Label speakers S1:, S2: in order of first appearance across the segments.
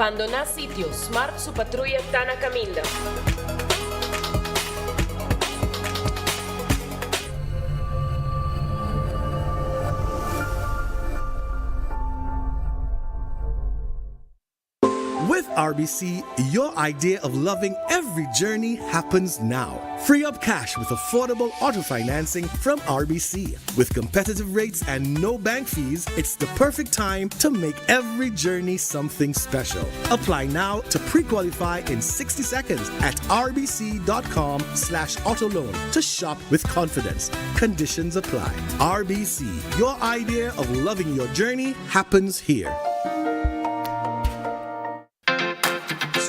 S1: Bandoná sitio, Smart su patruya ta na kaminda.
S2: With RBC, your idea of loving every journey happens now. Free up cash with affordable auto financing from RBC. With competitive rates and no bank fees, it's the perfect time to make every journey something special. Apply now to pre-qualify in 60 seconds at rbc.com slash autoloan to shop with confidence. Conditions apply. RBC, your idea of loving your journey happens here.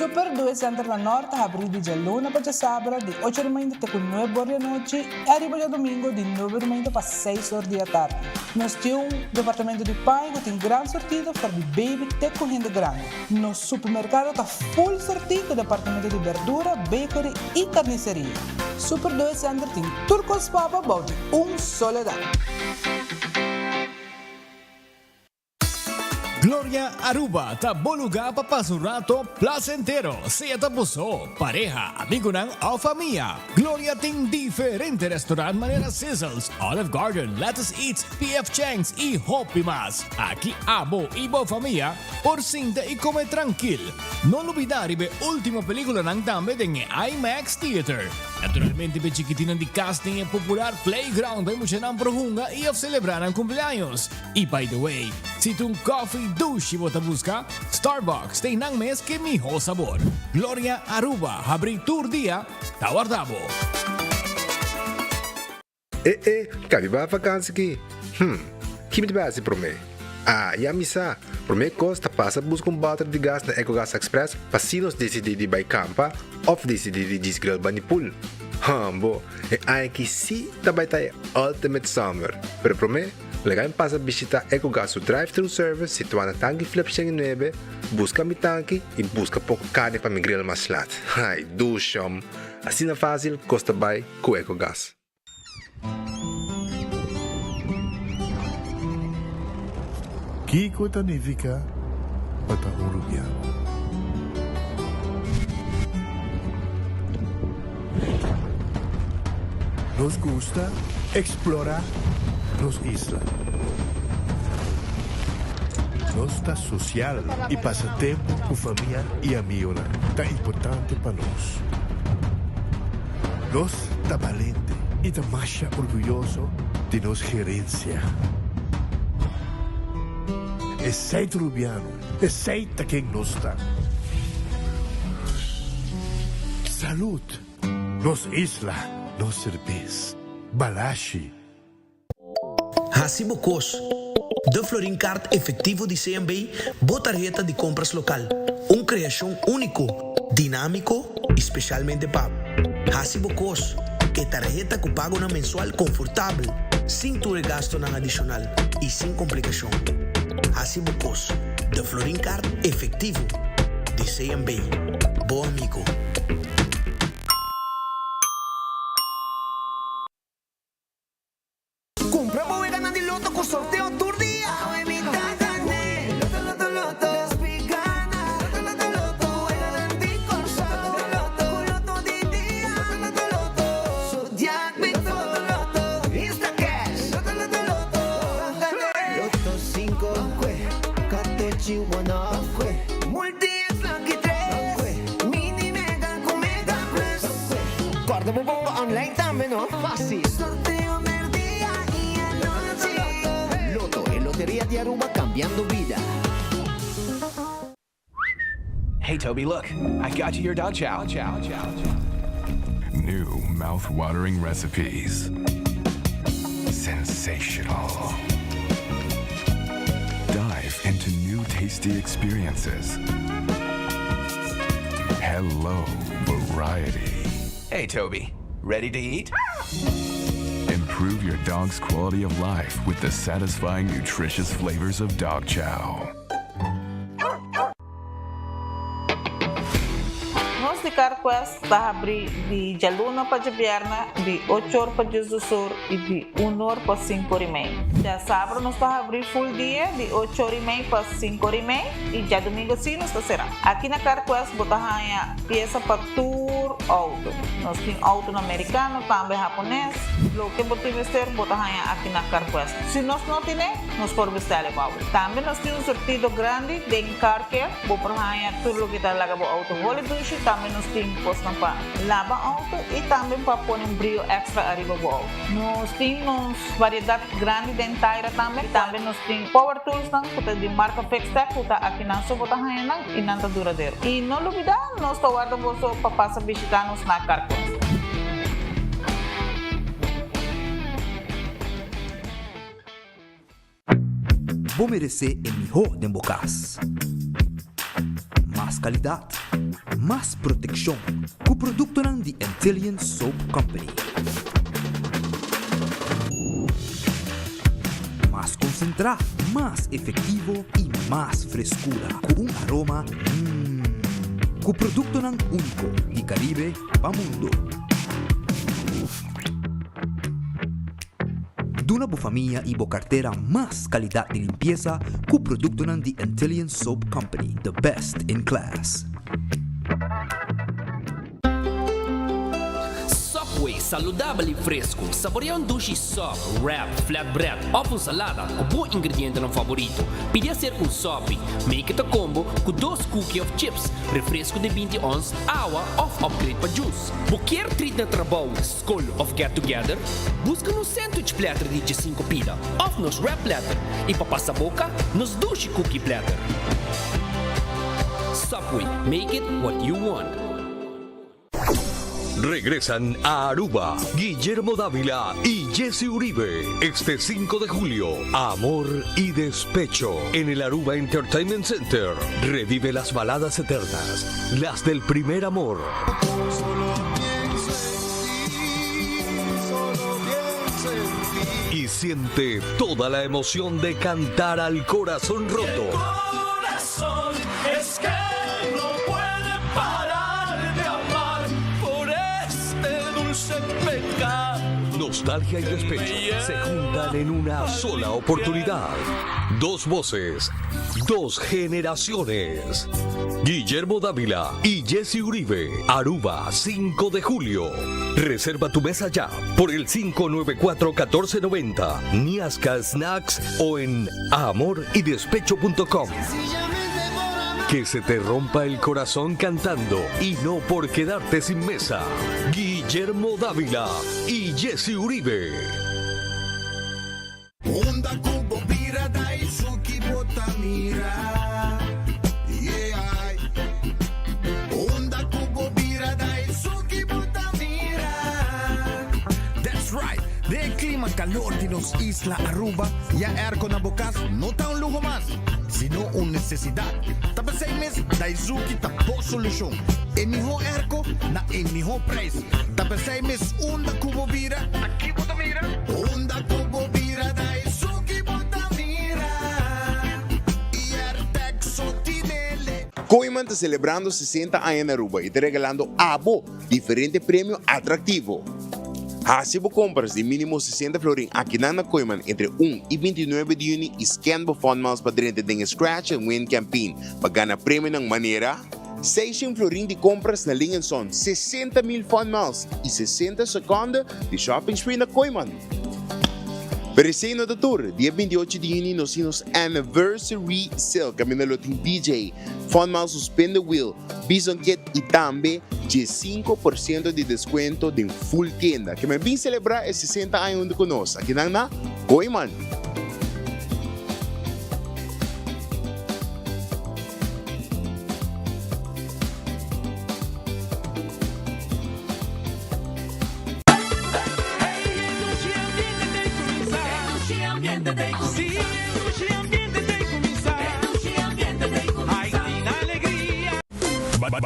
S3: Super Due Center na Nort ta habrí di djaluna pa djasabra di ocho di mainta te ku nuebe or di anochi i ariba djadumingu di nuebe di mainta pa seis or di atardi. Nos tin un departamento di paña ku tin gran sortido for di baby te ku hende grandi. Nos supermerkado ta full sortí ku departamento di berdura, bakery i karniseria. Super Due Center tin tur kos pa bo bou di un solo dak.
S4: Gloria Aruba ta bo luga pa pasa un rato placentero, sea ta bo so, pareha, amigonan of famia. Gloria tin diferente restaurant manera Sizzles, Olive Garden, Lettuce Eats, PF Chang's y hopi mas. Aki abo y bo famia por sinta y come trankil. No lubida riba e ultimo peliculanan tambe den e IMAX Theater. Naturalmente p'e chikitinan di cas tin e popular playground pa e muchanan por hunga y of celebra nan cumpleaños. Y by the way, si ta un coffee dushi bo ta busca, Starbucks ta einan mes ke miho sabor. Gloria Aruba habri tur dia, ta warda bo.
S5: E e, ka mi bai vakansi ki? Hm, ki mi ta bai hasi promé? Ah, ya mi sa! Promé kos ta pasa buska un bòter di gas na Ecogas Express pa si nos disidí di bai kampa òf disidí di djis grill bani pool. Hòmbo, e aña ki sí ta bai ta e ultimate summer! Pero promé, Laga mi pasa bishita Ecogas su drive-thru service situá na Tanki Flip 109, buska mi tanki i buska poko karni pa mi grill mas lat. Ai, dushom! Asina fásil kos ta bai ku Ecogas.
S6: Kiko ta nifiká pa ta un rubiano? Nos gusta explora nos isla. Nos ta social y pasa tempo cu famia y amigonan ta importante pa nos. Nos ta balente y ta masha orguyoso di nos gerencia. Esey ta Rubiano, esey ta ken nos ta. Salud! Nos isla, nos serbes. Balashi.
S7: Hasi bo kos. De Florin Card Efectivo di CMB, bo tarheta di compras local. Un creacion unico, dinamico y specialmente pa bo. Hasi bo kos. E tarheta cu pagonan mensual confortabel, sin tur e gastonan adicional y sin complicacion. Hasi bo kos. De Florin Card Efectivo di CMB. Bo amigo.
S8: Cumpra bo weganan di loto cu sorteo tur dia! Awe mi ta gane! Loto, loto, loto! Despi gana! Loto, loto, loto! Weganan di Corsou! Loto, loto, Cu loto di dia! Loto, loto, loto! Zodiac Big Four! Loto, loto, Instacash! Loto, loto, loto! Ban gane! Loto cinco, Catochi one off, Multi X Lucky tres, Mini Mega cu Mega Plus! Corda bo bongo online tambe no? Facil! Sorteo merdia y anochi. Lotto, e loteria di Aruba cambiando bida.
S9: Hey Toby, look, I got you your dog chow.
S10: New mouth-watering recipes. Sensational. Dive into new tasty experiences. Hello, variety.
S9: Hey Toby, ready to eat?
S10: Improve your dog's quality of life with the satisfying, nutritious flavors of dog chow.
S11: Nos di. di CarQuest ta habri di djaluna pa djabièrnè di ocho or pa diesdos or i di un or pa sinku or i mei. Djasabra nos ta habri full dia di ocho or i mei pa sinku or i mei i djadumingu si nos ta será. Aki na CarQuest bo ta haña piesa pa tur outo. Nos tin outonan merikano, tambe hapones. Loke bo tin mester bo ta haña aki na CarQuest. Si nos no tine, nos por bestèl e bou. Tambe nos tin un surtido grandi den Car Care. Bo por haña tur loke ta laga bo outo holi dushi. Tambe nos tin kosnan pa laba outo i tambe pa pone un brio èkstra ariba bo outo. Nos tin nos variedat grandi den taira tambe. Tambe nos tin power toolsnan ku ta di marka Fixtech ku ta akinan so bo ta haña nan i nan ta duradero. I no lubidá, nos ta warda boso pa pasa bishitá nos na Carquest.
S12: Bo meresé e mihó den bo kas. Mas kalidat, mas protekshon ku produktonan di Antillian Soap Company. Mas konsentrá, mas efektivo i mas freskura ku un aroma mmm. Ku produktonan úniko di Karibe pa mundo. Duna bo famia y bo cartera mas calidad di limpieza cu productonan di Antillian Soap Company, the best in class.
S13: Subway, saludabel y fresco. Saborea un dushi sub, wrap, flatbread of un salada cu bo ingredientenan favorito. Pidi hacer un sopi. Make it a combo cu dos cookie of chips, refresco di 20 ons, awa of upgrade pa juice. Bo kier treat na trabou, Skol of get together? Buska nos sandwich platter di djesinku pida of nos wrap platter i pa pasa boka nos dushi cookie platter. Subway, make it what you want.
S14: Regresan a Aruba Guillermo Dávila y Jesse Uribe este 5 de julio. Amor y Despecho en el Aruba Entertainment Center. Revive las baladas eternas, las del primer amor. Y siente toda la emoción de cantar al corazón roto.
S8: corazón es que no puede parar de amar por este dulce pecado.
S14: Nostalgia y despecho se juntan en una sola oportunidad. Dos voces, dos generaciones. Guillermo Dávila y Jesse Uribe, Aruba, 5 de julio. Reserva tu mesa ya por el 594-1490, Niasca Snacks o en amoridespecho.com. Que se te rompa el corazón cantando y no por quedarte sin mesa. Guillermo Dávila y Jesse Uribe.
S15: Unda ku bo bira Daisuki bo ta mira Yeah Unda ku bo bira Daisuki bo ta mira
S16: That's right! Den e klima kalor di nos isla Aruba, ya airco na bo kas no ta un luho mas, sino un nesesidat. Ta p'esei mes Daisuki ta bo solushon. E mihó airco na e mihó prijs. Ta p'esei mes unda ku bo bira,
S15: Aki bo ta mira. Unda ku bo bira ta esun ki bo ta mira. I Airtag so tinele.
S5: Kooiman ta selebrando 60 aña na Aruba y ta regalando abo diferente premio atractivo. Haci bo compras di minimo 60 florin akinan na Kooiman entre un y 29 di juni y scan bo Fun Miles pa drenta den e Scratch and Win Campaign pa gana premionan manera, Seishen florin di compras na Ling Son, 60 mil Fun Miles y 60 seconde di shopping spree na Kooyman. Pero esey no ta tur, dia 28 di juni nos tin nos Anniversary Sale caminda lo tin DJ, Fun Miles su Spin the Wheel, Bison Kit y tambe 15% di descuento den full tienda. Ke men bin celebra e 60 aña hunto cu nos akinan na Kooyman.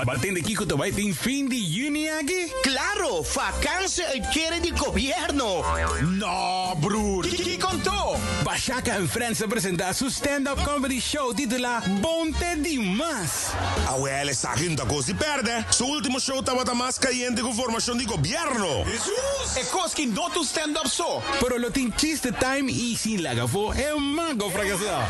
S17: Ba tende kiko ta bai tin fin di juni aki?
S7: Claro, vakantie uitkering di gobierno!
S17: No, broer!
S7: Kiko?
S17: anto! Bashaka and Friends ta presenta su stand-up comedy show titula Bon te Dimas!
S18: Awel esaki no ta kos di pèrdè. Su último show tabata mas kayente ku formashon di gobièrnu.
S17: Hesus! E kos ki no ta un stand-up so. Pero lo tin chiste time i sin laga afó e mago frakasá.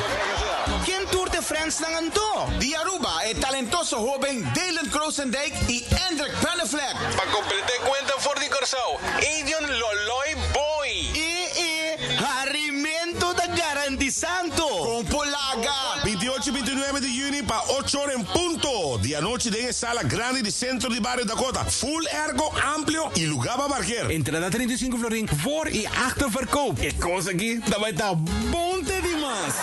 S16: Ken tur t'e Friendsnan anto? Di Aruba e talentoso hoben Dylan Krosendijk i Endrick Panneflek.
S17: Pa kompletá e kuenta for di Kòrsou, Edion Loloy Boy.
S16: I e harimento ta garantisanto.
S18: Kon por laga? 28 i 29 di yüni pa ocho ora en punto di anochi den e sala grandi di Sentro di Bario Dakota. Full airco, amplio i lugá pa parker.
S17: Entrada 35 florin voor i achter verkoop. E kos aki ta bai ta bon te dimas!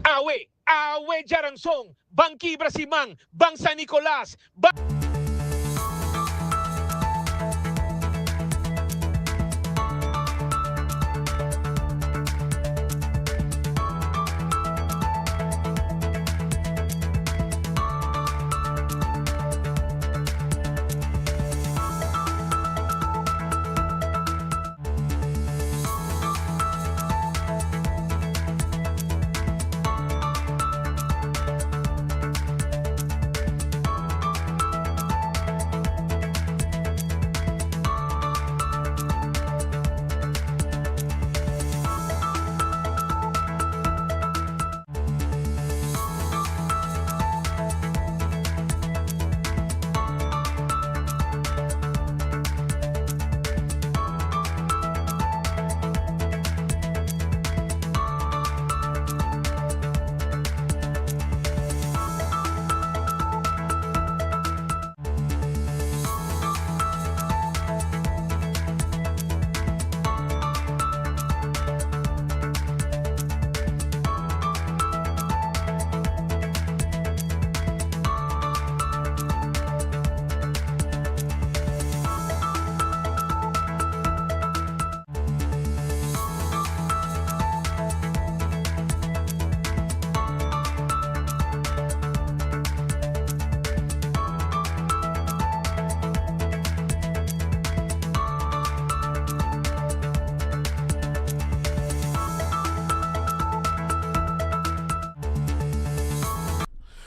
S19: Awe, awe djaranson, ban kibra siman, ban San Nicolas, ban.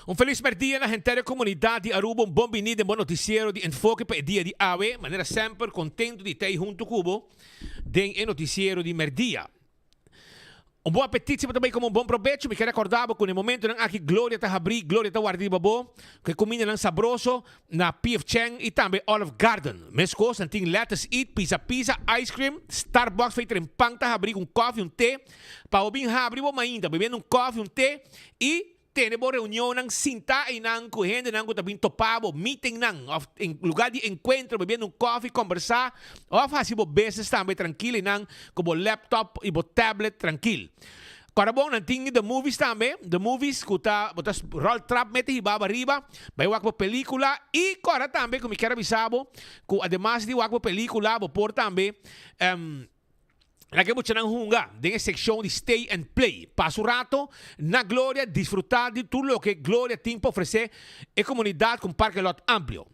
S19: Un felis merdia na henter e comunidad di Aruba, un bon bini den bo noticiero di Enfoke pa e dia di awe. Manera semper contento di ta hunto cu bo den e noticiero di merdia. Un bon apetit si bo ta bay come un bon probecho. Mi ker recorda bo cu na e momentonan aki Gloria ta habri, Gloria ta warda riba bo cu e cumindanan sabroso na PF Chang y tambe Olive Garden. Mescos nan tin Lettuce Eat, Pizza Pizza, Ice Cream, Starbucks fey tren pan ta habri cu un koffie, un te pa bo bin habri bo mainta bebiendo un koffie, un te y Tene bo reunionnan sintá einan ku hendenan ku ta bin topá bo, meetingnan òf en lugá di enkuentro bebiendo un kòfi, kòmbersá òf hasi bo business tambe trankil einan ku bo laptop i bo tablet trankil. Kòrda bon, nan tin The Movies tambe, The Movies ku ta bo ta ròl trap mete hiba bo ariba, bai wak bo pelíkula i kòrda tambe ku mi kier a bisa bo ku ademas di wak bo pelíkula bo por tambe Laga e muchanan hunga den e sekshon di Stay and Play. Pasa un rato na Gloria, disfrutá di tur loke Gloria tin pa ofresé e komunidat ku un parke lòt amplio.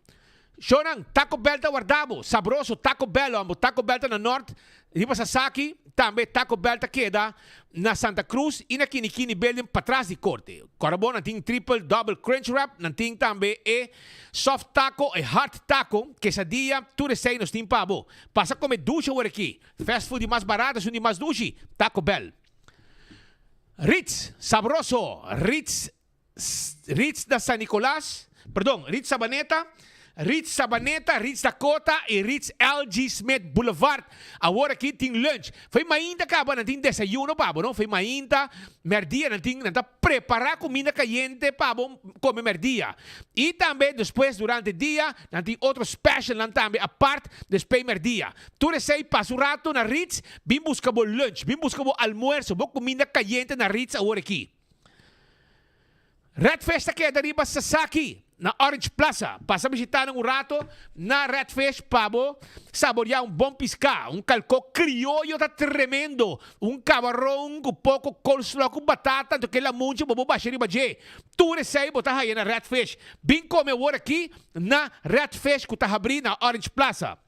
S19: Shownan, Taco Bell ta warda bo! Sabroso Taco Bell ò Taco Bell ta na Nort riba Sasaki, tambe Taco Bell ta keda na Santa Cruz i na Kinikini Building patras di Korte. Kòrda bo, nan tin Triple Double Crunch Wrap, nan tin tambe e Soft Taco, e Hard Taco, Quesadilla, tur esei nos tin pa bo. Pasa come dushi awor aki. Fast food di mas barato esun di mas dushi, Taco Bell. Ritz, sabroso, Ritz, Ritz na San Nicolas, perdon, Ritz Sabaneta, Ritz Sabaneta, Ritz Dakota y Ritz LG Smith Boulevard. Awor aki tin lunch. Fo'i mainta caba nan tin desayuno pa bo, no? Fo'i mainta, merdia nan tin, nan ta prepara cuminda cayente pa bo come merdia. Y tambe despues durante dia nan tin otro specialnan tambe apart despey merdia. Tur esey pasa un rato na Ritz, bin busca bo lunch, bin busca bo almuerzo, bo cuminda cayente na Ritz awor aki. Red Fish ta keda riba Sasaki na Orange Plaza. Pasa bishita nan un rato na Red Fish pa bo saboria un bon piská. Un kalkó krioyo ta tremendo. Un kabaron ku poko coleslaw ku batata anto ke lamunchi bo bo basha riba dje. Tur esei bo ta haya na Red Fish. Bin kome awor aki na Red Fish ku ta habrí na Orange Plaza.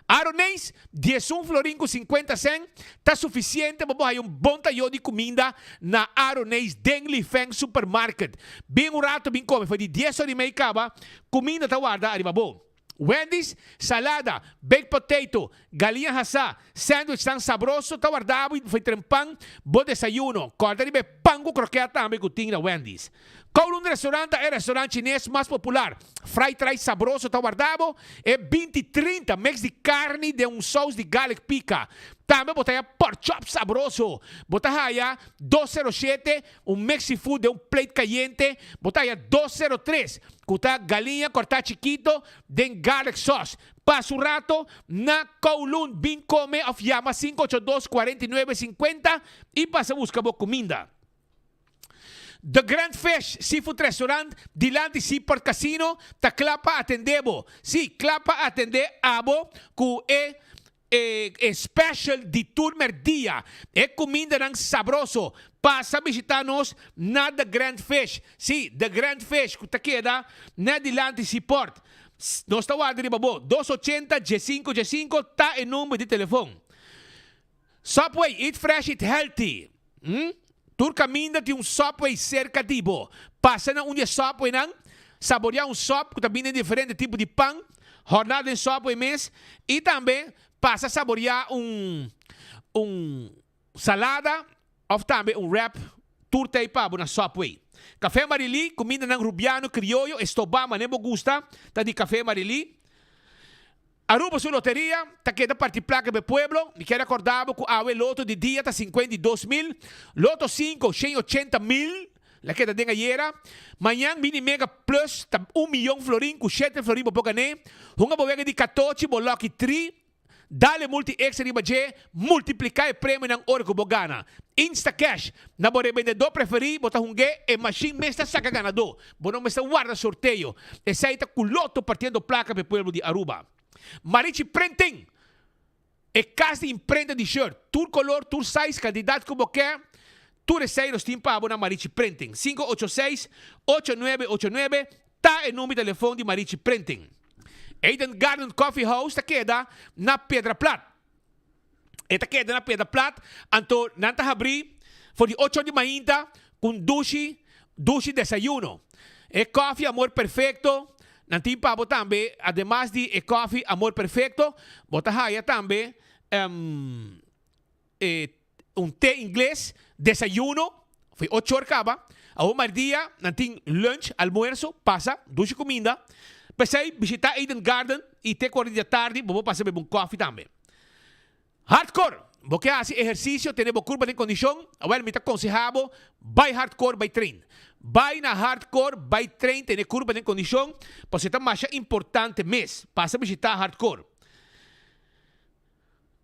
S19: Aroneis, 11 florin ku 50 sèn ta sufisiente pa bo haya un bon tayó di kuminda na Aroneis den Li Feng Supermarket. Bin un rato bin kome, for di dies ora i mei kaba, kuminda ta warda ariba bo. Wendy's, salada, baked potato, galiña hasá, sandwichnan sabroso ta warda bo i for tren pan bo desayuno. Kòrda riba e pan ku krokèt tambe ku tin na Wendy's. Kowloon Restaurant ta e restaurant chines mas popular. Fried rice sabroso ta warda bo e 20 trinta mix di carni den un saus di garlic pica. Tambe bo ta haya pork chop sabroso. Bo ta haya dos sero shete, un mix seafood den un plate cayente. Bo ta haya dos sero tres, cu ta galiña corta chikito den garlic sauce. Pasa un rato na Kowloon bin come of yama 582 49 50 y pasa busca bo cuminda. The Grand Fish Seafood Restaurant dilanti Seaport Casino ta kla pa atendé bo. Sí, kla pa atendé abo ku e e special di tur merdia. E kumindanan sabroso. Pasa bishitá nos na The Grand Fish. Sí, The Grand Fish ku ta keda nèt dilanti Seaport. Nos ta warda riba bo. Dos ochenta diesinko diesinko ta e number di telefon. Subway, eat fresh, eat healthy. Hm? Tur kaminda tin un Subway serka di bo. Pasa na un di e Subwaynan, saboreá un sub ku ta bini den diferente tipo di pan, hòrná den Subway mes, i tambe pasa saboreá un un salada òf tambe un wrap. Tur ta ei pa bo na Subway. Café Marilí, kumindanan rubiano, krioyo, estobá manera bo gusta, ta di Café Marilí. Aruba su loteria ta keda parti placa p'e pueblo. Mi kier acorda bo cu awe loto di dia ta 52 mil, loto 5 180 mil, la keda den ayera. Mañan bini Mega Plus ta un miyon florin cu shete florin bo por gané. Hunga bo wega di catochi bo lucky 3, dale multi extra riba dje, multiplica e premionan ora cu bo gana. Instacash, na bo rebendedor preferi bo ta hung'é, e machine mes ta saca ganador. Bo no mester warda sorteo. Esei ta cu loto partiendo placa p'e pueblo di Aruba. Marichi Printing! E cas di imprenta di shirt. Tur color, tur size, cantidad cu bo ke, tur esei nos tin pa bo na Marichi Printing. 586 8989 ta e number di telefon di Marichi Printing. Eden Garden Coffee House ta keda na Piedra Plat. E ta keda na Piedra Plat, anto nan ta habrí for di ocho or di mainta ku un dushi, dushi desayuno. E kòfi Amor Perfecto nan tin pa bo tambe, ademas di e kòfi Amor Perfecto, bo ta haya tambe e un te ingles, desayuno, for di ocho or kaba. Awor merdia nan tin lunch, almuerso, pasa, dushi kuminda. P'esei bishita Eden Garden i te ku ora di atardi bo por pasa bebe un kòfi tambe. Hardcore! Bo ke hasi ehersisio, tene bo kurpa den kondishon? Awel, mi ta konsehá bo, bai hardcore, bai train. Bai na hardcore, bai train, tene kurpa den kondishon, pasobra e ta masha importante mes. Pasa bishitá hardcore.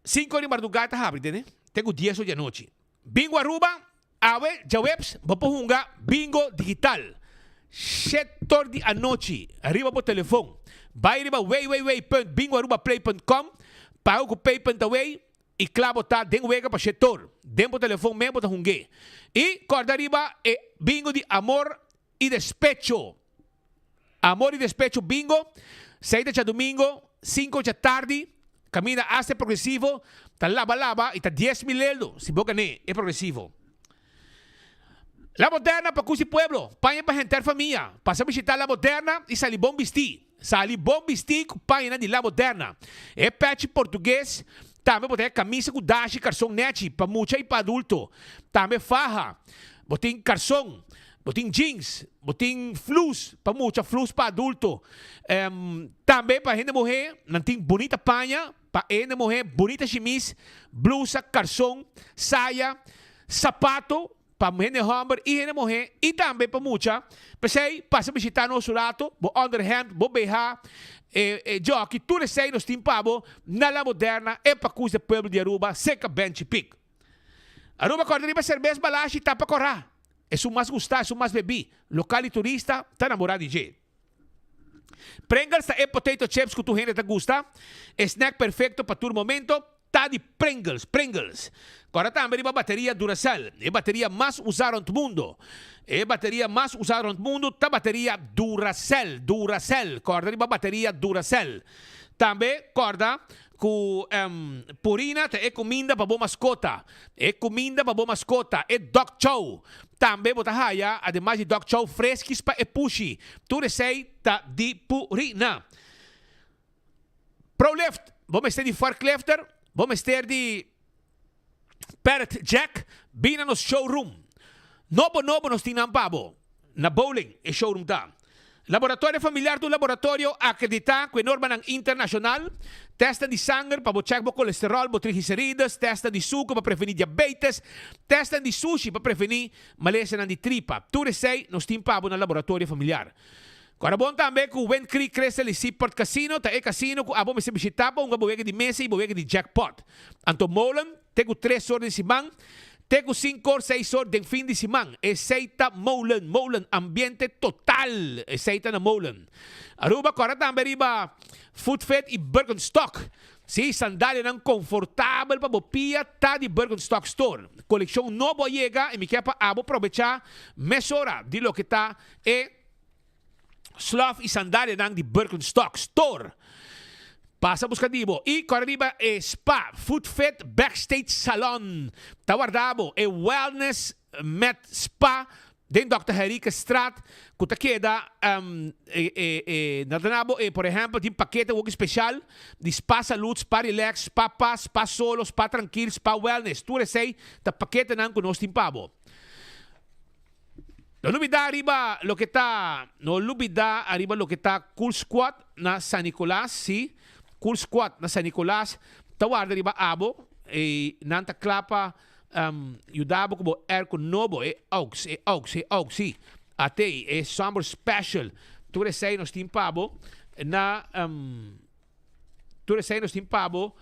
S19: Sinku ora di mardugá ta habri, tene, te ku dies ora di anochi. Bingo Aruba, Awe djaweps bo por hunga bingo digital shetor di anochi riba bo telefon. Bai riba www.bingoarubaplay.com, paga ku pay.away i kla bo ta den wega pa shetor. Den bo telefon mes bo ta hung'é. I kòrda riba e bingo di amor i despecho. Amor i despecho bingo, seis ta djadumingo, sinku djatardi, kaminda hasta e progresivo ta laba laba i ta 10,000 eldo si bo gané e progresivo. La Moderna pa kusi pueblo, paña pa henter famia. Pasa bishitá La Moderna i sali bon bistí. Sali bon bistí ku pañanan di La Moderna. E pèchi portugues, tambe bo ta haña kamisa ku dashi, karson nèchi pa mucha i pa adulto. Tambe faha, bo tin karson. Bo tin jeans, bo tin flus pa mucha, flus pa adulto. Tambe pa hende muhé, nan tin bunita paña pa e hende muhé, bunita shimis, blusa, karson, saya, sapato pa hende hòmber i hende muhé i tambe pa mucha. P'esei, pasa bishitá nos un rato, bo onderhemd, bo BH, e jockey, tur esei nos tin pa bo na La Moderna, e pakus di pueblo di Aruba, serka Benchi Pik. Aruba kòrda riba serbes Balashi tapa kòrá. Esun mas gustá, esun mas bebí. Lokal i turista ta namorá di dje. Pringles ta e potato chips ku tur hende ta gusta. E snack perfekto pa tur momento ta di Pringles, Pringles. Kòrda tambe riba bateria Duracell, e bateria mas usá rònt mundu. E bateria mas usá rònt mundu ta bateria Duracell, Duracell. Kòrda riba bateria Duracell. Tambe kòrda. Ku Purina ta e kuminda pa bo maskota. E kuminda pa bo maskota, e dog chow. Tambe bo ta haya, ademas di dog chow, freskis pa e pushi. Tur esei ta di Purina. Prolift, bo mester di forklifter, bo mester di Parrot Jack, bin na nos showroom. Nobo nobo nos tin nan pa bo. Na Bowling e showroom ta. Laboratorio Familiar ta un laboratorio akreditá ku e normanan internashonal. Tèstnan di sanger pa bo chèk bo kolesteròl, bo triglicerides, tèstnan di suku pa prevení diabetes, tèstnan di sushi pa prevení malesanan di tripa. Tur esei nos tin pa bo na Laboratorio Familiar. Kòrda bon tambe ku Wind Creek Crystal i Seaport Casino ta e kasino ku abo mester bishitá pa hunga bo wega di mesa i bo wega di jackpot. Anto Molen te ku tres or den siman, te ku sinkor, seis or den fin di siman. Esei ta Molen, Molen, ambiente total! Esei ta na Molen. Aruba kòrda tambe riba Footfit i Birkenstock. Sí, sandalianan konfortabel pa bo pia ta di Birkenstock Store. Kolekshon nobo a yega i mi ke pa abo probechá mesora di loke ta e Slof i sandalianan di Birkenstock Store. Pasa buska di bo i kore riba e spa Foot Fit Backstage Salon. Ta warda bo e Wellness Med Spa den Dòkter Henriquezstraat ku ta keda na ta na bo e por ehèmpel tin pakete woki speshal di Spa Salud, Spa Relax, Spa Pas, Spa Solo, Spa Trankil, Spa Wellness. Tur esei ta paketenan ku nos tin pa bo. No lubida riba loke ta No lubida ariba loke ta Cool Squad na San Nicolas, si, Cool Squad na San Nicolas ta warda riba abo y nan ta kla pa yuda bo ku bo airco nobo, e aux, e aux, e aux, si, atey, e summer special, tur esey nos tin pa bo na. Tur esei nos tin pa bo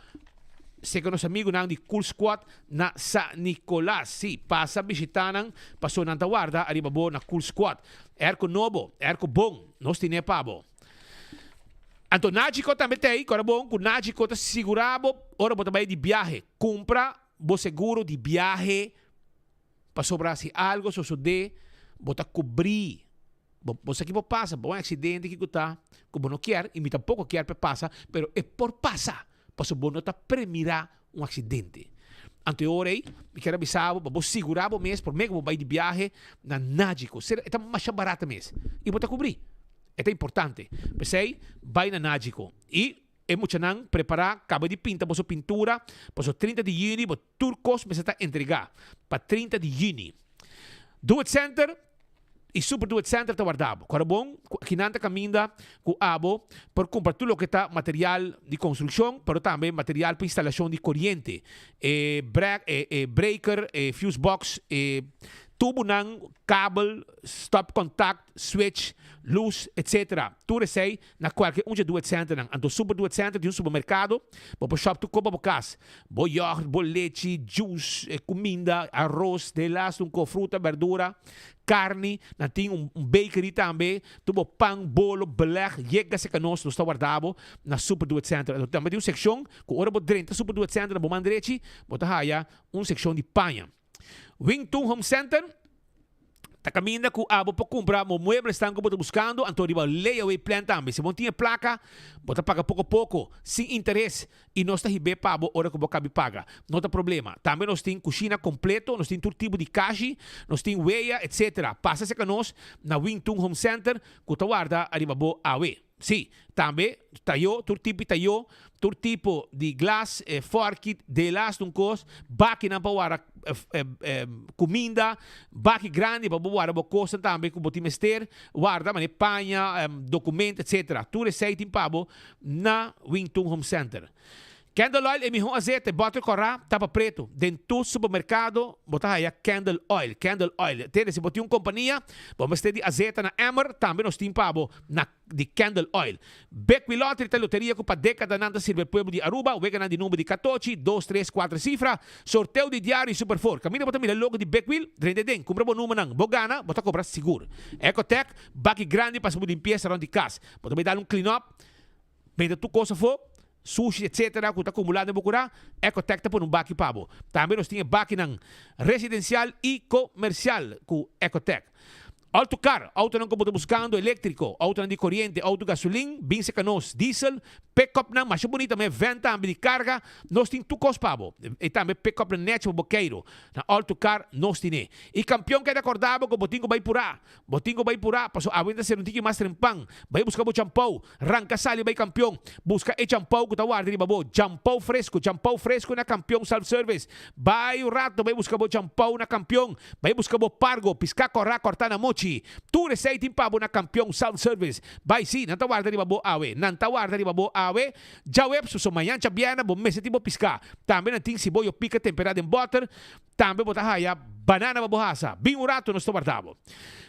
S19: seka nos amigunan di Cool Squad na Sa Nicolas. Sí, pasa bishita nan paso nan ta warda ariba bo na Cool Squad. Airco nobo, airco bon, nos tine pa bo. Anto Nagico tambe ta ei, kora bon ku Nagico ta sigura bo ora bo ta bai di biahe. Kumpra bo seguro di biahe pasobra si algo sosode bo ta kubrí. Bo, bo sa ki por pasa, bo un accidente ki ku ta, ku bo no kier, i mi tampoco kier p'e pasa, pero e por pasa, pasobra bo no ta premirá un accidente. Anto e ora ei, mi kier a bisa bo pa bo sigurá bo mes promé ku bo bai di biahe na Nagico. Sera e ta masha barata mes i bo ta kubrí. E ta importante. P'esei, bai na Nagico i e muchanan prepará, kaba di pinta boso pintura, pasobra 30 di yüni bo tur kos mester ta entregá pa 30 di yüni. Do It Center I Super Do It Center ta warda bo. Kòrda bon ku akinan ta kaminda ku abo por kumpra tur loke ta material di konstrukshon, pero tambe material pa instalashon di koriente, e e breaker, e fuse box, e tubunan, kabel, stopcontact, switch, lus, etc. Tur esei na kualke un dje Do It Centernan. Anto Super Do It Center tin un supermerkado, bo por shòp tur kos pa bo kas. Bo yògurt, bo lechi, juice, e kuminda, aros, de lastu un kos, fruta, berdura. Carni, nan tin un bakery tambe, tur bo pan, bolo, beleg, yega cerca nos, nos ta warda bo na Super Do It Center. Anto tambe tin un seccion cu ora bo drenta Super Do It Center na bo man drechi, bo ta haya un seccion di paña. Wing Tun Home Center ta caminda cu abo por cumpra bo mueblesnan cu bo ta buscando, anto riba layaway plan tambe. Si bo no tin e placa, bo ta paga poco poco, sin interes. I nos ta hib'é pa bo ora ku bo kabi paga. No ta problema. Tambe nos tin kushina kompleto, nos tin tur tipo di kashi, nos tin weya, etc. Pasa serka nos na Wing Tun Home Center ku ta warda ariba bo awe. Sí, tambe tayó, tur tipo di tayó, tur tipo di glas, fòrki, delas un kos, bakinan pa warda kuminda, baki grandi pa bo warda bo kosnan tambe ku bo tin mester warda, manera paña, dokumento, etc. Tur esei tin pa bo na Wing Tun Home Center. Candle Oil e mihó azete, bòter kòrá, tapa pretu. Den tur supermerkado bo ta haya Candle Oil. Candle Oil. Tende, si bo tin un kompania, bo mester di azeta na emmer, tambe nos tin pa bo na di Candle Oil. Bekwee Lottery ta loteria ku pa dekadanan ta sirbi e pueblo di Aruba, weganan di number di katochi, dos, tres, kuater sifra, sorteo di diario i Super Four. Kaminda bo ta mira logo di Bekwee, drenta den, kumpra bo numbernan, bo gana, bo ta kobra sigur. Ecotec, baki grandi pa hasi bo limpiesa rònt di kas. Bo ta bay dal un clean up, benta tur cos afo, sushi etc. Cu ta acumula den bo cura, Ecotec ta pone un baki pa bo. Tambe nos tin e bakinan residencial y comercial cu Ecotec. Auto car, autonan ku bo ta buskando, eléktriko, autonan di koriente, auto gasolin, bin serka nos. Diesel, pick-upnan masha bunita me van tambe di karga, nos tin tur kos pa bo. E tambe pick-upnan nèchi pa bo keiru. Na Auto Car nos tine. I kampion keda kòrda bo ku bo tin ku bai purá. Bo tin ku bai purá, paso awe ta ser un tiki mas trempan. Bai buska bo champou. Ranka sali bai kampion. Buska e champou ku ta warda riba bo. Champou fresku, champou fresku na Kampion Self Service. Bai un rato bai buska bo champou na Kampion. Bai buska bo pargo, piská kòrá kòrtá na mochi. Tur esei tin pa bo na Kampion Self Service. Bai sí, nan ta warda riba bo awe. Nan ta warda riba bo awe. Djaweps, paso mañan djabièrnè bo mester tin bo piská. Tambe nan tin siboyo pika temperá den bòter. Tambe bo ta haya banana pa bo hasa. Bin un rato nos ta warda bo.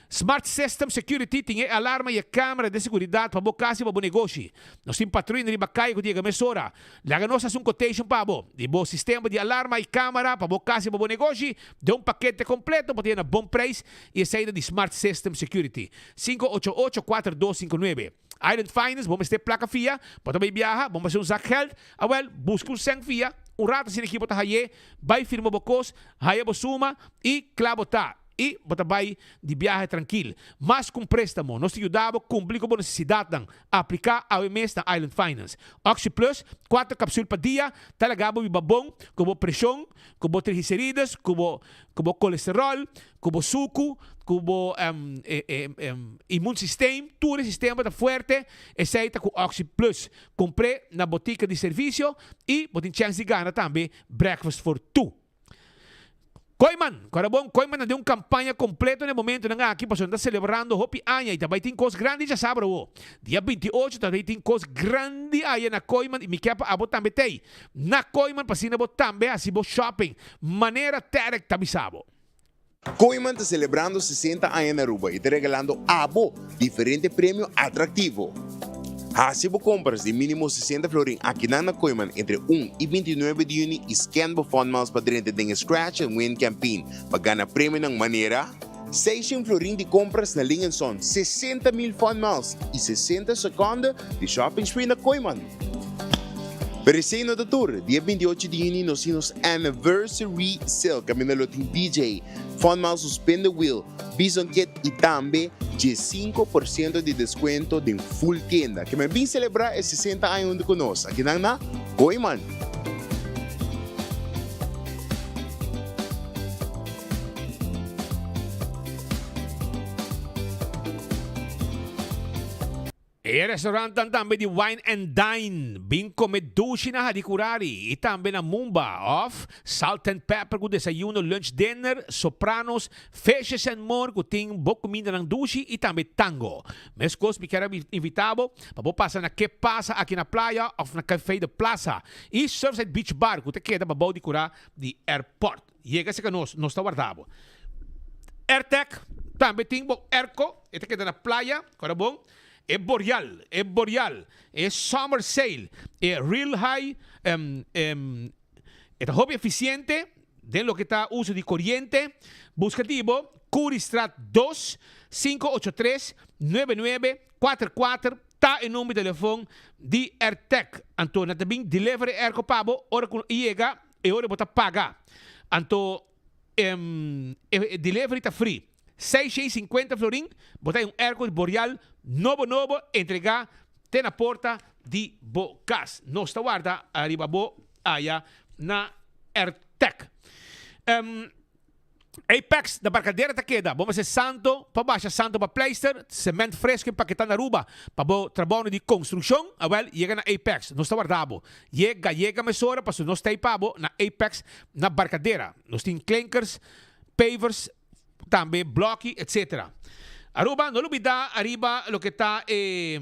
S19: Smart System Security tin e alarma y e camera de seguridad pa bo cas y pa bo negoshi. Nos tin patruina riba caya cu ta yega mesora. Laga nos haci un quotation pa bo di bo sistema di alarma y camera pa bo cas y pa bo negoshi den un pakete completo bo ta yena bon prijs y esey ta di Smart System Security. 588 4259. Island Finance, bo mester placa fia, bo ta bay biaha, bo mester un zak geld, awel busca un cent fia, un rato asina aki bo ta haye. Bai firma bo kos, haya bo suma i kla bo ta. I bo ta bai di biahe trankil. Mas ku un préstamo, nos ta yuda bo kumpli ku bo nesesidatnan. Apliká awe mes na Island Finance. OxyPlus, kuater kapsul pa dia, ta laga bo biba bon ku bo preshon, ku bo triglicerides, ku bo ku bo kolesteròl, ku bo suku, ku bo immuunsysteem. Tur e sistema ta fuerte, esei ta ku OxyPlus. Kumpr'é na botika di servisio i bo tin chèns di gana tambe Breakfast for Two. Kooyman, Kora bon, Kooyman ta den un kampaña kompleto na e momentunan aki pasobra nan ta selebrando hopi aña i ta bai tin kos grandi djasabra awo. Dia 28 ta bai tin kos grandi aya na Kooyman i mi ke pa abo tambe t'ei na Kooyman pa asina bo tambe hasi bo shopping manera Terek ta bisa bo.
S20: Kooyman ta selebrando 60 aña na Aruba y ta regalando abo diferente premio atractivo. Haci bo compras di minimo 60 florin akinan na Kooyman entre un y 29 di juni y scan bo Fun Miles pa drenta den e Scratch and Win Campaign pa gana premionan manera, 600 florin di compras na Ling and Son, 60 mil Fun Miles y 60 seconde di shopping spree na Kooyman. Pero esey no ta tur, dia 28 di juni nos tin nos Anniversary Sale caminda lo tin DJ, Fun Miles su Spin the Wheel, Bison Kit y tambe 15% di descuento den full tienda. Ke men bin celebra e 60 aña hunto cu nos akinan na Kooyman.
S19: E restaurantnan tambe di Wine and Dine, bin come dushi na Hadicurari y tambe na Mumba of Salt and Pepper cu desayuno, lunch, dinner, Sopranos, Fishes and More cu tin bo cumindanan dushi y tambe tango. Mescos mi kier a invita bo pa bo pasa na Que Pasa aki na playa of na Café de Plaza y Surfside Beach Bar cu ta keda pabou di cura di airport. Yega cerca nos, nos ta warda bo. Airtec tambe tin bo airco, e ta keda na playa, kora bon. E Boreal, e Boreal, e Summer Sail, e Real High, e ta hopi eficiente den loke ta uso di coriente. Busca di bo, Curiestraat 2, 583 9944 ta e number di telefon di Airtec. Anto nan ta bin deliver e airco pa bo ora cu yega. E ora bo ta paga. Anto e delivery ta free. 650 florin, bo ta un airco di Boreal nobo nobo entrega te na porta di bo cas. Nos ta warda ariba bo aya na Airtec. Apex na Barcadera ta keda. Bo mester santo pa basha santo pa pleister, cement fresco empaketá na Aruba pa bo trabounan di construccion. Awel, yega na Apex. Nos ta warda bo. Yega, yega mesora pasobra nos ta ei pa bo na Apex na Barcadera. Nos tin klinkers, pavers, tambe bloki, etc. Aruba, no lubida ariba loke ta e.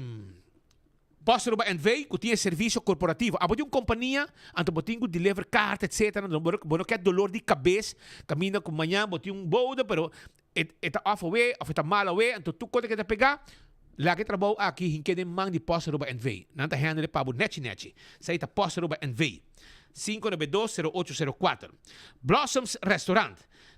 S19: Post Aruba NV cu tin e servicio corporativo. Abo tin un compania, anto bo tin cu deliver carta etc. Bo no kier dolor di cabes caminda cu mañan bo tin un bode pero e ta off awe of e ta mal awe anto tur cosa ke ta pega laga e trabou aki hinke den man di Post Aruba NV. Nan ta handle pa bo nechi nechi. Esey ta Post Aruba NV. 592-0804. Blossoms Restaurant.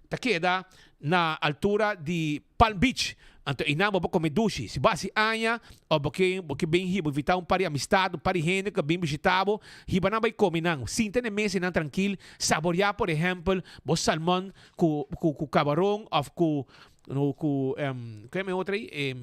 S19: Ta keda na altura di Palm Beach. Anto einan bo por come dushi. Si bo hasi aña of bo ke bo ke bin hiba invita un par di amistad, un par di hende ku a bin bishita bo, hiba nan bai come nan. Sinta na e mesa einan trankil, saborea por ehempel bo salmon ku ku ku cabaron of ku. No ku ku e otro ei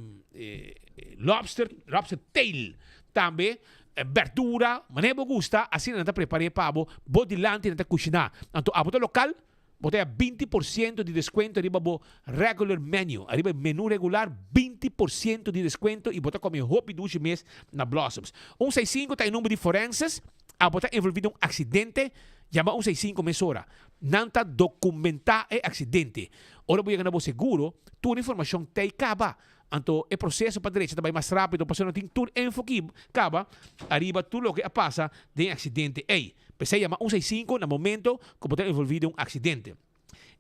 S19: lobster, lobster tail tambe berdura manera bo gusta asina nan ta prepar'é pa bo, bo dilanti nan ta kushiná. Anto abo ta lokal bo ta haya 20% di deskuento riba bo regular menu, ariba e menu regular 20% di deskuento i bo ta kome hopi dushi mes na Blossoms. Un seis sinku ta e number di forenses, abo ta envolví den un aksidente yama un seis sinku mesora. Nan ta dokumentá e aksidente. Ora bo yega na bo seguro, tur informashon t'ei kaba. Anto e proseso pa drecha ta bai mas rápido pasobra no tin tur info ki kaba ariba tur loke a pasa den e aksidente ei. P'esei yama un seis sinku na momento ku bo ta envolví den un aksidente.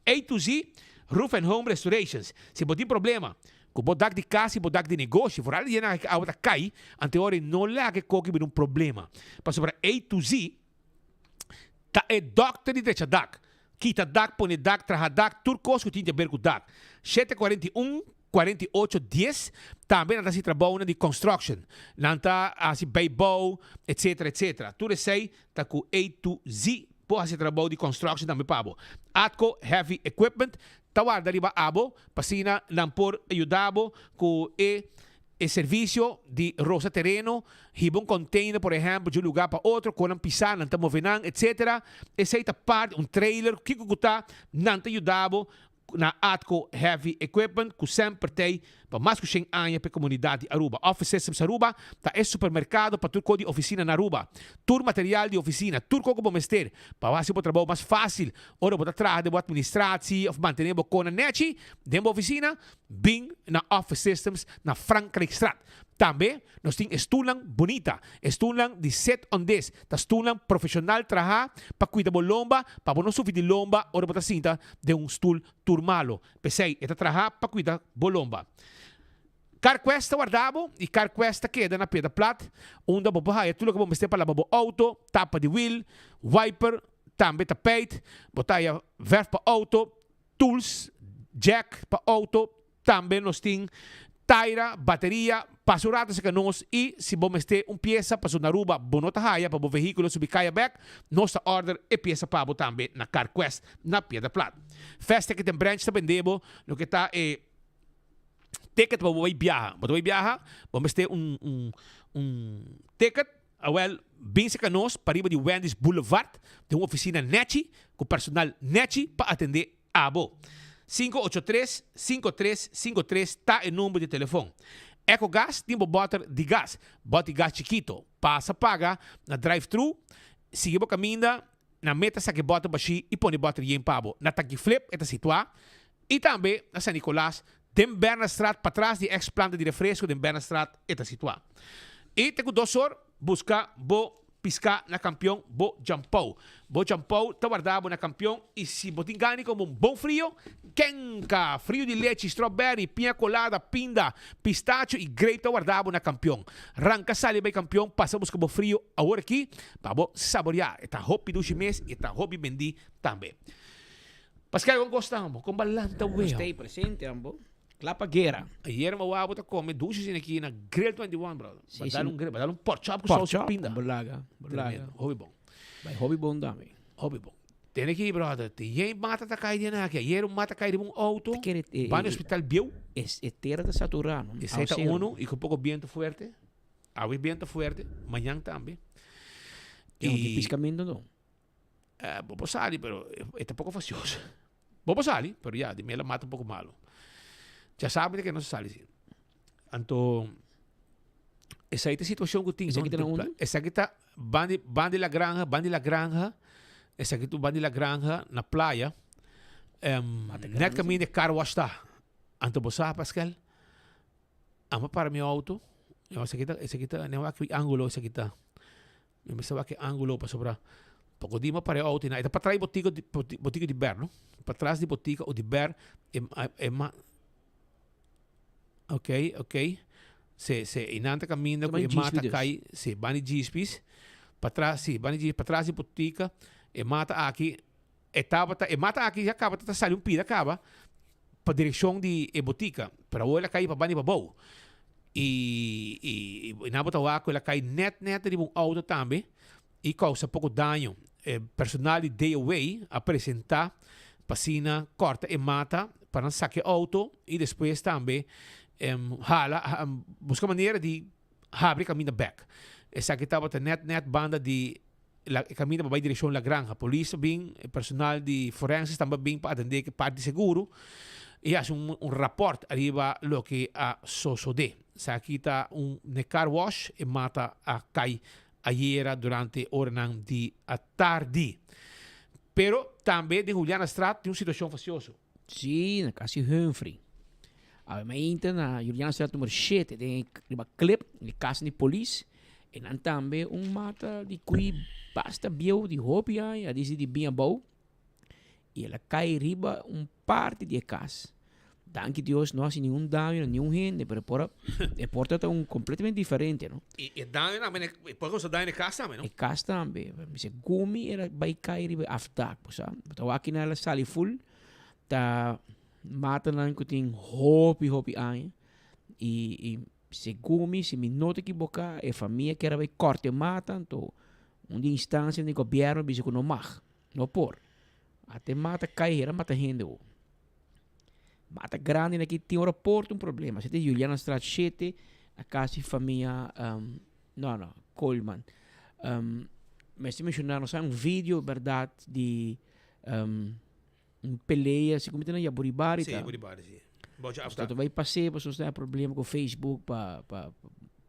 S19: A to Z Roof and Home Restorations Si bo tin problema ku bo dak di kas i bo dak di negoshi, foral di dianan aki ku awa ta kai, anto e ora ei no laga e koki bira un problema. Pasobra A to Z Ta e dòkter di drecha dak. Kita dak, pone dak, traha dak, tur kos ku tin di aber ku dak. 7 41, 48 10 Tambe nan ta hasi trabounan di construction. Nan ta hasi bijbouw, etcetera, etcetera. Tur esei ta ku A to Z por hasi trabou di construction tambe pa bo. Atco Heavy Equipment ta warda riba abo pa asina nan por yuda bo ku e E servisio di rosa tereno, hiba un container por ehempel di un lugar pa otro, con nan pisa, nan ta move nan, etc. Esey ta parti, un trailer, kico cu ta, nan ta yuda bo na Atco Heavy Equipment cu semper t'ey pa mas cu shen aña p'e comunidad di Aruba. Office Systems Aruba ta e supermercado pa tur co di oficina na Aruba. Tur material di oficina, tur co cu bo mester pa bo haci bo trabou mas facil ora bo ta traha den bo administratie of mantene bo conan nechi den bo oficina, Bin na Office Systems na Frankrijkstraat. Tambe nos tin e stoelnan bunita. E stoelnan di sit on this ta stoelnan profesional traha pa cuida bo lomba pa bo no sufri di lomba ora bo ta sinta den un stoel tur malo. P'esey e ta traha pa cuida bo lomba. CarQuest ta warda bo y CarQuest ta keda na Piedra Plat unda bo por haya tur loke bo mester pa laba bo auto, tapa di wiel, wiper, tambe tapijt, bo ta haya verf pa auto, Tools, jack pa auto, tambe nos tin taira, bateria, pasa un rato cerca nos y si bo mester un pieza pasobra na Aruba bo no ta haya pa bo vehiculo subi caya bek, nos ta order e pieza pa bo tambe na Carquest na Piedra Plat. Fast Ticket and Branch ta bende bo loke ta e ticket pa bo bay biaha. Bo ta bay biaha, bo mester un un un ticket. Awel, bin serka nos pariba di Wendy's Boulevard den un ofisina nechi ku personal nechi pa atendé abo. 583 5353 ta e number di telefon. Ecogas tin bo bòter di gas, bòt di gas chikito. Pasa paga na drive-thru, sigui bo kaminda na meta saka e bòter bashí i pone bòter yen pa bo. Na Tanki Flip e ta situá i tambe na San Nicolas Den Bernastraat, patras di ex planta di refresco den Bernastraat e ta situa. Y te cu dos or busca bo pisca na Campeon bo Jampou. Bo Jampou ta warda bo na Campeon y si bo tin gana di come un bon frio, kenka, frio di lechi, strawberry, piña colada, pinda, pistacho y grape ta warda bo na Campeon. Ranca sali bay Campeon pasa busca bo frio awor aki pa bo saborea. E ta hopi dushi mes y e ta hopi bendi tambe. Pascal con cos ta ambo? Con ba lanta wea?
S21: Nos ta presente ambo. Cla pa guera.
S19: Ayer mi wou bo ta come dushi asina aki na Grill 21 brother.
S21: Si,
S19: Ba
S21: si.
S19: dal un grill, ba dal un pork chop cu
S21: Pork
S19: saus y
S21: chop,
S19: pinda.
S21: Bo laga, bo laga.
S19: Tremendo. Hopi bon.
S21: Bai hopi bon tambe.
S19: Hopi bon. Tene aki brother, tin yen mata ta cay den aki. Ayer un mata cay riba un auto,
S21: Ta kere, eh,
S19: banda
S21: eh,
S19: hospital bieu.
S21: Es, e tera ta satura, no?
S19: Esey ta
S21: Awacero.
S19: uno y cu poco biento fuerte. Awe biento fuerte, mañan tambe.
S21: Y no tin
S19: Y
S21: piscamento no.
S19: Eh, bo por sali, pero e ta poco fastioso. Bo por sali, pero ya, di mi la mata un poco malo. Ya sabe que no se sali, sí. Anto, esaki ta situacion cu tin.
S21: Esaki ta na unda?
S19: Esaki ta bandi, bandi la granja, bandi la granja. Esaki tu bandi la granja na playa. Um, net camino de car wash ta. Anto bo sa, Pascal, Ama para mi auto. Esaki ta, esaki ta, ne wak angulo esaki ta. Mi mester wak e angulo pasobra poko di mi a para e auto einan. E ta patras di botica di botica di ber no. Patras di botica o di ber e e ma ok ok se se einan ta kaminda ku e mata kai si banda di djispis patras si banda di patras di botica e mata aki e tabata e mata aki ya kaba ta sali un pida kaba pa direccion di e botica, pero awor el a cay pa banda y pa bou. Y, y, y nan bo ta wak cu el a cay net net riba un auto tambe y causa poco daño. E personal di DOW a presenta pa asina kòrta e mata pa nan saka e outo i despues tambe hala buska manera di habri kaminda bèk. Esaki tabata nèt nèt banda di e kaminda pa bai direkshon La Granja. Polis a bin, e personal di forensis tambe a bin pa atendé ku e parti di seguro i hasi un rapòrt ariba loke a sosodé. Esaki ta un n'e car wash e mata a kai ayera durante oranan di atardi. Pero tambe den Julianastraat tin un situacion facioso.
S21: Sí, na casi Humphrey. Awe mainta na Julianastraat numero shete den riba klip di casa di polis e nan tambe un mata di cui basta bieu di hopi aña a dicidi bin abou y el a cay riba un parti di e cas. Danki Dios no haci ningun daño na ningun hende, pero por a, e por ta un completamente diferente, no?
S19: Y e daño tambe, e por causa daño na e cas tambe, no?
S21: E cas tambe. Mi se gumi era bay cay riba e afdak, bo sa. Bo ta wak kinan el a sali full, ta matanan cu tin hopi, hopi aña. Y, y segun mi, si mi no ta ekiboca, e famia kier a bay corta e mata, anto un di instancia di gobierno a bisa cu no mag. No por. Ate mata kai hera mata hende ho. Mata grandi na ki tin ora por un problema. Sete Julianastraat shete na kas di famia um, no no, Coleman. Um, mester menciona nos un video berdad di um, un pelea, si como na Yaburibari
S19: Sí, Yaburibari, sí. Bocha
S21: afta. Tot bai pasé, pasobra nos tin problema ku Facebook pa pa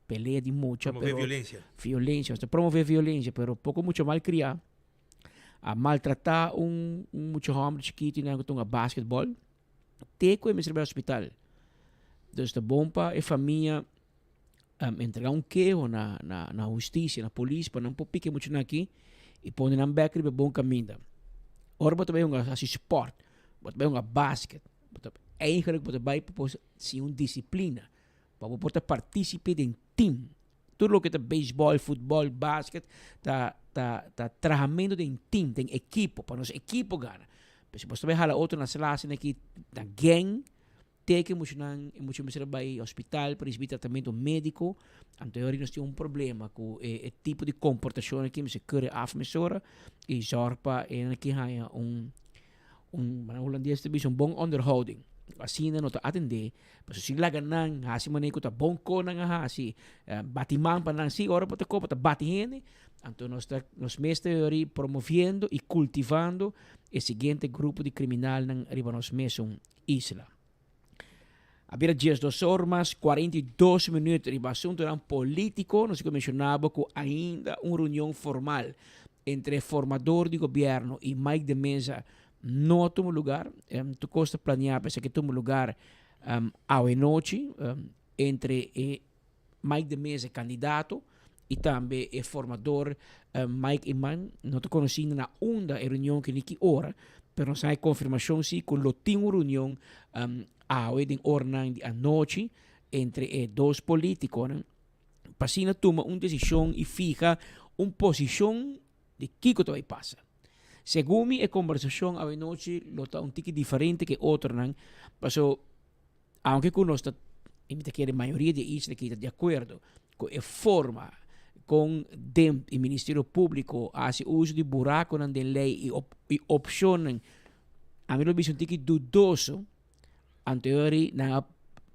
S21: pelea di mucha.
S19: Promove violencia.
S21: Violencia, nos ta promove violencia, pero poko mucha mal kriá. A maltratá un un mucha hòmber chikitu i nan ku ta hunga basketbòl te ku e mester bai hospital. Dus ta bon pa e famia entregá un keho na na na hustisia, na polis pa nan por piki e muchanan aki i pone nan bèk riba e bon kaminda. Ora bo ta bai hunga hasi spòrt, bo ta bai hunga basket, bo ta eigenlijk bo ta bai pa por siña un disiplina, pa bo por ta partísipe den tim. Tur loke ta beisbòl, futbòl, basket ta ta ta trahamentu den team, den ekipo, pa nos ekipo gana. Pero si bo ta bai hala otro na sla asina aki na gang, te ke muchanan e mucha mester a bai hospital pa risibi tratamentu médiko, anto e ora nos tin un problema ku e e tipo di komportashon aki mester kere af mesora i zòrg pa e nan aki haña un un na hulandes ta bisa un bon onderhouding. Asina no ta atendé Pasobra si laga nan hasi manera ku ta bon kon nan a hasi, bati man pa nan, si ora bo ta kopa ta bati hende, anto nos ta nos mes ta yori promoviendo i kultivando e siguiente grupo di kriminalnan riba nos mesun isla. A bira diesdos or mas 42 minuut riba asuntonan politico, nos a menshona bo ku ainda un reunion formal entre formador di gobierno i Mike de Meza No a tuma lugar. Tur cos ta planea pa esaki tuma lugar awe nochi entre e Mike de Meza candidato y tambe e formador Mike Eman. No ta conoci na unda e reunion ki ni ki ora, pero nos hay confirmacion si cu lo tin un reunion awe den oranan di anochi entre e dos politiconan pa asina tuma un decision y fiha un posicion di kiko ta bay pasa. Segun mi e kombersashon awenochi lo ta un tiki diferente ke otronan, paso aunke ku nos ta, i mi ta kere mayoria di e isla aki ta di akuerdo ku e forma kon DIMP i Ministerio Públiko a hasi uso di burakonan den lei i i opshonnan, ami lo bisa un tiki dudoso. Anteori nan a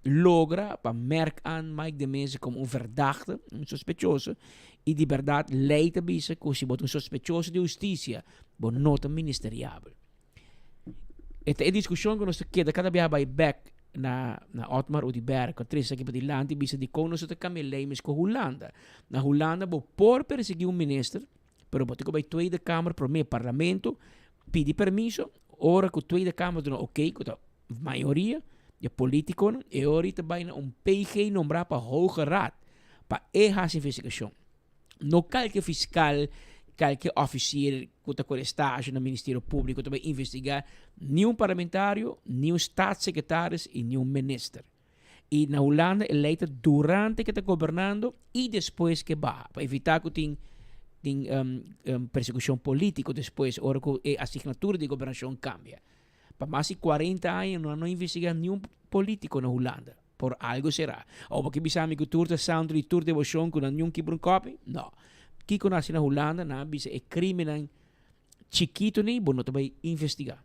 S21: logra pa merk aan Mike de Meza como un verdachte, un sospechoso, y di berdad ley ta bisa cu si bo ta un sospechoso di husticia, bo no ta ministeriabel. E ta e discusion cu nos ta keda cada biaha bay bek na na Otmar Oduber cu a trece esaki padilanti y bisa dicon nos no ta cambia ley mes cu Hulanda. Na Hulanda bo por persegui un minister, Pero bo tin ku bai Tweede Kamer promé, parlamento, pidi permiso. Ora ku Tweede Kamer duna oké, ku ta mayoria di e politikonan, e ora ei ta bai na un PG nombrá pa Hoge Raad pa e hasi investigashon. No kalke fiskal, kalke òfisier ku ta kore stasje na Ministerio Públiko ta bai investigá ni un parlamentario, ni un staatssecretaris i ni un minister. Y na Hulanda e ley ta durante que ta gobernando y despues que baha. Pa evita cu tin tin um, persecucion politico despues ora cu e asignatura di gobernacion cambia. Pa mas di 40 aña no a investiga ni un politico na Hulanda. Por algo será. O bo ke bisa mi cu tur ta santo di tur devocion cu nan niun kibra un kopi? No. Kico nan haci na Hulanda? Nan a bisa e crimennan chikito ni bo no ta bay investiga.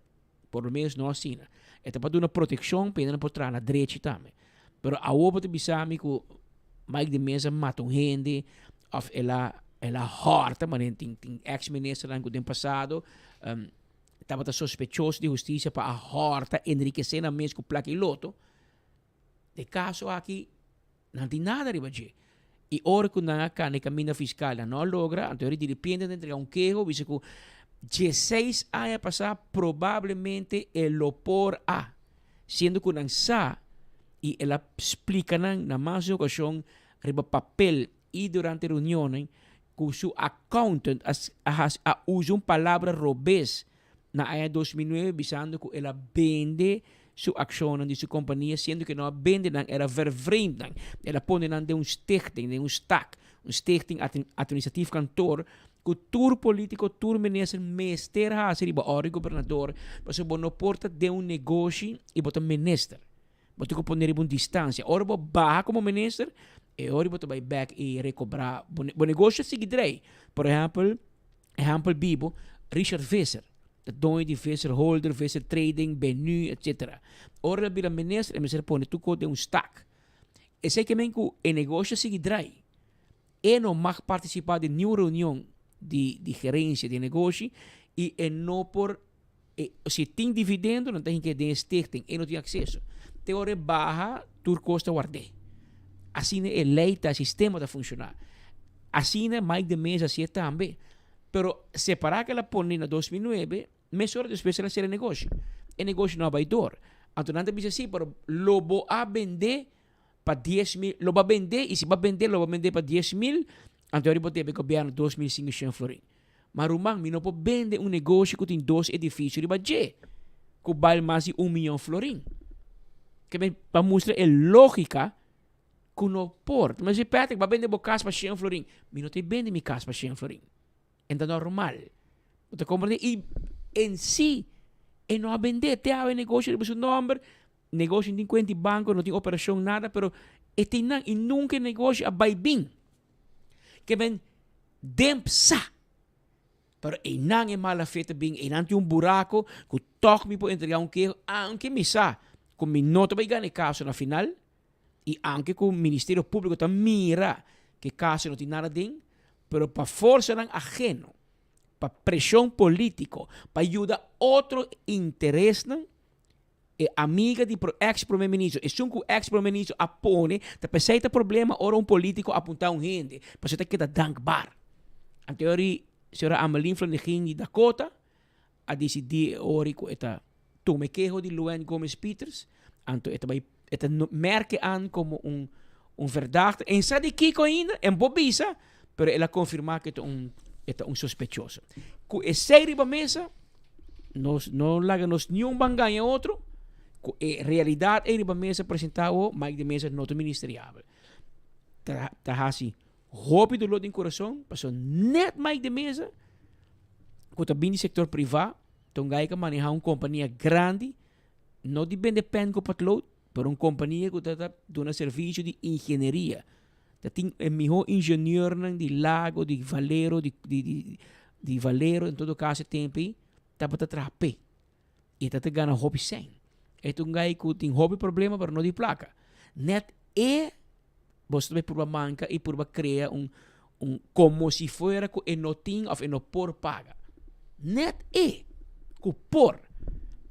S21: Por lo menos no asina. E ta pa duna proteccion pa hende por traha na drechi tambe. Pero awo bo ta bisa mi cu Mike de Meza mata un hende of el a el a horta, manera tin tin ex ministernan cu den pasado tabata sospechoso di husticia pa a horta enriquece nan mes cu placa y loto. De caso aki nan tin nada riba dje. Y ora cu nan a cana e caminda fiscal nan no a logra, anto ora diripiente nan entrega un keho bisa cu dieseis aña pasa probablemente e lo por a, siendo cu nan sa y el a splica nan na mas di un ocasion riba papel y durante reunionnan cu su accountant a a usa un palabra robes na aña 2009 bisando cu el a bende su accionnan di su compania siendo cu e no a bende nan, el a vervreemd nan, el a pone nan den un stichting, den un stak, un stichting administratief kantoor cu tur politico, tur minister mester haci riba orde di gobernador pasobra bo no por ta den un negoshi y bo ta minister. Bo tin cu pone riba un distancia. Ora bo baha como minister, e ora bo ta bay bek y recobra bo, bo negoshi a sigui drei. Por ehempel, Ehèmpel bibo, Richard Visser, ta doño di Visser Holder, Visser Trading, Benu, etc. Ora el a bira minister, e mester a pone tur kos den un stak. Esei ke men ku e negoshi a sigui drai. E no mag partisipá den niun reunion di di gerensia di e negoshi i e no por, e si tin dividendo nan ta hinka den e stichting, e no tin akseso. Te ora e baha, tur kos ta ward'é. Asina e lei ta, e sistema ta funshoná. Asina Mike de Meza hasié tambe. Pero separá ku el a pone na 2009, mesora despues el a sera e negoshi. E negoshi no a bai dor. Anto nan ta bisa si, pero lo bo a bendé pa 10.000, lo bo a bendé i si bo a bendé lo bo a bendé pa 10.000, anto ahora bo debe gobièrnu 2500 florin. Ma ruman, mi no por bende un negoshi ku tin dos edifisio riba dje, ku bal mas di un miyon florin. Ke men pa mustra e lógika ku no por. Mi si Patrick, bo a bende bo kas pa shen florin. Mi no ta bende mi kas pa shen florin. En ta normal. Bo ta komprende? I en si e no a bende, te awe e negoshi riba su nòmber, negoshi no tin kuenta di banko, no tin operashon, nada, pero e tin nan i nunka e negoshi a bai bin. Ke men den psa. Pero einan e mala fe ta bin, einan tin un buraco cu toch mi por entrega un keho, aunke mi sa cu mi no ta bay gana e caso na final, y aunke cu Ministerio Publico ta mira cu e caso no tin nada den, pero pa forsanan ajeno, pa presion politico, pa yuda otro interesnan, E amiga di ex prome ministro, esun cu ex prome ministro a pone, ta pesey ta problema ora un politico apunta un hende, pasobra ta keda dankbaar. Anto ori señora Amelin Flanegin di Dakota a dicidi e ori cu e ta tuma e keho di Luann Gomez Pieters, anto e ta bay e ta merke an como un un verdachte, en sa di kico ainda, en bo bisa, pero el a confirma cu e ta un e ta un sospechoso. Cu esey riba mesa, Nos no laga nos niun ban gaña otro. Ku e realidat ei riba mesa presentá awo, Mike de Meza no ta ministeriabel. Ta, ta hasi hopi dolor den kurason, pasobra net Mike de Meza, ku ta bin di sektor privá, ta un gai ku a manehá un kompania grandi, no di bende pen ku potlood, pero un kompania ku ta ta duna servisio di ingenieria. Ta tin e mihó ingenieurnan di Lago, di Valero, di, di, di, di Valero, en todo caso e tempo ei, tabata traha p'e. I ta ta gana hopi sèn. E ta un gai ku tin hopi problema, pero no di plaka. Net e, boso ta bai purba manka i purba krea un, un komo si fuera ku e no tin òf e no por paga. Net e, ku por.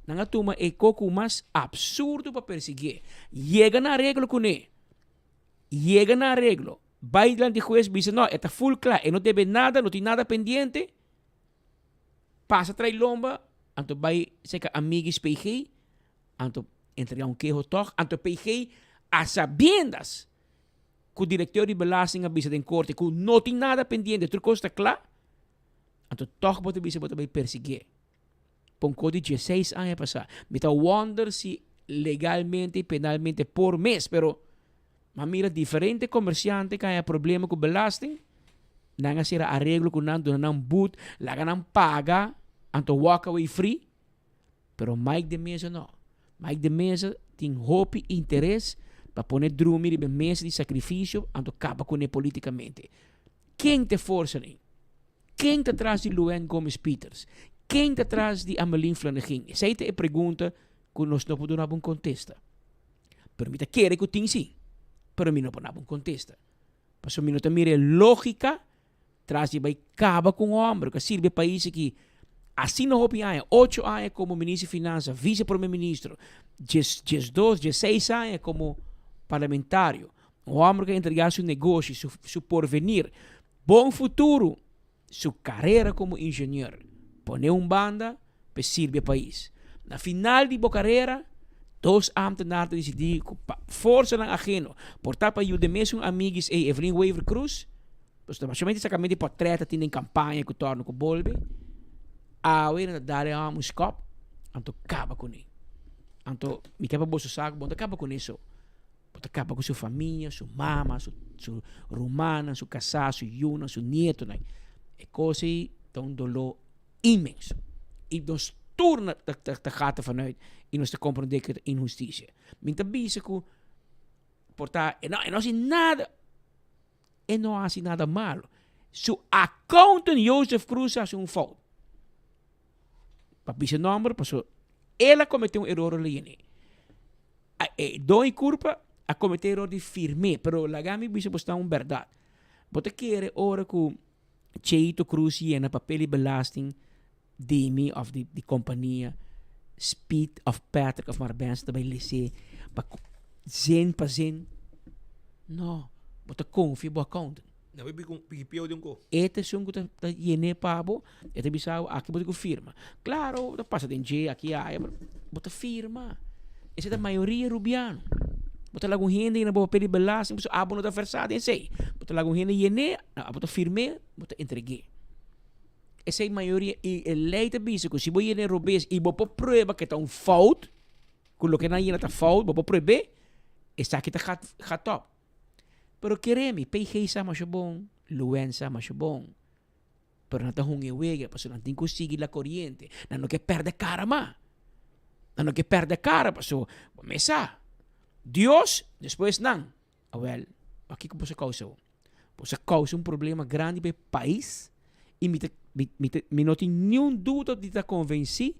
S21: Nan a tuma e koko mas absurdo pa persiguié. Yega na areglo kuné. Yega na areglo. Bai dilanti hues bisa no, e ta full kla, e no debe nada, no tin nada pendiente. Pasa trai lomba, anto bai seka amiguis PG, anto entrega un keho tog, anto PG a sabiendas ku direkteur di belasting a bisa den korte ku no tin nada pendiente, tur kos ta kla, anto tog bo ta bisa bo ta bai persiguié. Ponko di dieseis aña pasá. Mi ta wonder si legalmente y penalmente por mes, pero m'a mira diferente comerciante ku a haña problema ku belasting, nan a sera areglo ku nan, duna nan but, laga nan paga, anto walk away free. Pero Mike de Meza no. Mike de Meza tin hopi interes pa pone drumi riba e mesa di sacrificio, anto caba kuné politicamente. Ken ta e forsa ei? Ken ta tras di Luann Gomez Pieters? Ken ta tras di Amelin Flanegin? Esei ta e pregunta ku nos no por duna bo un kontesta. Pero mi ta kere ku tin si, pero mi no por duna bo un kontesta. Pasobra mi no ta mira e lógika tras di bai kaba ku un hòmber ku a sirbi e pais aki asina hopi aña, ocho aña komo minister di finansa, vise prome ministro, djes djesdos, djesseis aña komo parlamentario. Un hòmber ku a entregá su negoshi, su su porvenir, bon futuro, su karera komo ingenieur, pone un banda pa e sirbi e pais. Na final di bo karera, dos ámtenar ta disidí ku pa forsanan ageno, por ta pa yuda e mesun amiguis ei, Evelyn Wever Croes, pasobra básicamente sakamento di pòrtrèt ta tin den kampaña ku tòrno ku bolbe, awe nan ta dal e hòmber un skòp, anto kaba kuné. Anto mi ke pa boso sa ku bo no ta kaba kuné so. Bo ta kaba ku su famia, su mama, su su rumannan, su kasá, su yunan, su nietonan. E kos ei ta un doló inmenso. I nos tur na ta ta ta gata vanuit i nos ta komprondé ku ta inhustisia. Mi ta bisa ku por ta e no e no hasi nada, e no hasi nada malo. Su accountant Joseph Cruz a hasi un fout. Pa bisa nòmber pasobra el a kometé un eror leyene. E don y curpa a comete eror di firm'é, pero laga mi bisa bo sta un berdad. Bo ta kere ora cu Cheito Cruz yena papel di belasting di mi of di di compania Speed of Patrick of Marbenz ta bay les'é pa zin pa zin? No, bo ta confia bo accountant.
S19: Na bo piki pieu di un ko.
S21: E ta esun ku ta ta yen'é pa bo, e ta bisa bo aki bo tin ku firma. Klaro bo ta pasa den dje aki aya pero bo ta firma. Esei ta mayoria rubiano. Bo ta laga un hende yena bo papel di belasting pasobra abo no ta versá den esei. Bo ta laga un hende yen'é, abo ta firm'é, bo ta entreg'é. Esei mayoria i e lei ta bisa ku si bo yen'é robes i bo por prueba ku e ta un fout, ku loke nan yena ta fout, bo por prueb'é, esaki ta gat gat òp. Pero kere mi, PG sa masha bon, Luen sa masha bon. Pero nan ta hunga e wega pasobra nan tin ku sigui la koriente. Nan no ke pèrdè kara mas. Nan no ke pèrdè kara pasobra bo mes sa, Dios, despues nan. Awèl, pakiko boso a kousa bo? Boso a kousa un problema grandi pa e pais i mi ta mi mi ta mi no tin niun duda di ta konvensí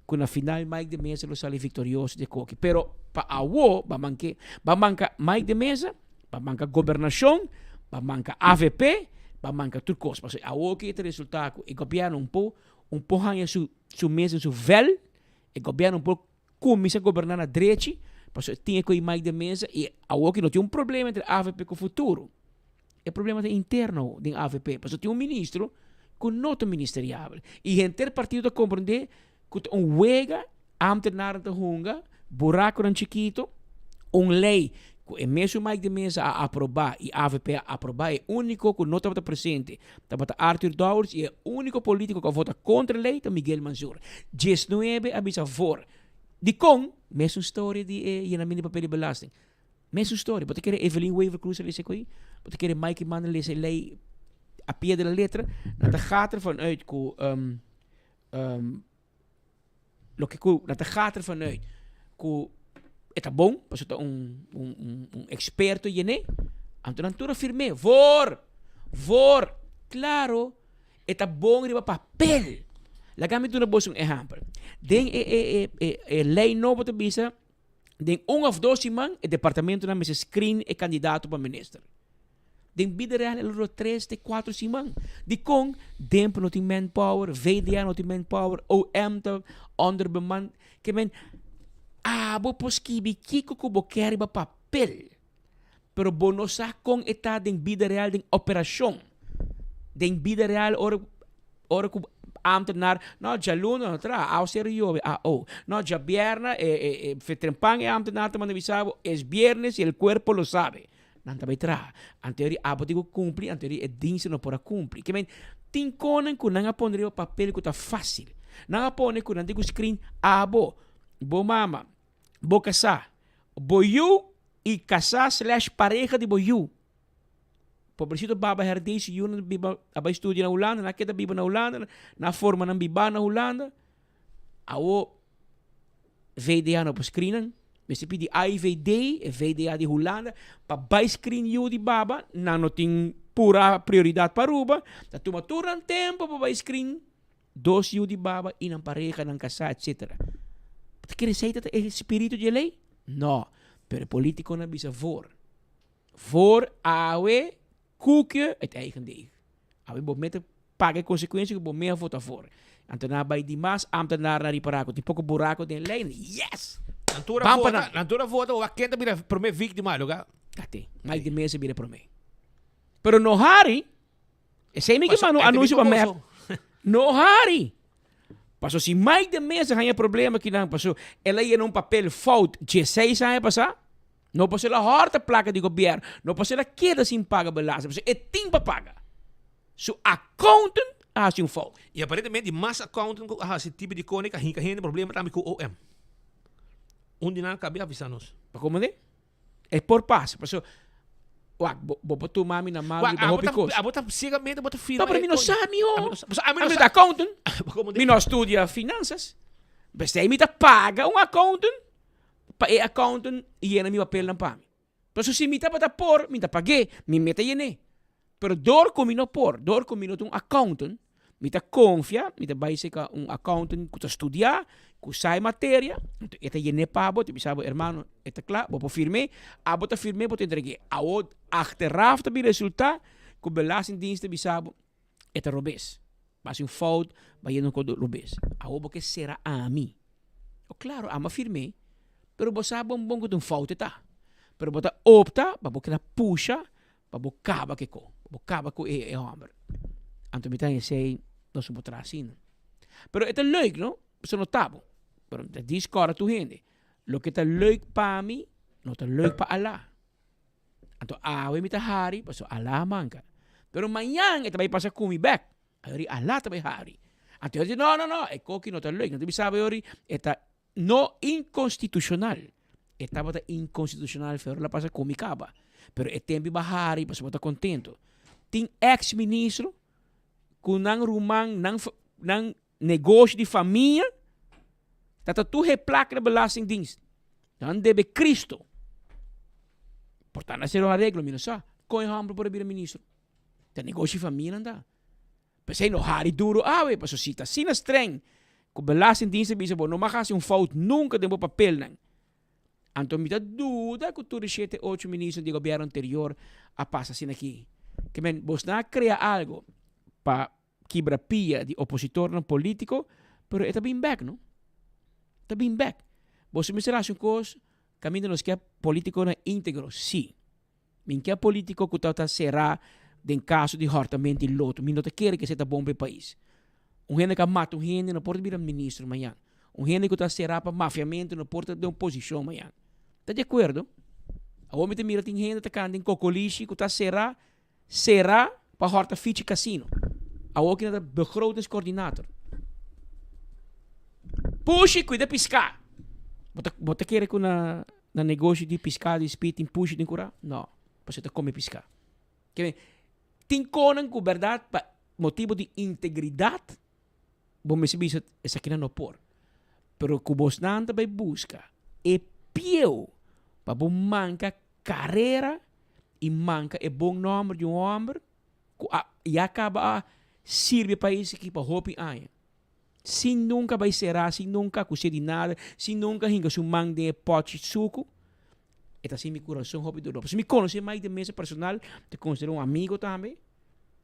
S21: ku na final Mike de Meza lo sali viktorioso di e koki. Pero pa awo ba manke ba manka Mike de Meza, ba manka gobernashon, ba manka avp, ba manka tur kos. Pasobra awo ke ta resultá ku e gobièrnu un por un por haña su su mes den su vèl, e gobièrnu un por Cuminsa goberna na drechi, pasobra e tin e cu Mike de Meza y awor ki no tin un problema entre avp cu Futuro. E problema ta interno den avp, pasobra tin un ministro cu no ta ministeriabel y henter partido ta comprende cu ta un wega ambtenaren ta hunga, buraconan chikito, un ley cu e mesun Mike de Meza a aproba y avp a aproba, e unico cu no tabata presente Tabata Arthur Dowers y e unico politico cu a vota contra e ley ta Miguel Mansur. Diesnuebe a bisa voor. Dicon? Mesun storia di e yenamento di papel di belasting. Mesun storia. Bo ta kere Evelyn Wever Croes a lesa e coy? Bo ta kere Mike Eman a lesa e ley a pie de la letra? Nan ta gaat ervan uit cu Loke ku nan ta gaat ervan uit ku e ta bon, pasobra ta un un un un eksperto yen'é, anto nan tur a firm'é, voor! Voor! Klaro, e ta bon riba papel. Laga mi duna boso un ehèmpel. Den e e e e e lei nobo ta bisa, den un òf dos siman e departamentonan mester screen e kandidato pa minister. Den bida real el dura tres te cuatro siman. Dikon? Demp no tin manpower, VDA no tin manpower, OM ta onderbemand. Ke men, abo por skibi kiko ku bo ke riba papel, pero bo no sa kon e ta den bida real den operashon. Den bida real ora ora ku ambtenaar, no djaluna no traha, awe sero yobe, ah oh. No djabièrnè e e e fetrempan e ambtenaar ta manda bisa bo, es biernes y el cuerpo lo sabe. Nan ta bai traha. Anto eri abo tin ku kumpli, anto eri e dienst no por a kumpli. Ke men, tin konan ku nan a pone riba papel ku ta fásil. Nan a pone ku nan tin ku screen abo, bo mama, bo kasá, bo yu i kasá slash pareha di bo yu. Pobrecito baba herdé su yunan biba a bai studia na Hulanda, nan a keda biba na Hulanda, nan a forma nan bibá na Hulanda. Awo VDA no por screen nan. Mester pidi AIVD, e VDA di Hulanda, pa bai screen yu di baba. Nan no tin pura prioridad pa Aruba. Ta tuma tur nan tempo pa bai screen. Dos yu di baba i nan pareha, nan kasá, etc. Bo ta kere esei ta e spiritu di e lei? No. Pero e politikonan a bisa voor. Voor awe koekje het eigen deeg. Awe bo mester paga e konsekuensia ku bo mes a vota voor. Anto nan a bai di mas ambtenaar na ripará ku tin poko buraku den lei. Yes!
S19: Nan tur a
S21: Ban pa
S19: vota,
S21: nan.
S19: nan tur a vota, bo wak ken ta bira promé víktima, loka.
S21: Kate, Mike de Meza bira promé. Pero no hari, esei mi ke
S19: Paso,
S21: manda un
S19: e ta
S21: anuncio pa
S19: bin pa
S21: mep.
S19: boso.
S21: No hari. Paso si Mike de Meza haña problema kinan, paso el a yena un papel fout dieseis aña pasá, no paso el a hòrta plaka di gobièrnu, no paso el a keda sin paga belasting, paso e tin pa paga. Su accountant a hasi un fout.
S19: I aparentemente mas accountant ku a hasi tipo di kone ka hinka hende problema tambe ku OM. Un di nan a kabia avisa nos.
S21: Pa komo de? E por pasa, paso wak, bo, bo por tuma mi na mal
S19: Wak,
S21: riba
S19: abo
S21: hopi
S19: ta,
S21: kos.
S19: abo ta ciegamente bo ta firma
S21: No, pero
S19: e
S21: mi no
S19: kos.
S21: sa, miho.
S19: Ami no sa, paso ami no
S21: Ami
S19: sa.
S21: ta accountant.
S19: Komo de?
S21: Mi no a studia finanzas. P'esei mi ta paga un accountant pa e accountant yena mi papelnan pa mi. Paso si mi tabata por, mi ta pag'é, mi meta yen'é. Pero dor ku mi no por, dor ku mi no ta un accountant, mi ta konfia, mi ta bai serka un accountant ku ta studiá, ku sa e materia, anto e ta yen'é pa bo, e ta bisa bo, hermano, e ta kla, bo por firm'é, abo ta firm'é, bo ta entreg'é. Awor, achteraf ta bin resultá ku Belastingdienst ta bisa bo, e ta robes. Bo hasi un fout, bo a yena un kos robes. Awor bo ke sera ami. O klaro, ami a firm'é, pero bo sa bon bon ku ta un fout e ta. Pero bo ta opta pa bo keda pusha pa bo kaba ku e ko, pa bo kaba ku e hòmber. Anto mi ta esei nos no por traha asina. Pero e ta leuk no, pasobra no ta bo. Pero mi ta diskòrda tur hende, loke ta leuk pa mi no ta leuk pa Alá. Anto awe mi ta hari pasobra Alá a manka. Pero mañan e ta bai pasa ku mi bèk. Ayori Alá ta bai hari. Anto e di no, no, no, e koki no ta leuk. No ta bisa bo ayori e ta No inconstitucional. E tabata inconstitucional Ferro la pasa comi caba. Pero e tempo iba hari pasobra bo ta contento. Tin ex ministro cu nan ruman, nan nan negoshi di famia ta ta tur he placa na belastingdienst. Nan debe Cristo. Por ta nan hacer un areglo, mi no sa. Con e homber por a bira ministro? Ta negoshi famia nan ta. P'esei no hari duru awe, pasobra si ta asina streng ku Belastingdienst ta bisa bo no mag hasi un fout nunka den bo papelnan. Anto mi ta duda ku tur e shete ocho ministro di gobièrnu anterior a pasa asina aki. Ke men, bosnan a krea algu pa kibra pia di opositornan polítiko, pero e ta bin bèk, no? Ta bin bèk. Boso mester hasi un kos kaminda nos ke polítikonan íntegro, sí. Mi ke politico cu ta cera den caso di hortamento di loto. Mi no ta kere cu esey ta bon pa e pais. Un hende cu a mata un hende no por ta bira ministro mañan. Un hende cu ta cera pa mafiamento no por ta den un posicion mañan. Ta di acuerdo? Awor mi ta mira tin hende ta cana den cocolishi cu ta cera, cera pa horta fichi casino. Awor ki nan ta begrotingscoördinator. Pushi cuida pisca. Bo ta, bo ta kere cu na. Na negoshi di piská di spit tin pushi den kurá? No, pasobra ta kome piská. Ke men, tin konan ku bèrdat pa motibu di integridat bo mester bisa esakinan no por. Pero ku bosnan ta bai buska e pieu pa bo manka karera i manka e bon nòmber di un hòmber ku a ya kaba a sirbi e pais aki pa hopi aña. Sin nunka bai será, sin nunka akus'é di nada, sin nunka hinka su man den e pòchi suku, e ta hasi mi kurason hopi doló. Pasobra mi konosé Mike de Meza personal, mi ta konsider'é un amigo tambe,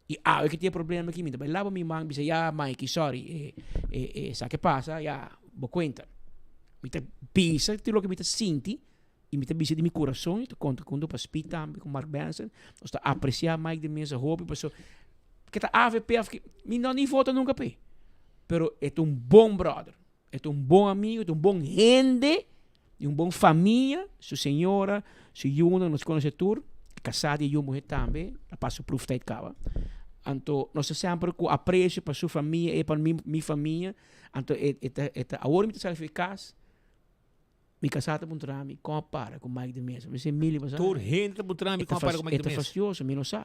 S21: i awe ke tin e problema aki, mi ta bai laba mi man, bisa, ya Mikey, sorry, e, e, e sa ke pasa, ya, bo kuenta. Mi ta bisa tur loke mi ta sinti, i mi ta bisa di mi kurason, i ta konta ku pa Speed tambe, ku Mark Benson, nos ta apresiá Mike de Meza hopi, pasobra ke ta avp of ke, mi no ni vota nunka p'e, pero e ta un bon brother, e ta un bon amigo, e ta un bon hende, di un bon famia, su señora, su yunan, nos konosé tur, e kasá di e yu muhé tambe, a pasa su proeftijd kaba, anto nos ta semper ku apresio pa su famia e pa mi mi famia, anto e e ta e ta awor mi ta sali for e kas, Mi kasá ta puntra mi kon a para ku Mike de Meza. Mi si Emilio bo sa.
S19: Tur hende ta puntra mi kon a para ku Mike de Meza.
S21: E ta fastioso, mi no sa.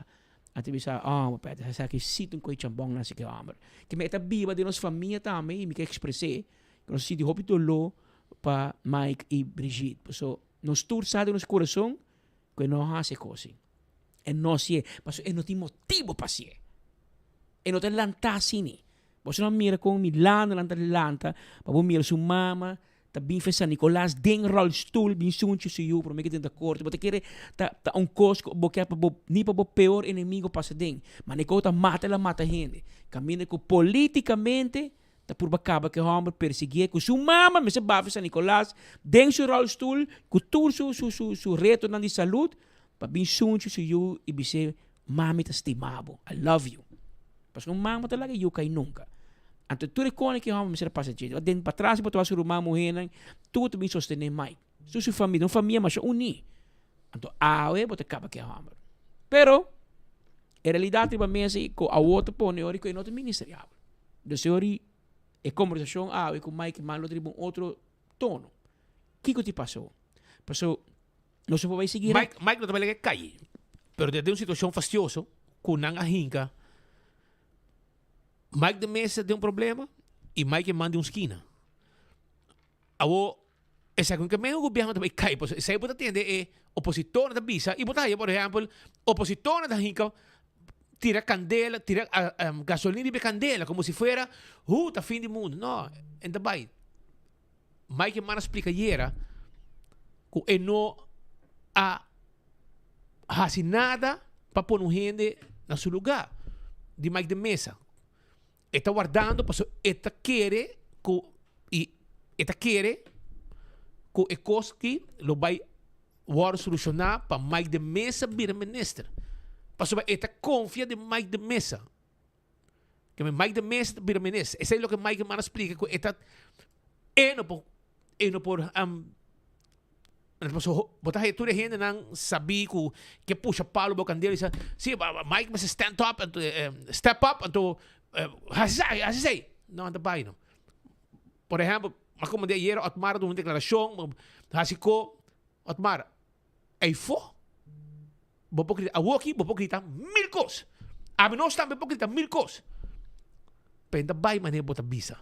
S21: Anto mi sa, oh, ma pet, sa ki si tin koi chambon na si ki homber. Ke mi e ta biba den nos famia tambe i mi ke ekspres'é ku nos sinti hopi doló pa Mike i Brigitte. Paso nos tur sa den nos kurason ku e no hasi e kos ei. E no hasié, paso e no tin motibu pa hasié. E no ta lantá asini. Boso no a mira kon Milanonan ta lanta pa bo mira su mama ta bin fe San Nicolas den rolstoel bin sunchi su yu prome ke den ta korte. Bo ta kere ta ta un kos ku bo ke pa bo ni pa bo peor enemigo pasa den. Ma Nico ta mata el a mata hende. Kaminda ku politikamente ta purba kaba ku e hòmber persiguié ku su mama mester ba fe San Nicolas den su rolstoel ku tur su su su su retonan di salud pa bin sunchi su yu i bis'é Mami ta stima bo, I love you. Pasobra un mama ta laga e yu kai nunka. Anto tur e kone ku e hòmber mester a pasa dje. Den patras bo ta wak su ruman muhénan, tur ta bin sostené Mike. Tur su famia, un famia masha uní. Anto awe bo ta kaba ku e hòmber. Pero, e realidat riba mesa i ku awor ta pone ora ku e no ta ministeriabel. Dus e ora e kombersashon awe ku Mike man lo ta riba un otro tono. Kiko ti pasó? Paso nos no por bai sigui.
S19: Mike, Mike no ta bai laga e kai. Pero den un situashon fastioso ku nan a hinka Mike de Meza den un problema i Mike e man den un skina. Awor esaki un ke men gobierno ta bai kai pasobra esei bo ta tende e opositornan ta bisa i bo ta haya por ehempel opositornan ta hinka tira kandela tira gasolina riba e kandela komo si fuera hu ta fin di mundu. No, e ta bai. Mike Eman a splika ayera ku e no a hasi nada pa pone un hende na su lugá di Mike de Meza. E ta wardando pasobra e ta kere ku i e ta kere ku e kos aki lo bai wòrdu solushoná pa Mike de Meza bira minister. Pasobra e ta konfia den Mike de Meza. Ke men Mike de Meza ta bira minister. Esei loke Mike Eman a splika ku e ta e no por e no por paso bo ta haya tur e hendenan sabí ku ke pusha palo bo kandela i sa si Mike mester stand up anto step up anto hasi esaki hasi esei. No a ta bai no. Por ehèmpel a komo di ayera Otmar a duna un deklarashon hasi ko Otmar Eyfo bo por grita awoki bo por grita mil kos. Ami nos tambe por grita mil kos. Pero ta bai manera bo ta bisa.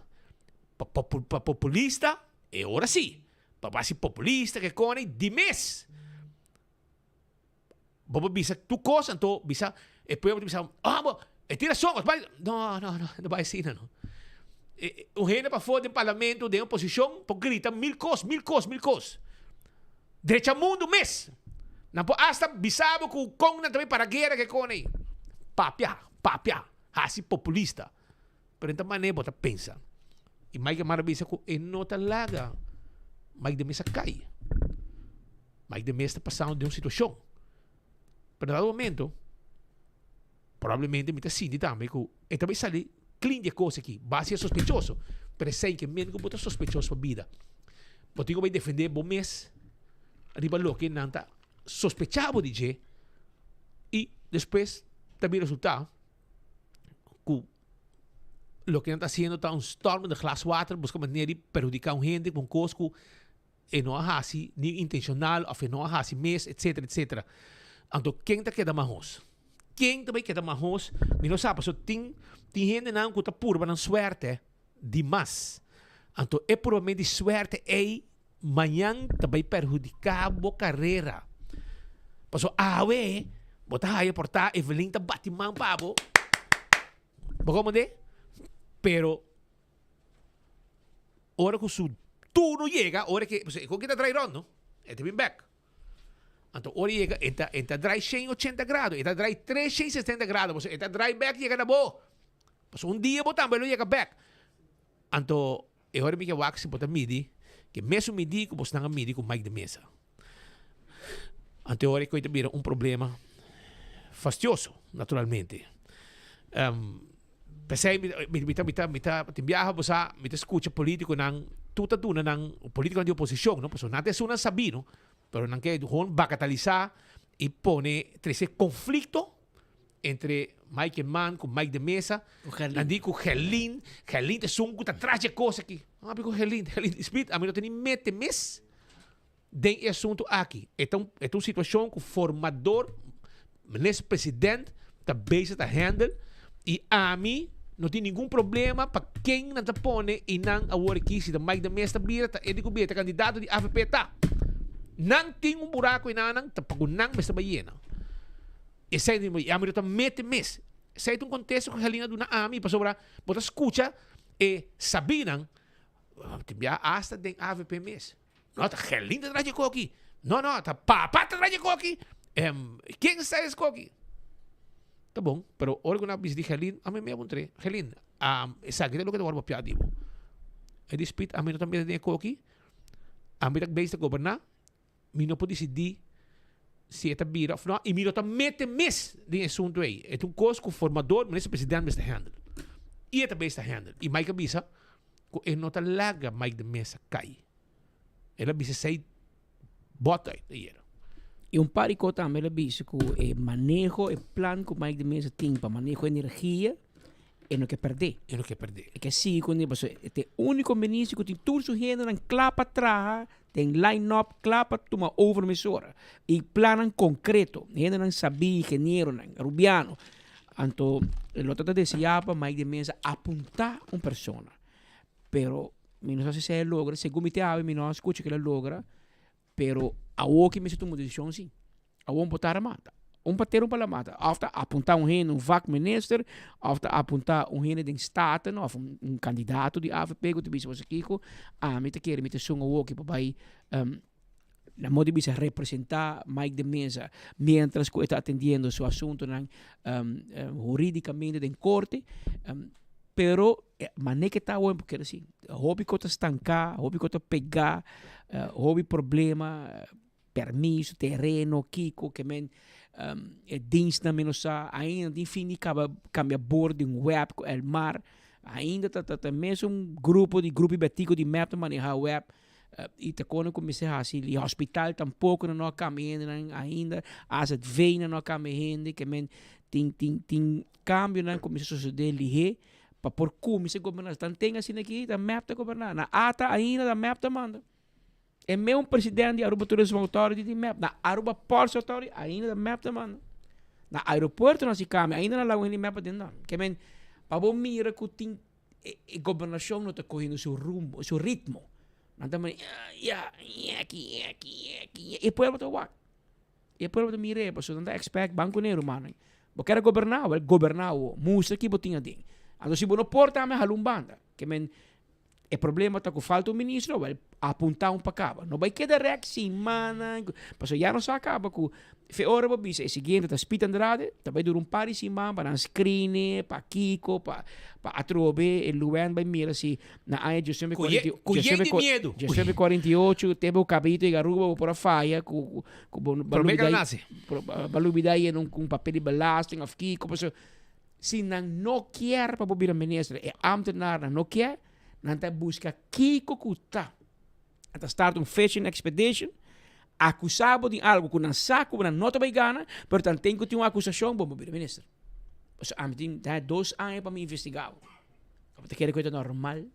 S19: Pa pa populista e ora si. Pa bo hasi populista ke kone di mes. Bo por bisa tur kos anto bisa e pueblo ta bisa ah bo e tin rason no no no no bai asina no. Un hende pafó den parlamento den oposishon por grita mil kos mil kos mil kos. Drecha mundu mes. Nan por asta bisa bo ku kon nan ta bai para guera ke kon ei. Papia, papia, hasi populista. Pero en ta manera bo ta pensa. I Mike Eman a bisa ku e no ta laga Mike de Meza kai. Mike de Meza ta pasando den un situashon. Pero na dado momento, probablemente mi ta sinti tambe ku e ta bai sali clean di e kos aki. Basi e sospechoso. Pero esei ke men ku bo ta sospechoso pa bida. Bo tin ku bai defende bo mes riba loke nan ta sospecha bo di dje i despues ta bin resulta ku loke nan ta hasiendo ta un storm in the glas water, buska manera di perhudika un hende ku un kos ku e no a hasi ni intencional of e no a hasi mes, etcetera, etcetera. Anto ken ta keda mahos? Ken ta bay keda mahos? Mi no sa, pasobra tin tin hendenan ku ta purba nan suerte di mas. Anto e purbament di suerte ey mañan ta bay perhudica bo carera. Pasobra awe bo ta haya por ta Evelyn ta bati man pa bo. Bo komprende? Pero Ora ku su turno yega, ora ke, pasobra e kon ke ta drai rònt no, e ta bin bèk. Anto ora e yega, e ta, e ta drai shen ochenta grado, e ta drai tres shen sesenta grado, pasobra e ta drai bèk yega na bo. Pasobra un dia bo tambe lo yega bèk. Anto e ora mi ke wak si bo ta midi, ke mesun midi ku bosnan a midi ku Mike de Meza. Anto e ora e koe ta bira un problema fastioso, naturalmente. P'esei mi mi ta mi ta mi ta tin biaha bo sa mi ta skucha politikonan tur ta duna nan politikonan di oposishon no pasobra nan ta esunnan sabí no pero nan ke hon bagatalisá i pone trese konflikto entre Mike Eman ku Mike de Meza nan di ku Gerlin Gerlin ta esun ku ta tras di e kos aki nan papia ku Gerlin Gerlin Smit ami no ta ni mete mes Den e asuntu aki, e ta un e ta un situashon ku formador, minister president ta bezig ta handle i ami no tin ningun problema pa ken nan ta pone i nan awor aki si ta Mike de Meza ta bira ta Eddie Gubia ta kandidato di avp ta. Nan tin un buraku i nan nan ta pa ku nan mester bai yena. Esei i ami no ta mete mes. Esei ta un kontesto ku Helena duna ami pasobra bo ta skucha e sabinan tin bia asta den avp mes. No, ta Helene ta traha e koki. No, no, ta papa ta traha e koki. Em, ken sa es koki? Ta bon, pero ora ku nan a bisa di Helene, ami mi a puntr'é, Helene, um, esaki ta loke ta wòrdu papiá di bo. E di Speed, ami no ta mete den e koki, ami ta bezig ta goberná, mi no por disidí si e ta bira of no, i mi no ta mete mes den e asuntu ei. E ta un kos ku formador, minister president mester handle. I e ta bezig ta handle. I Mike a bisa ku e no ta laga Mike de Meza kai. El a bisa esei bòt uit ayera.
S21: I un par di kos tambe el a bisa ku e maneho, e plan ku Mike de Meza tin pa maneho energia, e no ke perdé.
S19: E no ke perdé.
S21: E ke sigui kuné pasobra e ta e úniko minister ku tin tur su hendenan kla pa traha den line up kla pa tuma over mesora. I plannan konkreto. Hendenan sabí, ingenieronan, rubiano. Anto e lo ta ta deseá pa Mike de Meza apuntá un persona. Pero mi no sa si esei a logra. Segun mi te awe mi no a skucha ku el a logra. Pero awor ki mester tuma un desishon si. Awor un por tara mata. Un pa tera un pa la mata. Of ta apuntá un hende un vakminister, of ta apuntá un hende den Staten of un kandidato di avp ku ta bisa boso kiko, ami ta kere mi ta esun awor ki pa bai na modo di bisa representá Mike de Meza mientras ku e ta atendiendo su asuntonan huridikamente den korte. Pero mane ke ta awor bo kere si. Hopi ku ta stanká, hopi ku ta pegá, hopi problema, permiso, tereno, kiko, ke men e dienstnan mi no sa, ainda tin fin di kaba kambia bor di un web ku Elmar, ainda ta ta ta mesun grupo di grupo Betico di mep ta maneha web i ta kone ku mester hasi i hospital tampoko nan no a kambia hendenan ainda, azv nan no a kambia hende, ke men tin tin tin Kambionan kuminsá sosodé lihé pa por kuminsá goberná. Tan ten asina aki ta mep ta goberná. Na ata ainda ta mep ta manda. E meun president di Aruba Tourism Authority di mep. Na Aruba Ports Authority ainda ta mep ta manda. Na aeropuerto nan si kambia ainda nan laga un hende mep aden nan. Ke men pa bo mira ku tin e gobernashon no ta kohiendo su rumbo, su ritmo. Nan ta manda ya, ya, aki, aki, aki, e pueblo ta wak. E pueblo ta mir'é, pasobra nan ta expect ban kuné, rumannan. Bo kere goberná? Wèl, goberná awor. Mustra ki bo tin aden. Anto si bo no por tambe, hala un banda. Ke men, e problema ta ku falta un ministro, wèl, apuntá un pa kaba. No bai keda rèk simannan, pasobra ya nos a kaba ku fe ora bo bisa e siguiente ta Speed Andrade, ta bai dura un par di siman pa nan screen'e, pa kiko, pa pa atrobe e Luan bai mira si Na aña diesnuebe
S19: Cu ye,
S21: cuarenta
S19: cu yen di miedu.
S21: diesnuebe cuarenta y ocho te bo cabito yega Aruba bo por a faya cu cu bo ba
S19: Prome que
S21: lubida
S19: nace.
S21: ba lubida yena un un papel di belasting of kico pasobra si nan no kier pa bo bira minister e ambtenaarnan no kier nan ta busca kico cu ta nan ta start un fishing expedition acusa bo di algo cu nan sa cu nan no ta bay gana pero tanten cu tin un acusacion bo bo bira minister pasobra ami tin dos aña pa mi investiga bo. Bo ta kere ku e ta normal,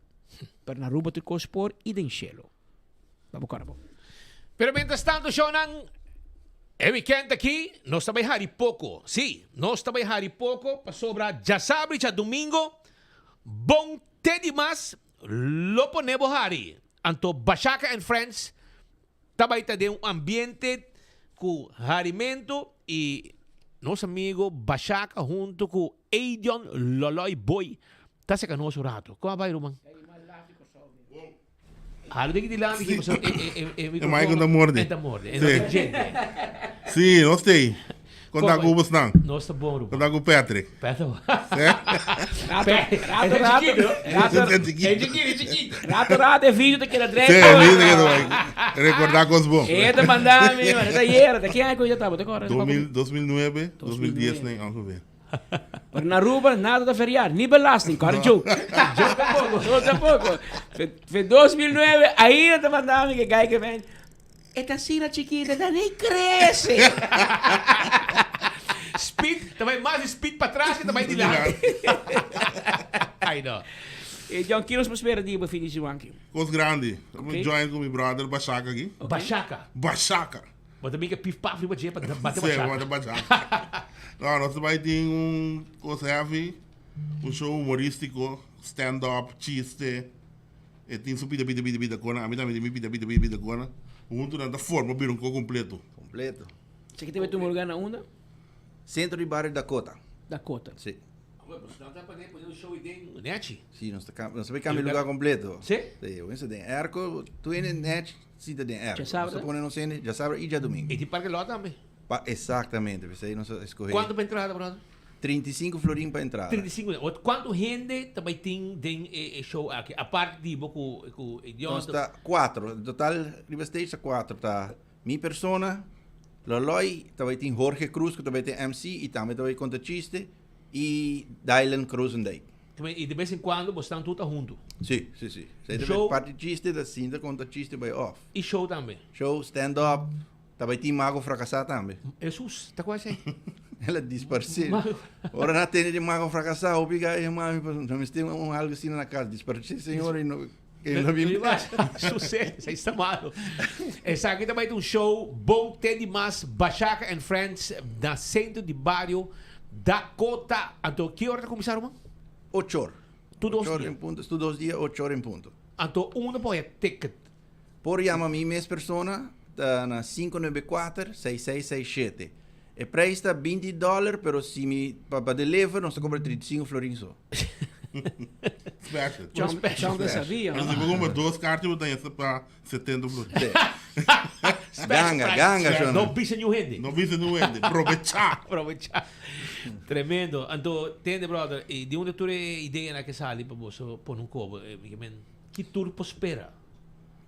S21: pero na Aruba tur kos por i den shelo. Ba bo kòrda bo.
S19: Pero mientras tanto shownan, e weekend aki nos ta bai hari poko. Sí, nos ta bai hari poko pasobra djasabra i djadumingo bon te di mas lo pone bo hari. Anto Bashaka and Friends ta bai ta den un ambiente ku harimentu i nos amigo Bashaka hunto ku Edion Loloy Boy ta seka nos un rato. Kon a bai ruman? Halo den dilanti ki pasobra e e e
S6: E microfono ta morde.
S19: E ta morde. E no ta djente.
S6: Sí, nos t'ei. Kon ta ku bosnan?
S19: Nos ta bon ruman.
S6: Kon ta ku Patrick?
S19: Patrick.
S21: Rato, rato, rato, rato,
S6: E chiquito.
S19: E chiquito, e chiquito.
S21: Rato, rato, e video ta keda drechi.
S6: Sí, e video ta keda drechi. Recorda cos bon.
S21: E ta manda mi, man. E ta ayera. Ta ken aña cu ya taba? Te acorda?
S6: 2009, 2010 nen ongeveer.
S21: Pero na Aruba nada ta feriar, ni belasting, corre joke. Joke tampoco, joke tampoco. Fe 2009 ainda ta manda mi que gai que men. E ta asina chiquita, ta ni crece.
S19: Speed, ta bai mas speed pa tras que ta bai dilanti. Ai no.
S21: Eh, John, kinos por spera di bo fin di siman aki?
S6: Cos grandi. Okay. Join cu mi brother Bashaka aki.
S19: Okay. Bashaka.
S6: Bashaka.
S19: Bo ta bin ke pif paf riba dje pa bate
S6: Sí,
S19: Bashaka.
S6: bate Bashaka. No, nos ta bai tin un cos heavy, un show humoristico, stand up, chiste. E tin su pida pida pida pida kona, ami tambe tin mi pida pida pida pida kona. Huntu nan ta forma bira un ko kompleto.
S1: Kompleto.
S21: Esaki ta bai tuma lugar na unda?
S1: Sentro di bario Dakota.
S21: Dakota.
S1: Si.
S19: Awor, boso ta pone pone un show den Nechi.
S1: Si, nos ta nos ta cambia lugar completo.
S19: Si?
S1: Si, wensa den airco, tu hende Nechi sinta den airco.
S19: Djasabra?
S1: Nos ta pone nos hende djasabra y djadomingo.
S19: Y tin parke lot tambe?
S1: Pa, exactamente, p'esei nos a escoge.
S19: Cuanto pa entrada, brother?
S1: 35 florin pa entrada.
S19: 35, ot cuanto hende ta bay tin den e e show aki, apart di bo cu cu idioma?
S1: Nos ta cuatro, en total riba stage ta cuatro, ta mi persona, Loloy, ta bay tin Jorge Cruz cu ta bay tin MC y tambe ta bay conta chiste y Dylan Krozendijk.
S19: Y de bes en cuando bo stan tur ta hunto?
S1: Si, si, si. Esey ta
S19: Show.
S1: parti chiste, ta sinta conta chiste bay off.
S19: Y show tambe?
S1: Show, stand up, Ta bai tin mago fracasá tambe.
S19: Hesus, ta kua esei?
S1: El a disparcé.
S19: Mago.
S1: Ora nan a tende di mago fracasá, hopi ga e mami pa no mester un algo asina na cas. Disparcé, señor, y no e no bin bek.
S19: Sucede, esei sta malo. Esaki ta bai ta un show bon te di mas Bashaka and Friends na centro di bario Dakota. Anto ki ora ta cuminsa Roman?
S1: Ocho or.
S19: Tur dos
S1: Ocho or
S19: dia.
S1: en punto, tur dos dia ocho or en punto.
S19: Anto unda por haya ticket?
S1: Por yama mi mes persona ta na 594 6667. E prijs ta 20 dollar pero si mi pa pa deliver nos ta cobra 35 florin so.
S6: Special.
S21: Chon- Chon ta sabia,
S6: Pero si bo compra dos kaartje bo ta hasta pa 70 florin.
S19: Special
S1: Ganga,
S19: price.
S1: ganga, Shona.
S19: No bisa niun hende.
S6: No bisa niun hende. Probecha.
S19: Probecha. Tremendo. Anto, tende brother, y di unda tur e ideanan ke sali pa boso pone un kobo? Eh, mi ke men, ki tur por spera?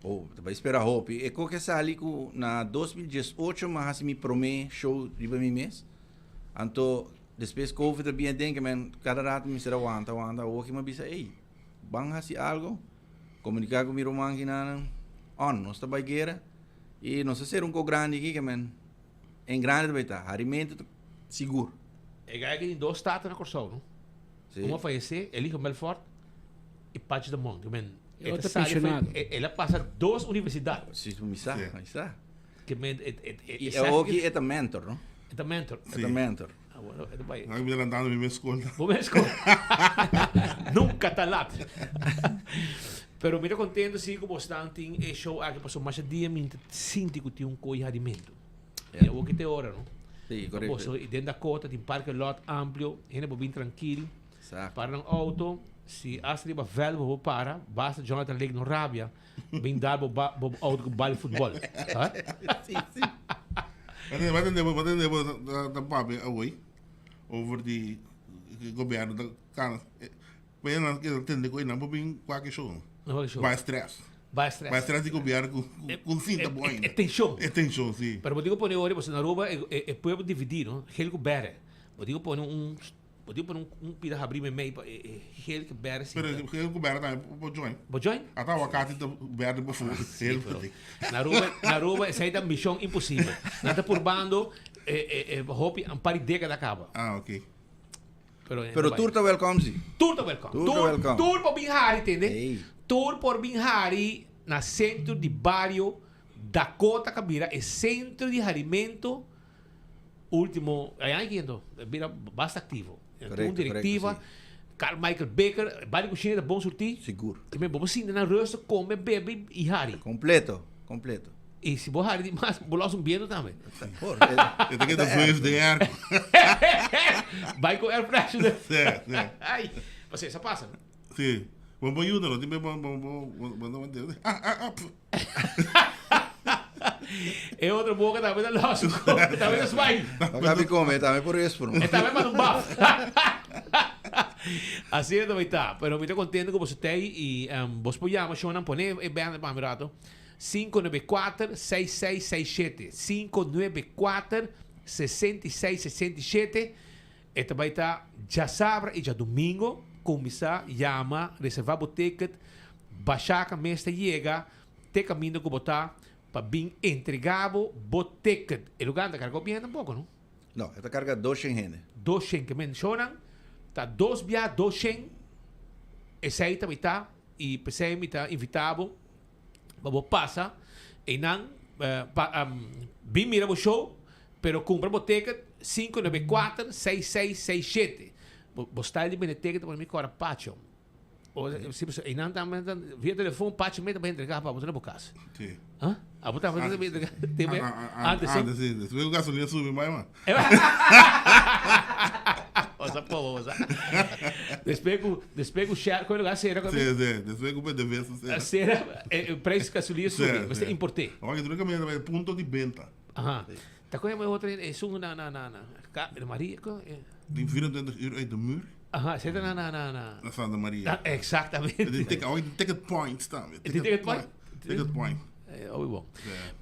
S1: Oh, ta bai spera hopi. E koke sali ku na 2018 m'a hasi mi promé show riba mi mes. Anto despues covid a bini aden ke men kada rato mi mester a wanta wanta. Awoki m'a bisa ey, ban hasi algo. Komuniká ku mi ruman kinanan, on, nos ta bai guera. I nos a sera un kos grandi aki ke men en grandi ta bai ta. Harimentu ta sigur.
S19: E guy aki tin dos tata na Kòrsou, no?
S1: Sí.
S19: Un a fayesé, Eligio Melfort i Pachi de Mond. Ke men
S21: E otro pensionado.
S19: El a pasa dos universidad.
S1: Si, mi sa, mi sa.
S19: Ke men, e, e, e,
S1: I awoki e ta mentor, no?
S19: E ta mentor.
S1: E ta mentor.
S19: Ah, bueno, e ta bai.
S6: Nan mi ta lantando mi mes skol.
S19: Bo mes skol. Nunca ta lat. Pero mi ta contento si cu bosnan tin e show aki pasobra masha dia mi ta sinti cu tin un coy hadimento. I awoki te ora, no?
S1: Si, correcto.
S19: Boso den Dakota tin parke lot amplio, hende por bin trankil.
S1: Exacto.
S19: Para nan auto, si hasta riba veld bo por para, basta Jonathan Lake no rabia, bin dar bo ba bo auto ku bal futbol. Ha?
S1: Si, si.
S6: Wat wat tende wat tende bo ta ta papia awoi over di gobierno ta kan Pero nan keda tende ku einan por bin kualke show.
S19: Kualke show.
S6: Bai stress.
S19: Bai stress.
S6: Bai stress di gobierno ku ku sinta bo ainda.
S19: E tension.
S6: E tension, si.
S19: Pero bo tin ku pone ora pasobra na Aruba e e pueblo dividí no, gel ku berde. Bo tin ku pone un bo tin ku pone un pida habrí meimei pa e e gel ku berde sinta.
S6: Pero gel ku berde tambe por join.
S19: Por join?
S6: Ata awakati ta berde pafó, gel
S19: pero
S6: ku.
S19: Na Aruba na Aruba esei ta mishon imposibel. Nan ta purbando e e e hopi un par di dekada kaba.
S6: Ah, ok.
S19: Pero,
S1: Pero tur ta welcome si.
S19: Tur ta welcome.
S1: Tur ta welcome.
S19: Tur por bin hari, tende? Tur por bin hari na centro di bario Dakota ka bira e centro di harimento ultimo aña aki ento bira basta activo.
S1: Correcto,
S19: Un directiva
S1: correcto,
S19: Carl Michael Baker, bario cushina ta bon surti.
S1: Sigur.
S19: Bo por sinta na rustig, come, bebe y hari.
S1: Completo, completo.
S19: Y si bo hari di mas, bo los un biento tambe.
S1: Por.
S6: E ta keda zweef den airco.
S19: Bai cu air freshener.
S6: Sí, sí.
S19: Ay, pasobra esa pasa, no?
S6: Sí. Bo bo yuda no, tin be bo bo bo bo bo bo ah ah ah.
S19: E otro boca tambe ta los. Tambe ta smile.
S1: Acá come, tambe por eso.
S19: E tambe manda un baf. Asina tambe ta. Pero mi ta contento cu boso ta ey y um, bos por yama shownan pone e banner pa mi rato. 594 6667 594 6667 E ta bai ta djasabra y djadomingo. Cuminsa yama, reserva bo ticket. Bashaka mes ta yega te caminda cu bo ta pa bin entrega bo bo ticket. E lugar no ta carga bien tampoco, no?
S1: No, e ta carga doshen hende.
S19: Doshen, ke men shownan ta dos bia doshen. Esey ta bai ta y p'esey mi ta invita bo pa bo pasa einan pa bin mira bo show pero cumpra bo ticket 594 6667 bo style di bende ticket ta pone mi cora pacho o si pasobra einan tambe via telefon pacho meta pa entrega pa bo ta na bo cas
S6: Si.
S19: Ha abo tambe ta entrega tempo
S6: Antes
S19: antes
S6: si despues cu gasolina subi mai man.
S19: Pasa pobo, pasa. Despues ku, despues ku Shell, kon lugar sera?
S6: Sí, sí. Despues ku PDVSA sera.
S19: Sera, e prijs di gasolina subi, mester import'é.
S6: Awor ki tur kaminda ta bai punto di benta.
S19: Aha. Ta kon e otro esun na, na, na, na, Maria, kon?
S6: Tin 24 uur uit de muur.
S19: Aha, esei ta na, na, na, na.
S6: Na Santa Maria.
S19: Exactamente.
S6: Tin ticket, awor tin ticket points tambe.
S19: Tin ticket point?
S6: Ticket point.
S19: Hopi bon.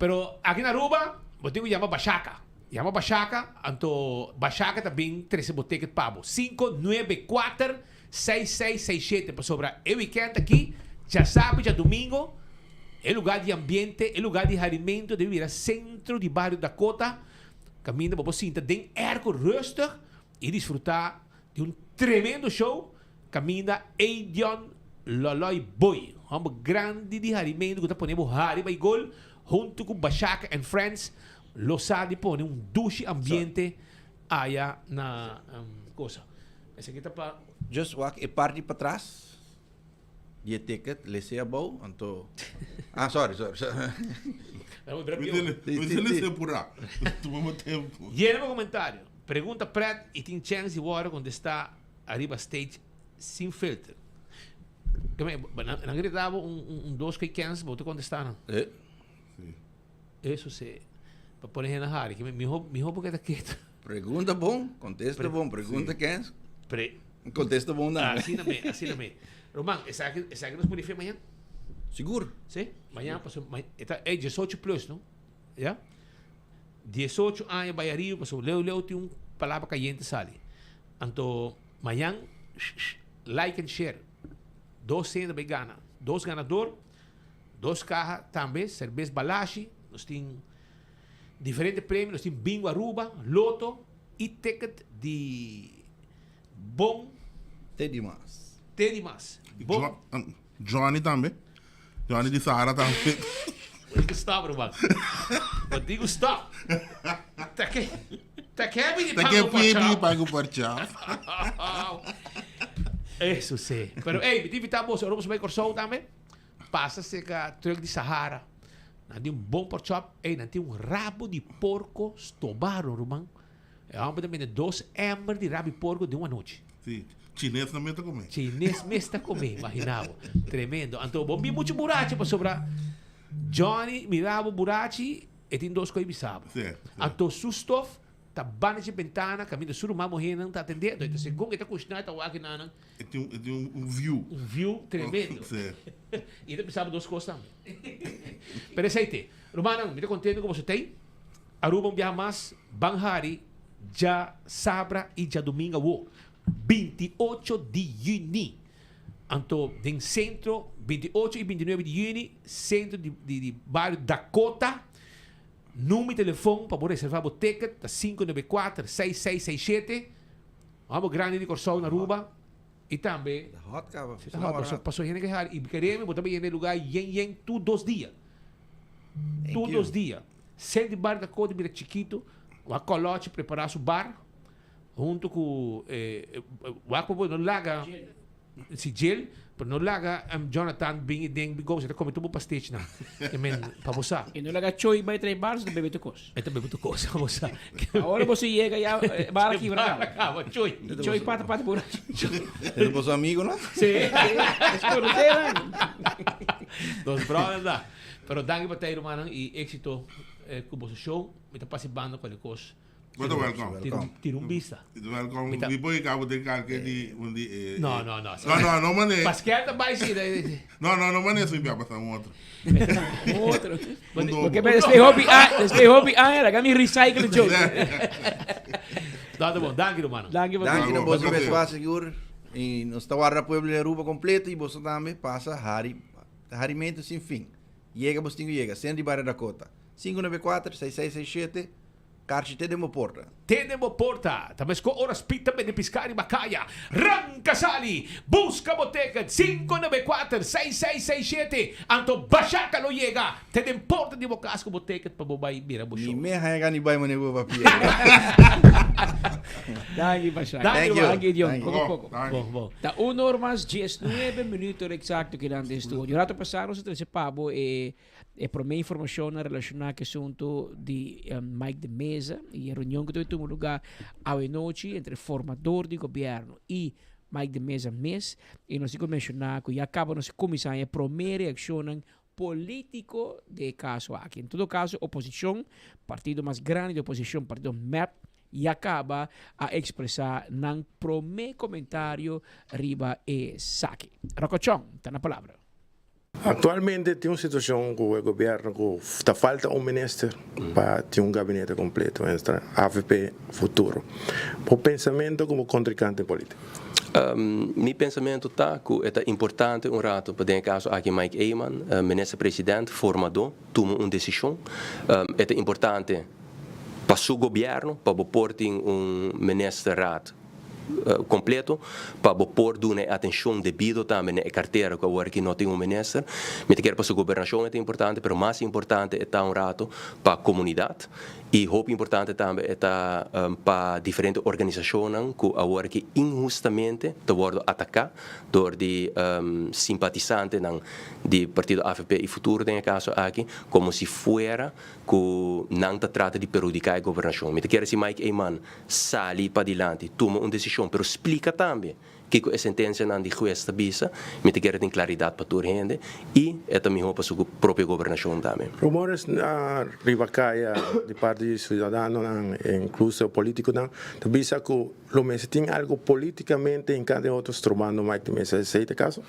S19: Pero aki na Aruba, bo tin ku yama Bashaka. Yama Bashaka, anto Bashaka ta bin trese bo ticket pa bo. 594 6667 pasobra e weekend aki, djasabi, djadumingo, e lugar di ambiente, e lugar di harimento debe bira centro di bario Dakota, kaminda bo por sinta den airco rustig i disfruta di un tremendo show kaminda Edion Loloy Boy, homber grandi di harimento ku ta pone bo hari bai gol huntu ku Bashaka and Friends lo sa di pone un dushi ambiente aya na cosa. Esaki ta pa.
S1: Just wak e parti patras di e ticket, lese abou, anto Ah, sorry, sorry, sorry.
S6: Mi ta lese purá. Tuma bo tempo.
S19: Yena bo comentario. Pregunta pret y tin chens di worde contesta ariba stage sin filter. Nan grita bo un dos cu e kens, bo ta contesta nan.
S1: Eh.
S19: Eso si. Pa pone hende hari. Miho, miho bo keda keto.
S1: Pregunta bon, contesta bon. Pregunta kens.
S19: Pre.
S1: Contesta bon tambe.
S19: Asina me, asina me. Roman, esaki, esaki nos pone fe mañan?
S1: Sigur.
S19: Si? Mañan, paso, ma, e ta, ey, 18 plus, no? Ya? 18 aña bai ariba, paso leu leu tin un palabra cayente sali. Anto, mañan, like and share. Dos hende bai gana. Dos ganador. Dos caha tambe, cerbes Balashi, nos tin diferente premio, nos tin Bingo Aruba, Loto y ticket di Bon.
S1: Te di mas.
S19: Te di mas. Bon.
S6: Johnny tambe. Johnny di Sahara tambe.
S19: Bo tin cu stop, ruman. Bo tin cu stop. Ta ke, ta ke bini
S6: Ta ke
S19: pago por
S6: bini
S19: chop.
S6: pago por chop.
S19: Eso si. Pero ey, mi ta invita boso, ora boso bai Corsou tambe. Pasa cerca truck di Sahara. Nan tin un bon porkchop. Ey, nan tin un rabo di porco stobado, ruman. E homber ta bende dos ember di rabo di porco den un anochi.
S6: Sí, chines nan mes ta come.
S19: Chines mes ta come, imagina bo. Tremendo. Anto, bo bin mucho burachi pasobra Johnny mira bo burachi, e tin dos coy bisa bo.
S6: Sí, sí.
S19: Anto su stof Ta banda dje bentana kaminda su ruman muhénan ta atendé. Anto e ta segun e ta kushiná e ta wak enanan.
S6: E tin e tin un view.
S19: Un view tremendo.
S6: Sí.
S19: I e ta bisa bo dos kos tambe. Pero esei te. Rumannan, mi ta kontento ku boso t'ei. Aruba un biaha mas, ban hari djasabra i djadumingu awo, 28 di yüni. Anto den sentro, 28 i 29 di yüni, sentro di di bario Dakota. Number di telefon pa bo reserva bo ticket ta 594 6667. Amo grandi di Corsou na Aruba y tambe
S1: Ta hot caba.
S19: Si ta hot paso paso hende ke hari y kereme bo ta bay yende lugar yen yen tur dos dia. Tur dos dia. Senti bar ta kodi mira chikito wa kolochi prepara su bar hunto cu wak pa bo no laga Si djel, pero no laga Jonathan bin i den bigo, si ta come tur bo pastechnan. I men, pa bo sa.
S21: I no laga Choy bai trae bar, si ta bebe tur cos.
S19: E ta bebe tur cos, pa bo sa.
S21: Ora bo si yega ya, bar a kibra caba.
S19: Bar a caba, Choy.
S21: Choy pata pata burachi.
S1: E ta boso amigo no?
S19: Si.
S21: Es conocenan.
S19: Nos brother da. Pero danki pa tei rumannan i exito cu boso show. Mi ta pasa e banda cualkier cos.
S6: Bo ta welcome.
S19: Tira un, tira un bista.
S6: Welcome.
S19: Mi ta-
S6: Mi por cabo den kalke di un di eh,
S19: No,
S6: eh.
S19: no, no.
S6: No, no, no mane.
S19: Pascal ta bai si.
S6: No, no, no mane su bia pasa un otro.
S21: Otro.
S6: Un dobo.
S21: Porque después hobby a, después hobby a, laga mi recycle joke.
S19: No, ta bon. Danki, hermano.
S21: Danki pa
S1: Danki na
S6: Bravo.
S1: boso
S6: Danki.
S1: espacio sigur. Y nos ta warda pueblo di Aruba completo y boso tambe pasa hari harimento sin fin. Yega bos tin cu yega. Centro di Barrio Dakota. 594 6667 Karchi te den bo porta.
S19: Te den bo porta. Ta meskó ora Speed ta bende piská riba kaya. Ranka sali! Buska bo ticket, 594 6667, anto Bashaka lo yega te den porta di bo kas ku bo ticket pa bo bai mira bo
S1: Ni
S19: show.
S1: me haña gana di bai manera bo papia.
S21: Danki, Pasha.
S19: Thank you.
S21: Danki, Dion.
S19: Thank you.
S21: Poco poco.
S19: Danki. Bon, bon.
S21: Ta un or mas 19 minuut exacto ki nan den studio. Rato pasá nos a trece pa bo e e prome informacionnan relaciona cu e asunto di Mike de Meza y e reunion cu tuma lugar awe nochi entre formador di gobierno y Mike de Meza mes. Y nos tin cu menciona cu ya caba nos a cuminsa e prome reaccionnan politico den e caso aki. En todo caso oposicion, partido mas grandi di oposicion, partido mep, ya caba a expresa nan prome comentario riba esaki. Rocco Chong ta na palabra.
S5: Actualmente tin un situacion cu e gobierno cu ta falta un minister pa tin un gabinete completo, esta avp Futuro. Bo pensamento como contrincante politico?
S2: Mi pensamento ta cu e ta importante un rato pa den e caso aki Mike Eman, minister president, formador, tuma un decision. E ta importante pa su gobierno pa bo por tin un ministerraad completo pa bo por duna e atencion debido tambe na e cartera cu awor aki no tin un minister. Mi ta kere pa su gobernacion e ta importante, pero mas importante e ta un rato pa comunidad y hopi importante tambe e ta pa diferente organisacionnan cu awor aki inhustamente ta wordo ataca dor di simpatisantenan di partido avp y Futuro den e caso aki como si fuera cu nan ta trata di perhudica e gobernacion. Mi ta kere si Mike Eman sali padilanti, tuma un decision, pero splica tambe kico e sentencianan di huez ta bisa. Mi ta kere tin claridad pa tur hende y e ta miho pa su propio gobernacion tambe.
S5: Rumores riba caya di parti di ciudadanonan e incluso politiconan ta bisa cu Lo mester tin algo politicamente hinca den otro strobando Mike de Meza, esey ta caso?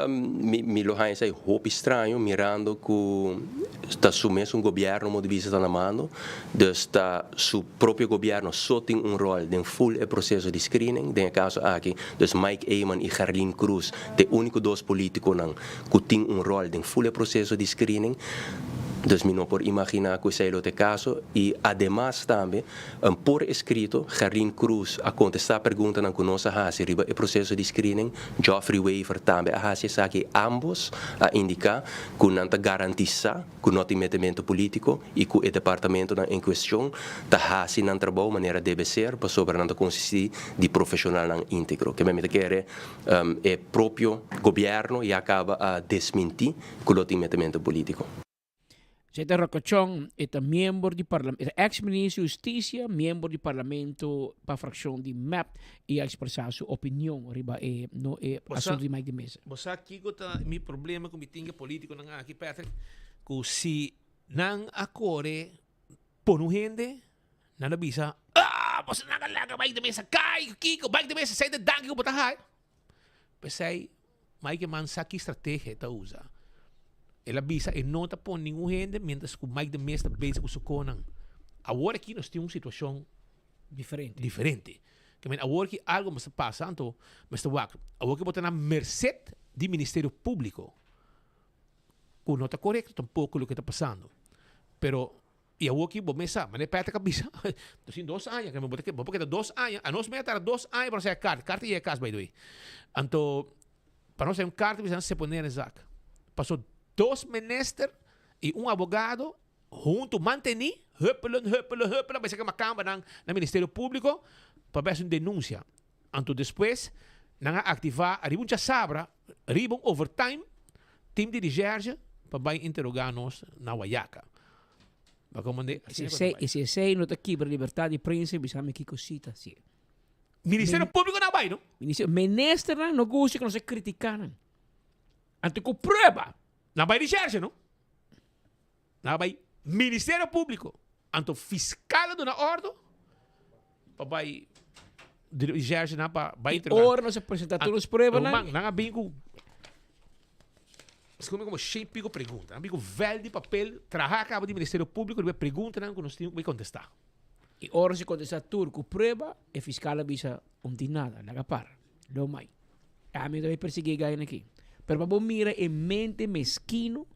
S2: Mi mi lo haña esey hopi straño mirando cu ta su mesun gobierno modo bisa ta na mando, dus ta su propio gobierno so tin un rol den full e proceso di screening, den e caso aki dus Mike Eman y Gerlin Cruz ta e unico dos politiconan cu tin un rol den full e proceso di screening, dus mi no por imagina cu esey lo ta e caso y ademas tambe Por eskrito, Gerlin Cruz a kontestá preguntanan ku nos a hasi riba e proseso di screening. Geoffrey Wever tambe a hasi esaki. Ámbos a indiká ku nan ta garantisá ku no tin metementu polítiko i ku e departamentonan en kuestion ta hasi nan trabou manera debe ser pasobra nan ta konsistí di profeshonalnan íntegro. Kemey mi ta kere e propio gobièrnu ya kaba a desmintí ku lo tin metementu polítiko.
S21: Zeta Rocochon e ta miembro di parlamento, e ta ex ministro di Husticia, miembro di parlamento pa fraccion di mep y a expresa su opinion riba e no e asunto di Mike de Meza.
S19: Bo sa kico ta mi problema cu mi tin e politiconan aki, Patrick? Cu si nan a core pone un hende, nan a bisa, Ah, boso nan a laga Mike de Meza cay, kico, Mike de Meza, esey ta danki cu bo ta hay. P'esei, Mike Eman sa ki strategia e ta usa. El a bisa e no ta pone ningun hende mientras ku Mike de Meza ta bezig ku su konan. Awor aki nos tin un situashon
S21: Diferente.
S19: diferente. Ke men awor ki algo mester pasa anto mester wak. Awor ki bo ta na merced di Ministerio Publico ku no ta korekto tampoko loke ta pasando. Pero I awor ki bo mes sa, manera Patrick a bisa, nos tin dos aña, bo ta bo por keda dos aña, anos mes a tarda dos aña pa nos haya karta, karta yega kas by the way. Anto, pa nos haya un karta bisa nan seponer e zak. Paso dos minister i un abogado hunto manteni, huppelen, huppelen, huppelen, bai saka makamba nan na Ministerio Publico pa bai hasi un denuncia. Anto despues nan a activa ariba un chasabra, riba un overtime, team di recherche pa bai interroga nos na Wayaca. Ba como de,
S21: Si esey, y si esey no ta kibra libertad di prensa, bisa mi kico si ta hacié.
S19: Ministerio Publico na bai, no?
S21: Ministerio, ministernan no gusta cu nos a critica nan. Anto cu prueba.
S19: Na bai recherche, no? Na bai Ministerio Publico. Anto fiscal a duna ordo pa bai recherche nan pa bai
S21: Y
S19: interroga.
S21: ora nos a presenta tur nos pruebanan.
S19: Ruman, nan a bin cu Escumi como shen pico pregunta. Nan bin cu vel di papel traha a caba di Ministerio Publico riba e preguntanan cu nos tin cu bay contesta.
S21: Y ora nos a contesta tur cu prueba, e fiscal a bisa, Un tin nada, laga para. Lo mai. Ami no ta bay persigui e gainan aki. Pero pa bo mira e mente meskino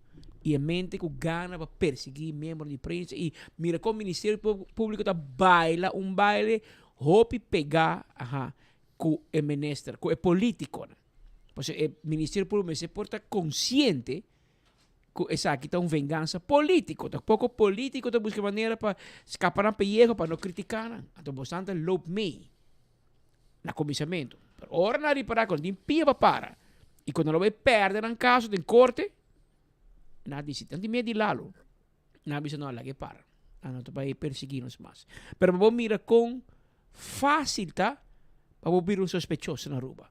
S21: y e mente cu gana pa persigui miembro di prensa y mira con Ministerio Publico ta baila un baile hopi pega, aha, cu e minister, cu e politiconan. Pasobra e Ministerio Público mester por ta konsiente ku esaki ta un vengansa polítiko. Ta poko polítiko ta buska manera pa skapa nan pellejo pa no kritiká nan. Anto bosan ta loop mee. Na kuminsamentu. Pero ora nan a ripará ku nan tin pia pa para i ku nan lo bai pèrdè nan kaso den korte, nan a disidí, nan tin miedu di Lalo. Nan a bisa no, laga e para. Nan no ta bai persiguí nos mas. Pero pa bo mira kon fásil ta pa bo bira un sospechoso na Aruba.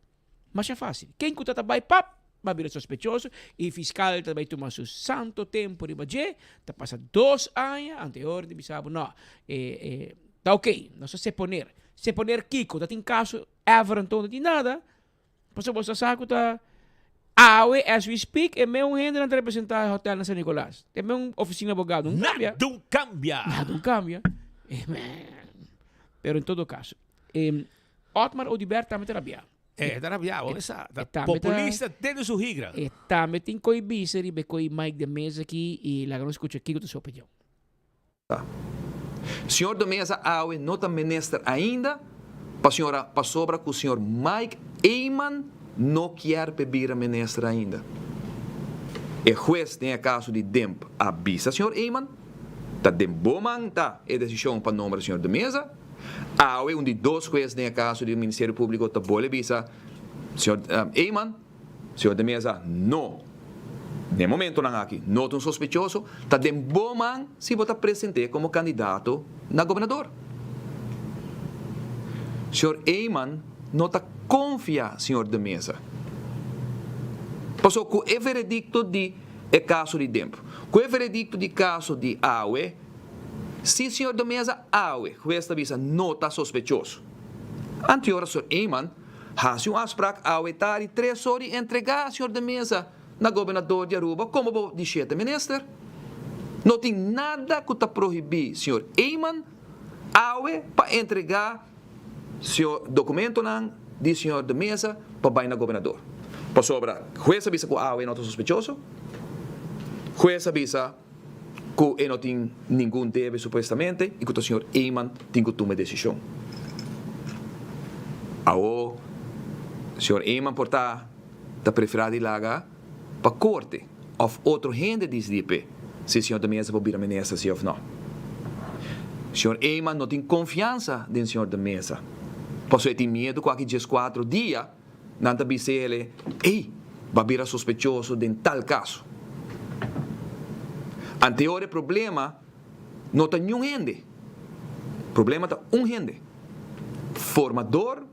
S21: Masha fásil. Ken ku ta ta bai pap, ba bira sospechoso i fiskal ta bai tuma su santo tempu riba dje, ta pasa dos aña anto e ora di bisa bo no, e e ta ok, nos ta seponer. Seponer kiko? Ta tin kaso ever anto? No tin nada. Pasobra bo sa sa ku ta awe as we speak e meun hendenan ta representa e hotel na San Nicolas. E meun ofisina abogado. No kambia.
S19: Nada un kambia.
S21: Nada un kambia. Pero en todo kaso, e Otmar Oduber tambe ta rabiá.
S19: E ta rabiá, bo sa.
S21: E tambe ta.
S19: Populista te den su higra.
S21: E tambe tin koe bisa riba e koe Mike de Meza aki i laga nos skucha kiko ta su opinion.
S3: Señor de Meza awe no ta minister ainda pa señora pasobra cu señor Mike Eman no kier pe bira minister ainda. E huez den e caso di Demp a bisa señor Eman ta den bo man ta e decision pa nombra señor de Meza. Awe un di dos huez den e caso di Ministerio Publico ta bole bisa señor Eman, señor de Meza no, den momentonan aki no ta un sospechoso, ta den bo man si bo ta presente como candidato na gobernador. Señor Eman no ta confia señor de Meza. Pasobra cu e veredicto di e caso di Demp, cu e veredicto di caso di awe, Si señor de Meza awe hues ta bisa no ta sospechoso. Anteora señor Eman haci un afspraak awe tardi tres or y entrega señor de Meza na gobernador di Aruba como bo di shete minister. No tin nada cu ta prohibi señor Eman awe pa entrega señor documentonan di señor de Meza pa bay na gobernador. Pasobra hues a bisa cu awe no ta sospechoso. Hues a bisa. ku e no tin ningun debe supuestamente i ku ta señor Eman tin ku tuma e desishon. Awo señor Eman por ta ta preferá di laga pa korte òf otro hende disidí p'e si señor de Meza por bira minister si òf no. Señor Eman no tin konfiansa den señor de Meza pasobra e tin miedu ku aki dieskuatro dia Nan ta bisa el, Ey, bo a bira sospechoso den tal kaso. Anteor e problema no ta niun hende. Problema ta un hende. Formador,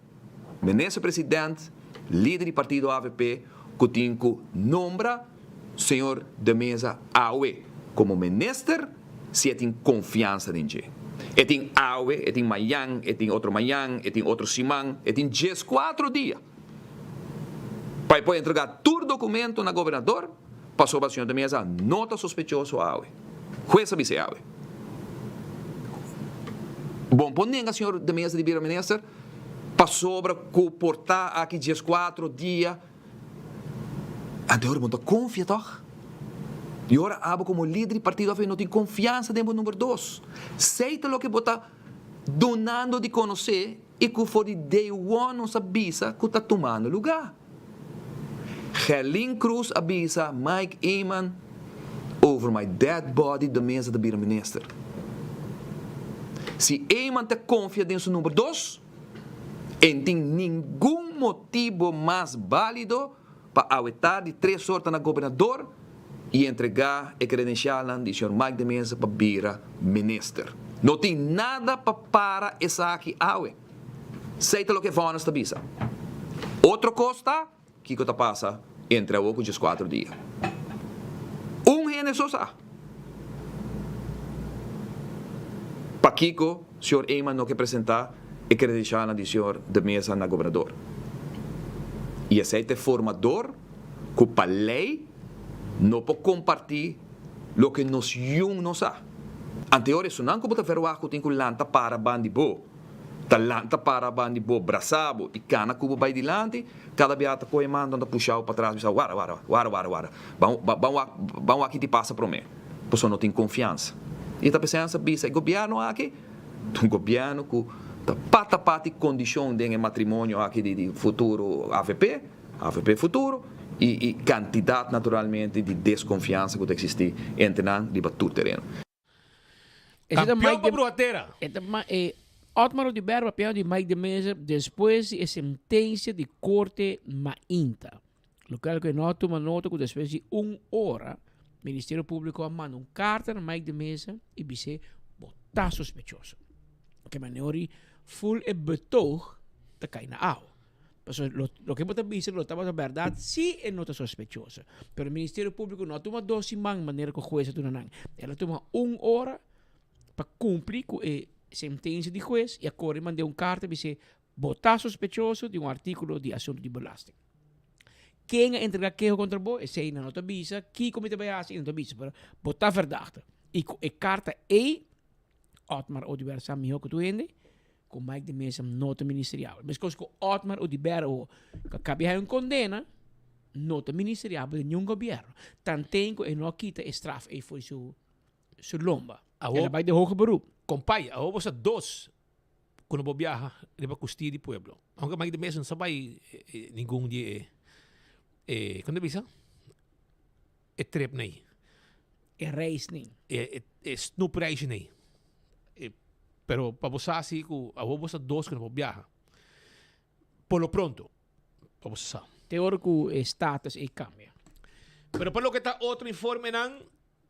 S3: minister president, lider di partido avp ku tin ku nombra señor De Meza awe komo minister si e tin konfiansa den dje. E tin awe, e tin mañan, e tin otro mañan, e tin otro siman, e tin dieskuatro dia pa e por entregá tur dokumento na gobernador pasobra señor De Meza no ta sospechoso awe. Hues a bis'é awe. Bon por nenga señor De Meza di bira minister pasobra ku por ta aki dieskuatro dia. Anto ora bo no ta konfia tòg? I ora abo komo lider di partido avp no tin konfiansa den bo number dos, sei ta loke bo ta dunando di konosé i ku for di day one nos a bisa ku ta tumando lugá. Gerlin Cruz a bisa Mike Eman over my dead body de mesa ta bira minister. Si Eman ta konfia den su number dos, E tin ningun motibo mas bálido pa awe tardi tres or ta na gobernador i entregá e kredensialnan di señor Mike de Meza pa bira minister. No tin nada pa para esaki awe. Esei ta loke vònes ta bisa. Otro kos ta Kiko ta pasa entre awo ku djeskuatro dia? Un hende so sa. Pakiko señor Eman no ke presentá e kredensialnan di señor De Meza na gobernador? I esei ta e formador ku pa lei no por kompartí loke nos yun no sa. Anteor esunnan ku bo ta verwagt ku tin ku lanta para ban di bo. Ta lanta para bandi bo, brasa bo i kana ku bo bai dilanti, kada bia ta kohe man ta pusha bo patras bisa wara wara wara wara wara ban ban wak ban wak ki pasa prome pasobra no tin konfiansa i ta pesensa bisa e gobièrnu aki ta un gobièrnu ku ta pata pati kondishon den e matrimonio aki di di futuro avp avp futuro i i kantidat naturalmente di deskonfiansa ku ta eksistí entre nan riba tur tereno.
S19: Campeon pa bruha tera.
S21: E ta ma e. Otmar Oduber papia di Mike de Meza despues di e sentencia di Corte mainta. Locual cu e no a tuma nota cu despues di un ora Ministerio Publico a manda un carta na Mike de Meza y bis'é bo ta sospechoso. Ke manera full e betoog ta cay na awa. Pasobra lo, loke bo ta bisa lo tabata bèrdat si e no ta sospechoso. Pero Ministerio Públiko no a tuma dos siman manera ku hues a duna nan. El a tuma un ora pa kumpli ku e sentensia di hues i a kore mand'é un karta bis'é bo ta sospechoso di un artíkulo di asuntu di belasting. Ken a entregá keho kontra bo? Esei nan no ta bisa. Kiko mi ta bai hasi? E no ta bisa. Pero bo ta verdachte. I ku e karta ei Otmar Oduber sa mihó ku tur hende ku Mike de Meza no ta ministeriabel. Meskos ku Otmar Oduber o ku a kabia haña un kondena no ta ministeriabel den niun gobièrnu. Tanten ku e no a kita e straf ei for di su su lomba. El a bai den hoger beroep.
S19: Kompay, awor bo sa dos ku no por biaha riba kustia di pueblo. Aunke Mike de Meza no sa bai ningun di e e kon ta bisa? E trip nei.
S21: E reis nei.
S19: E e snoepreisje nei. E pero pa bo sa si ku awor bo sa dos ku no por biaha. Por lo pronto, pa bo sa.
S21: Te ora ku e status ei kambia.
S19: Pero pa loke ta otro informenan,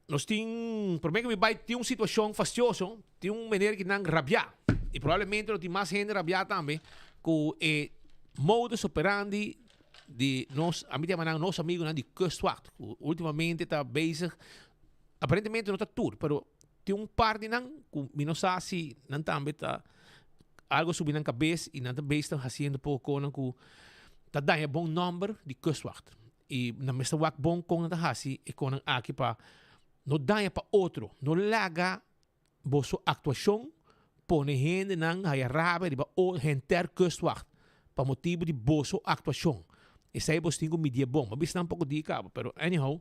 S19: nos tin, prome ku mi bai tin un situashon fastioso, tin un meneer ki nan rabiá. I probablemente lo tin mas hende rabiá tambe ku e modus operandi di nos, ami ta yama nan nos amigunan di Kustwacht, ku ultimamente ta bezig, aparentemente no ta tur, pero tin un par di nan ku mi no sa si nan tambe ta algo subi nan kabes i nan ta bezig ta hasiendo poko konan ku ta daña bon nòmber di Kustwacht. I nan mester wak bon kon nan ta hasi e konan aki pa no daña pa otro, no laga Boso aktuashon pone hendenan haya rabia riba o henter kustwacht pa motibu di boso aktuashon. Esei boso tin ku midié bon. Bo a bisa nan poko dia kaba, pero anyhow,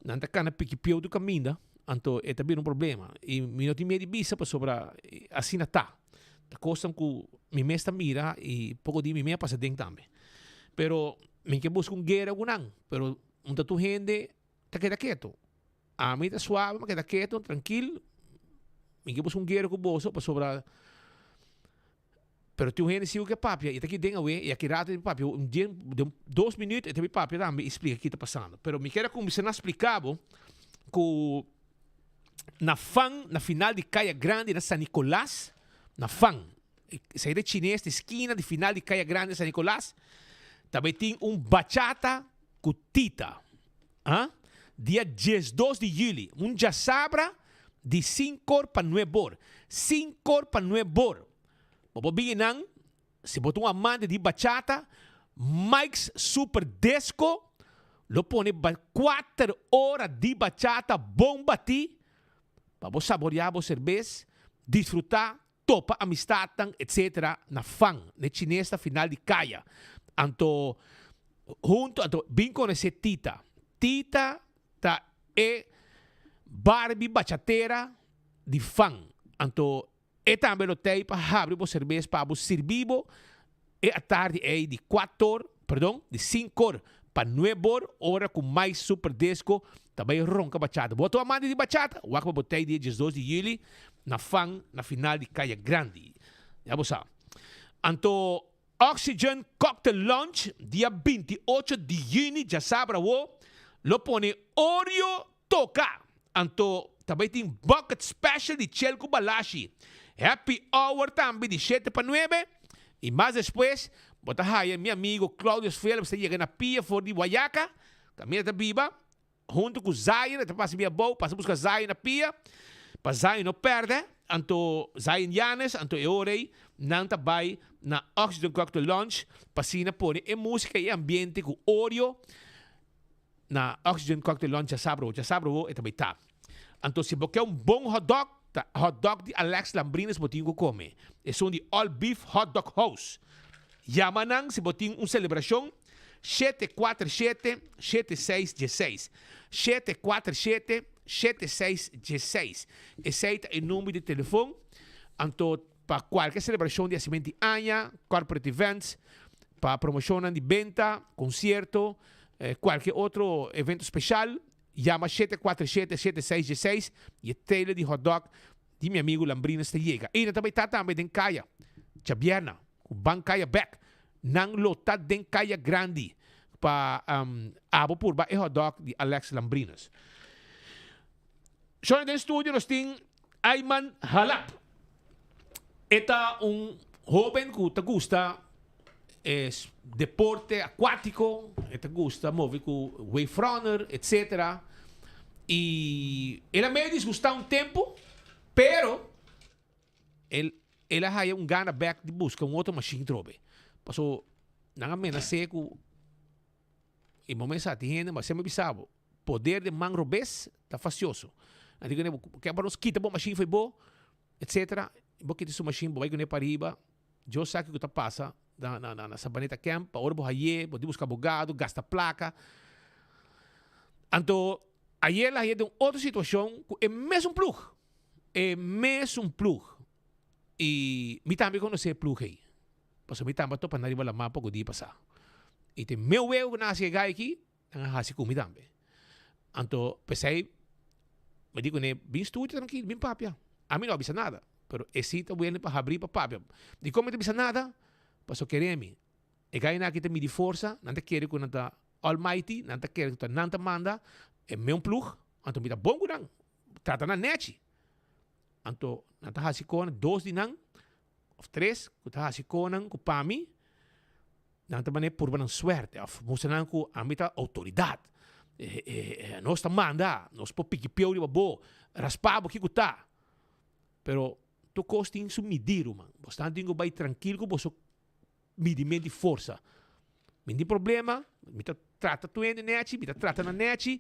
S19: nan ta kana piki pieu tur kaminda, anto e ta bira un problema. I mi no tin miedu di bisa pasobra asina ta. Ta kosnan ku mi mes ta mira i poko dia mi mes a pasa den tambe. Pero mi ke buska un guera ku nan, pero un ta tur hende ta keda ketu. Ami ta suave, mi a keda ketu, trankil. Mi ke busca un guera ku boso pasobra pero tin un hende sigur ke papia i ta aki den awe i aki rato e papia un dien den dos minuut e ta bin papia tambe i splika ki ta pasando. Pero mi kier a kuminsá na splika bo ku na fan na final di Kaya Grandi na San Nicolas na fan esei ta chines di skina di final di Kaya Grandi na San Nicolas ta bai tin un bachata ku Tita. A Dia diesdos di juli, un djasabra di sinkor pa nuebor. Sinkor pa nuebor. Bo por bini nan, si bo ta un amante di bachata, Mike's Super Disco lo pone kuater ora di bachata bon batí pa bo saboreá bo serbes, disfrutá, topa amistatnan etc. Na fan n'e chines ta final di kaya. Anto hunto anto bin konosé Tita. Tita ta e Barbie bachatera di fan. Anto e tambe lo tei pa habri bo serbes pa bo sirbi bo e atardi ei di kuator, perdon, di sinkor pa nuebor ora ku Mike Super Disco ta bai ronka bachata. Bo ta un amante di bachata? Wak pa bo tei dia diesdos di juli na Fan na final di Kaya Grandi. Ya bo sa. Anto Oxygen Cocktail Lounge dia 28 di juni djasabra awo lo pone Oreo Toka! Anto ta bai tin bucket special di chel ku balashi. Happy hour tambe di shete pa nuebe. I mas despues bo ta haya mi amigo Claudius Phillips ta yega na pia for di Wayaca, kaminda ta biba, hunto ku Zion. E ta pasa mi abou, pasa buska Zion na pia, pa Zion no pèrdè. Anto Zion Yanes, anto e ora ei nan ta bai na Oxygen Cocktail Lounge pa asina pone e músika i e ambiente ku Oreo. Na Oxygen Cocktail Lounge djasabra wo, djasabra wo e ta bai ta. Anto si bo ke un bon hotdog, ta hotdog di Alex Lambrines bo tin ku kome. Esun di All Beef Hot Dog House. Yama nan si bo tin un selebrashon, 747 7616. 747 7616. Esei ta e number di telefon. Anto pa kualke selebrashon di hasimentu di aña, corporate events, pa promoshonnan di benta, konsierto, Kualke otro evento speshal, yama shete kuater shete, shete seis dje seis i e trailer di hotdog. di mi amigu Lambrines ta yega. Ei nan ta bai ta tambe den kaya djabièrna ku ban kaya bèk. Nan lo ta den kaya grandi pa abo purba e hotdog di Alex Lambrines. Shona den studio nos tin Ayman Halap. E ta un hoben ku ta gusta e deporte akuátiko, e ta gusta move ku wave runner, etcetera. I el a medio disgustá un tempu, pero el el a haya un gana bèk di buska un otro mashin trobe. Paso nan a menas'é ku e momento sa tin hende, ma semper bisa bo, poder den man robes ta fasioso. Nan di ku ke pa nos kita bo mashin fo'i bo, etcetera, bo kita su mashin, bo bai kuné pariba, Dios sa kiko ta pasa na na na Sabaneta Camp, pa ora bo haye, bo tin buska abogado, gasta plaka. Anto ayer la haye den un otro situacion ku e mesun plug, e mesun plug. I mi tambe konosé e plug ei, pasobra mi tambe a topa nan riba laman poko dia pasá. I te meu weo ku nan hasi e gai aki, Nan a hasi ku mi tambe. Anto p'esei mi di kuné, bin studia trankil, bin papia. Ami no a bisa nada, pero e si ta wende pa habrí pa papia. Dikon mi ta bisa nada? Pasobra kere mi, e gainan aki ta midi forsa, nan ta kere ku nan ta almighty, nan ta kere ku ta nan ta manda, e meun plug, anto mi ta bon ku nan, trata nan nèchi. Anto nan ta hasi kon, dos di nan Of tres, ku ta hasi konan ku pa mi, nan ta manera purba nan suerte of mustra nan ku ami ta outoridat. Nos ta manda, nos por piki pieu riba bo, raspa bo kiko ta. Pero tur kos tin su midi, ruman. Bo stan tin ku bai trankil ku boso midiment di forsa. Mi tin problema, mi ta trata tur hende nechi, mi ta trata nan nechi.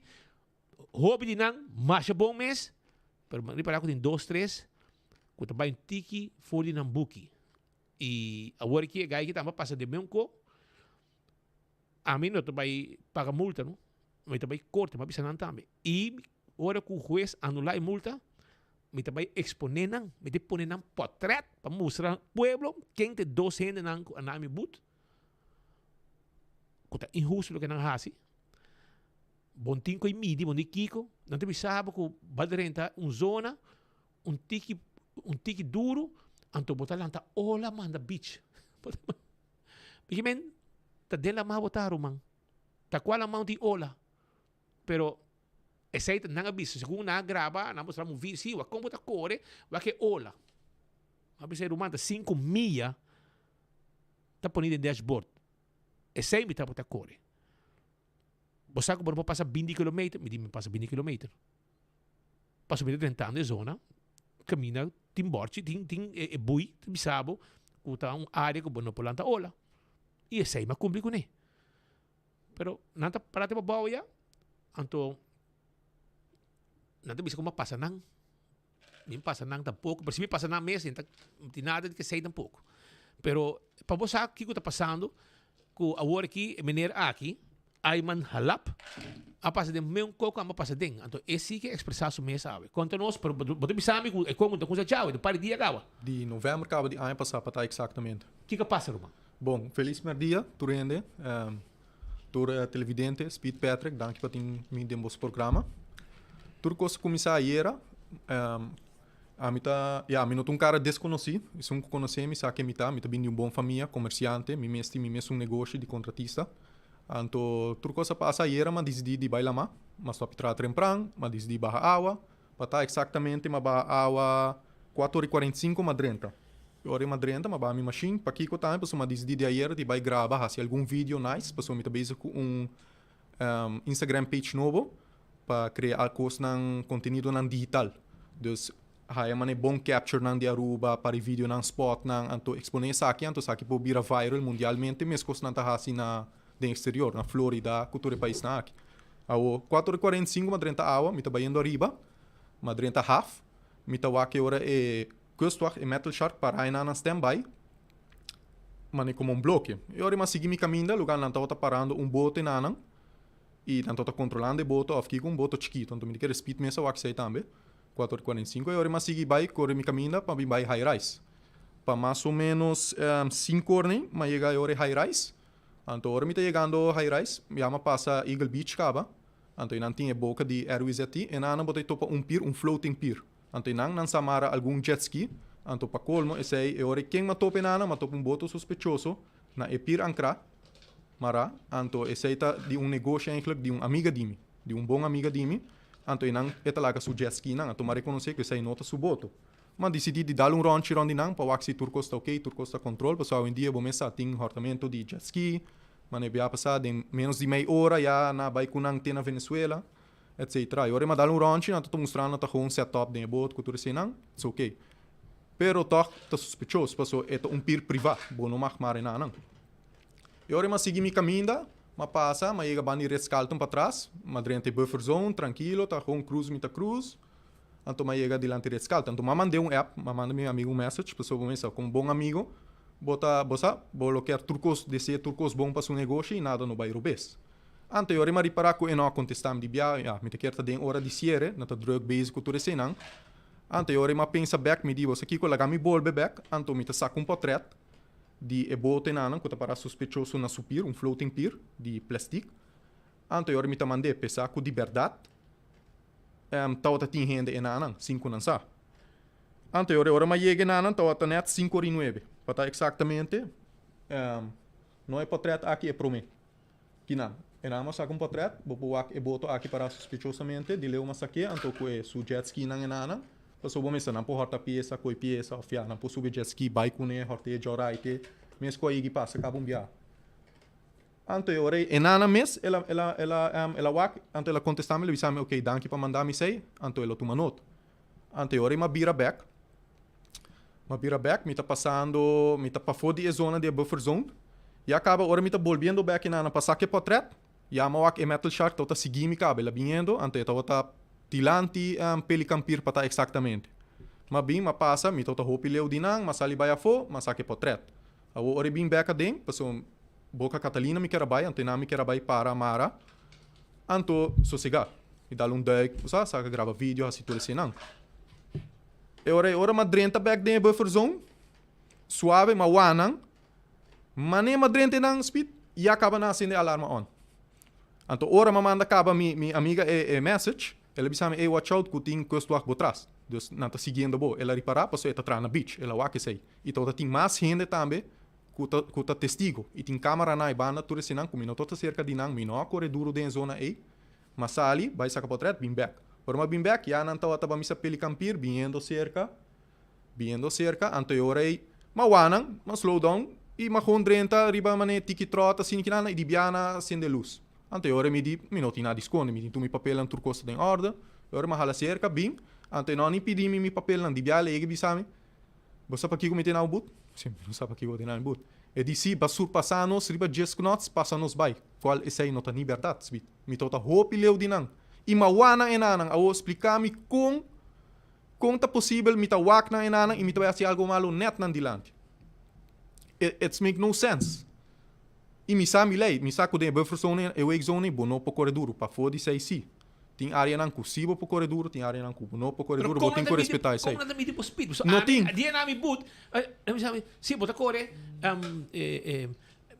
S19: Hopi di nan masha bon mes, pero mi a ripara ku tin dos tres ku ta bai un tiki for di nan buki. I awor aki e gai aki tambe a pasa den meun ko, ami no ta bai paga multa no, mi ta bai korte, mi a bisa nan tambe. I ora ku hues anula e multa, mi ta bai expone nan, mi ta pone nan potret pa mustra pueblo ken ta e dos hendenan ku a na mi but, ku ta inhusto loke nan a hasi. Bon tin ku e midi, bon di kiko. Nan ta bisa bo ku bo a drenta un zona, un tiki, un tiki duru, anto bo ta lanta ola manda beach. Miki men, ta den lamá bo ta, ruman. Ta kua lamá tin ola? Pero esei ta nan a bisa, segun nan a graba, nan a mustra un video, si, wak kon bo ta kore, wak e ola. A bisa e ruman ta sinku mia ta poni den dashboard. Esei mi tabata kore. Bo sa ku bo no por pasa binti kilometer? Mi di mi pasa binti kilometer. Pasobra mi ta drentando e zona kaminda tin bòrchi, tin tin e bui ta bisa bo ku ta un área ku bo no por lanta ola. I esei mi a kumpli kuné. Pero nan ta pará te pabou ya, anto nan ta bisa ku mi a pasa nan. Mi pasa nan tampoko, pero si mi pasa nan mes, no tin nada di kesei tampoko. Pero pa bo sa kiko ta pasando, ku awor aki e meneer aki, Ayman Halap, a pasa den meun koko amba pasa den. Anto e si ke ekspresá su mes awe. Konta nos, pero bo ta bisa mi ku e koko no ta kusa djawe, ta un par di dia kaba.
S4: Di novèmber kaba di aña pasá pa ta eksaktamente.
S19: Kiko a pasa, ruman?
S4: Bon, felis mèrdia tur hende, tur televidente, Speed Patrick, danki pa tin mi den boso programa. Tur kos a kuminsá ayera, ami ta, ya, mi no ta un kara deskonosí, esun ku konosé mi sa ken mi ta, mi ta bin di un bon famia, komersiante, mi mes tin mi mes un negoshi di kontratista. Anto tur kos a pasa ayera m'a disidí di bai lamá, m'a stòp di traha trempran, m'a disidí baha awa, Pa ta exactamente m'a baha awa cuatro ora y cuarenta y cinco m'a drenta. E ora m'a drenta m'a baha mi machine. Pakico tambe? Pasobra m'a dicidi di ayer di bay graba haci algun video nice pasobra mi ta bezig cu un Instagram page nobo pa crea cosnan contenidonan digital. Dus haya manera bon capturenan di Aruba, pari videonan, spotnan, anto expone esaki anto esaki por bira viral mundialmente mescos nan ta haci na den exterior, na Florida cu tur e paisnan aki. Awo, cuatro ora y cuarenta y cinco m'a drenta awa, mi ta bayendo ariba, m'a drenta haf, mi ta wak e ora e kustwacht, e metal shark para einan na standby, mane como un bloke. E ora m'a sigui mi caminda, lugar nan tabata parando un bote nanan, y nan tabata controlando e boto of kico, un boto chikito, anto mi ta kere speed mes a wak esey tambe, cuatro ora y cuarenta y cinco, e ora m'a sigui bay, core mi caminda pa mi bay high rise. Pa mas o menos cinco ora nei, m'a yega e ora e high rise, Anto ora mi ta yegando High Rise, ya mi a pasa Eagle Beach kaba, anto einan tin e boka di RWZT, enanan bo ta topa un pier, un floating pier. Anto einan nan sa mara algun jet ski, anto pa colmo esei e ora ei ken m'a topa enanan m'a topa un boto sospechoso na e pir ankrá mará, anto esei ta di un negoshi eigenlijk di un amiga di mi, di un bon amiga di mi, anto einan e ta laga su jet skinan, anto m'a rekonosé ku esei no ta su boto. M'a disidí di dal un ròntchi rònt di nan pa wak si tur kos ta oké, tur kos ta kontrol, pasobra awendia bo mes sa tin hòrtamentu di jet ski, manera bia pasá den ménos di mei ora ya nan a bai ku nan te na Venezuela. Etc. E ora e mandal un ròntchi nan ta ta mustra nan ta gewoon set up den e boot ku tur eseinan, it's ok. Pero tòg ta sospechoso paso e ta un pir privá, bo no mag mara enanan. E ora e m'a sigui mi kaminda, m'a pasa, m'a yega banda di Ritz Carlton patras, m'a drenta e buffer zone trankilo, ta gewoon cruise mi ta cruise, anto m'a yega dilanti Ritz Carlton. Anto m'a mand'é un app, m'a manda mi amigo un message pasobra bo mester komo bon amigo bo ta, bo sa, bo lo kier tur kos, desea tur kos bon pa su negoshi i nada no bai robes. Anto e ora mi a ripará ku e no a kontestá mi di bia, ya, mi ta kier ta den ora di siere, no ta drùk bezig ku tur eseinan. Anto e ora mi a pensa bèk, mi di, Bo sa kiko, laga mi bolbe bèk, anto mi ta saka un pòtrèt di e botenanan ku ta pará sospechoso na su pir, un floating pier di plèstik. Anto e ora mi ta mand'é p'e sa ku di bèrdat tabata tin hende enanan, sin ku nan sa. Anto e ora, e ora mi a yega enanan tabata nèt sinku ora i nuebe, pa ta eksaktamente, no e pòtrèt aki e promé. Kinan. E nan a saka un portret, bo por wak e boto aki pará sospechosamente, di leu m'a sak'é, anto ku e su jet skinan e nanan, pasobra bo mester nan por hòrta piesa, koe piesa òf ya, nan por subi jet ski bai kuné, hòrt'é, djòrait'é, mes ku a yegi pasa kaba un biaha. Anto e ora ei, e nanan mes, el a, el a, el a, el a wak, anto el a kontestá mi, el a bisa mi, okey, danki pa manda mi esei, anto el a tuma nota. Anto e ora ei m'a bira bèk, M'a bira bek, mi ta pasando, mi ta pafó di e zona di e buffer zone. Ya kaba ora mi ta bolbiendo bek einan pa saka e pòtrèt, ya m'a wak e metal shark tabata sigui mi kaba. El a biniendo, anto e tabata dilanti Pelican Pier pa ta eksaktamente. M'a bin, m'a pasa, mi tabata hopi leu di nan, m'a sali bai afó, m'a saka e pòtrèt. Awor ora e bin bek aden, pasobra Boca Catalina mi ker a bai, anto einan mi ker a bai para mara, anto sosegá. Mi dal un duik, bo sa, saka graba video, hasi tur eseinan. E ora ei ora m'a drenta bek den e buffer zone, suave m'a wak nan, mane m'a drenta einan speed ya kaba nan a sende e alarma on. Anto ora m'a manda kaba mi mi amiga e e message, el a bisa mi, ey watch out ku tin kustwacht bo tras. Dus nan ta siguiendo bo. El a ripará pasobra e ta traha na beach, el a wak esei. I tabata tin mas hende tambe ku ta ku ta testigo. I tin kamaranan ei banda tur eseinan ku mi no tabata serka di nan, mi no a kore duru den e zona ei. M'a sali, bai saka potret, bin bek. Ora m'a bin bek, ya nan tabata ba misa Pelican Pier, biniendo serka, biniendo serka, anto e ora ei m'a wak nan, m'a slow down i m'a gewoon drenta riba manera tiki tròt asina kinan i di bia nan a sende lus. Anto e ora ei mi di, mi no tin nada di skonde, mi tin tur mi papelnan tur kos ta den orde. E ora m'a hala serka, bin, anto e no a ni pidi mi mi papelnan, di bia el a yega i bisa mi, Bo sa pakiko mi tene awe but? Si, mi no sa pakiko bo tene awe but. E di, Si, ba surpasá nos riba djes knots, pasa nos bai. Kual esei no ta ni bèrdat, sbit. Mi tabata hopi leu di nan. I m'a wak nan enanan. Awor, splika mi kon, kon ta posibel mi ta wak nan enanan i mi ta bai hasi algo malu nèt nan dilanti. It, it's make no sense. I mi sa mi lei. Mi sa ku den e buffer zone, e wake zone, bo no por kore duru. Pafó di esei si. Tin áreanan ku sí bo por kore duru, tin áreanan ku bo no por kore
S19: Pero
S4: duru, bo
S19: kon
S4: tin
S19: nan
S4: ku
S19: ta midi,
S4: respetá esei.
S19: kon nan ta midi bo speed? Pasobra
S4: No
S19: ami,
S4: tin.
S19: dia nan mi but, mi sa, sí, bo ta kore,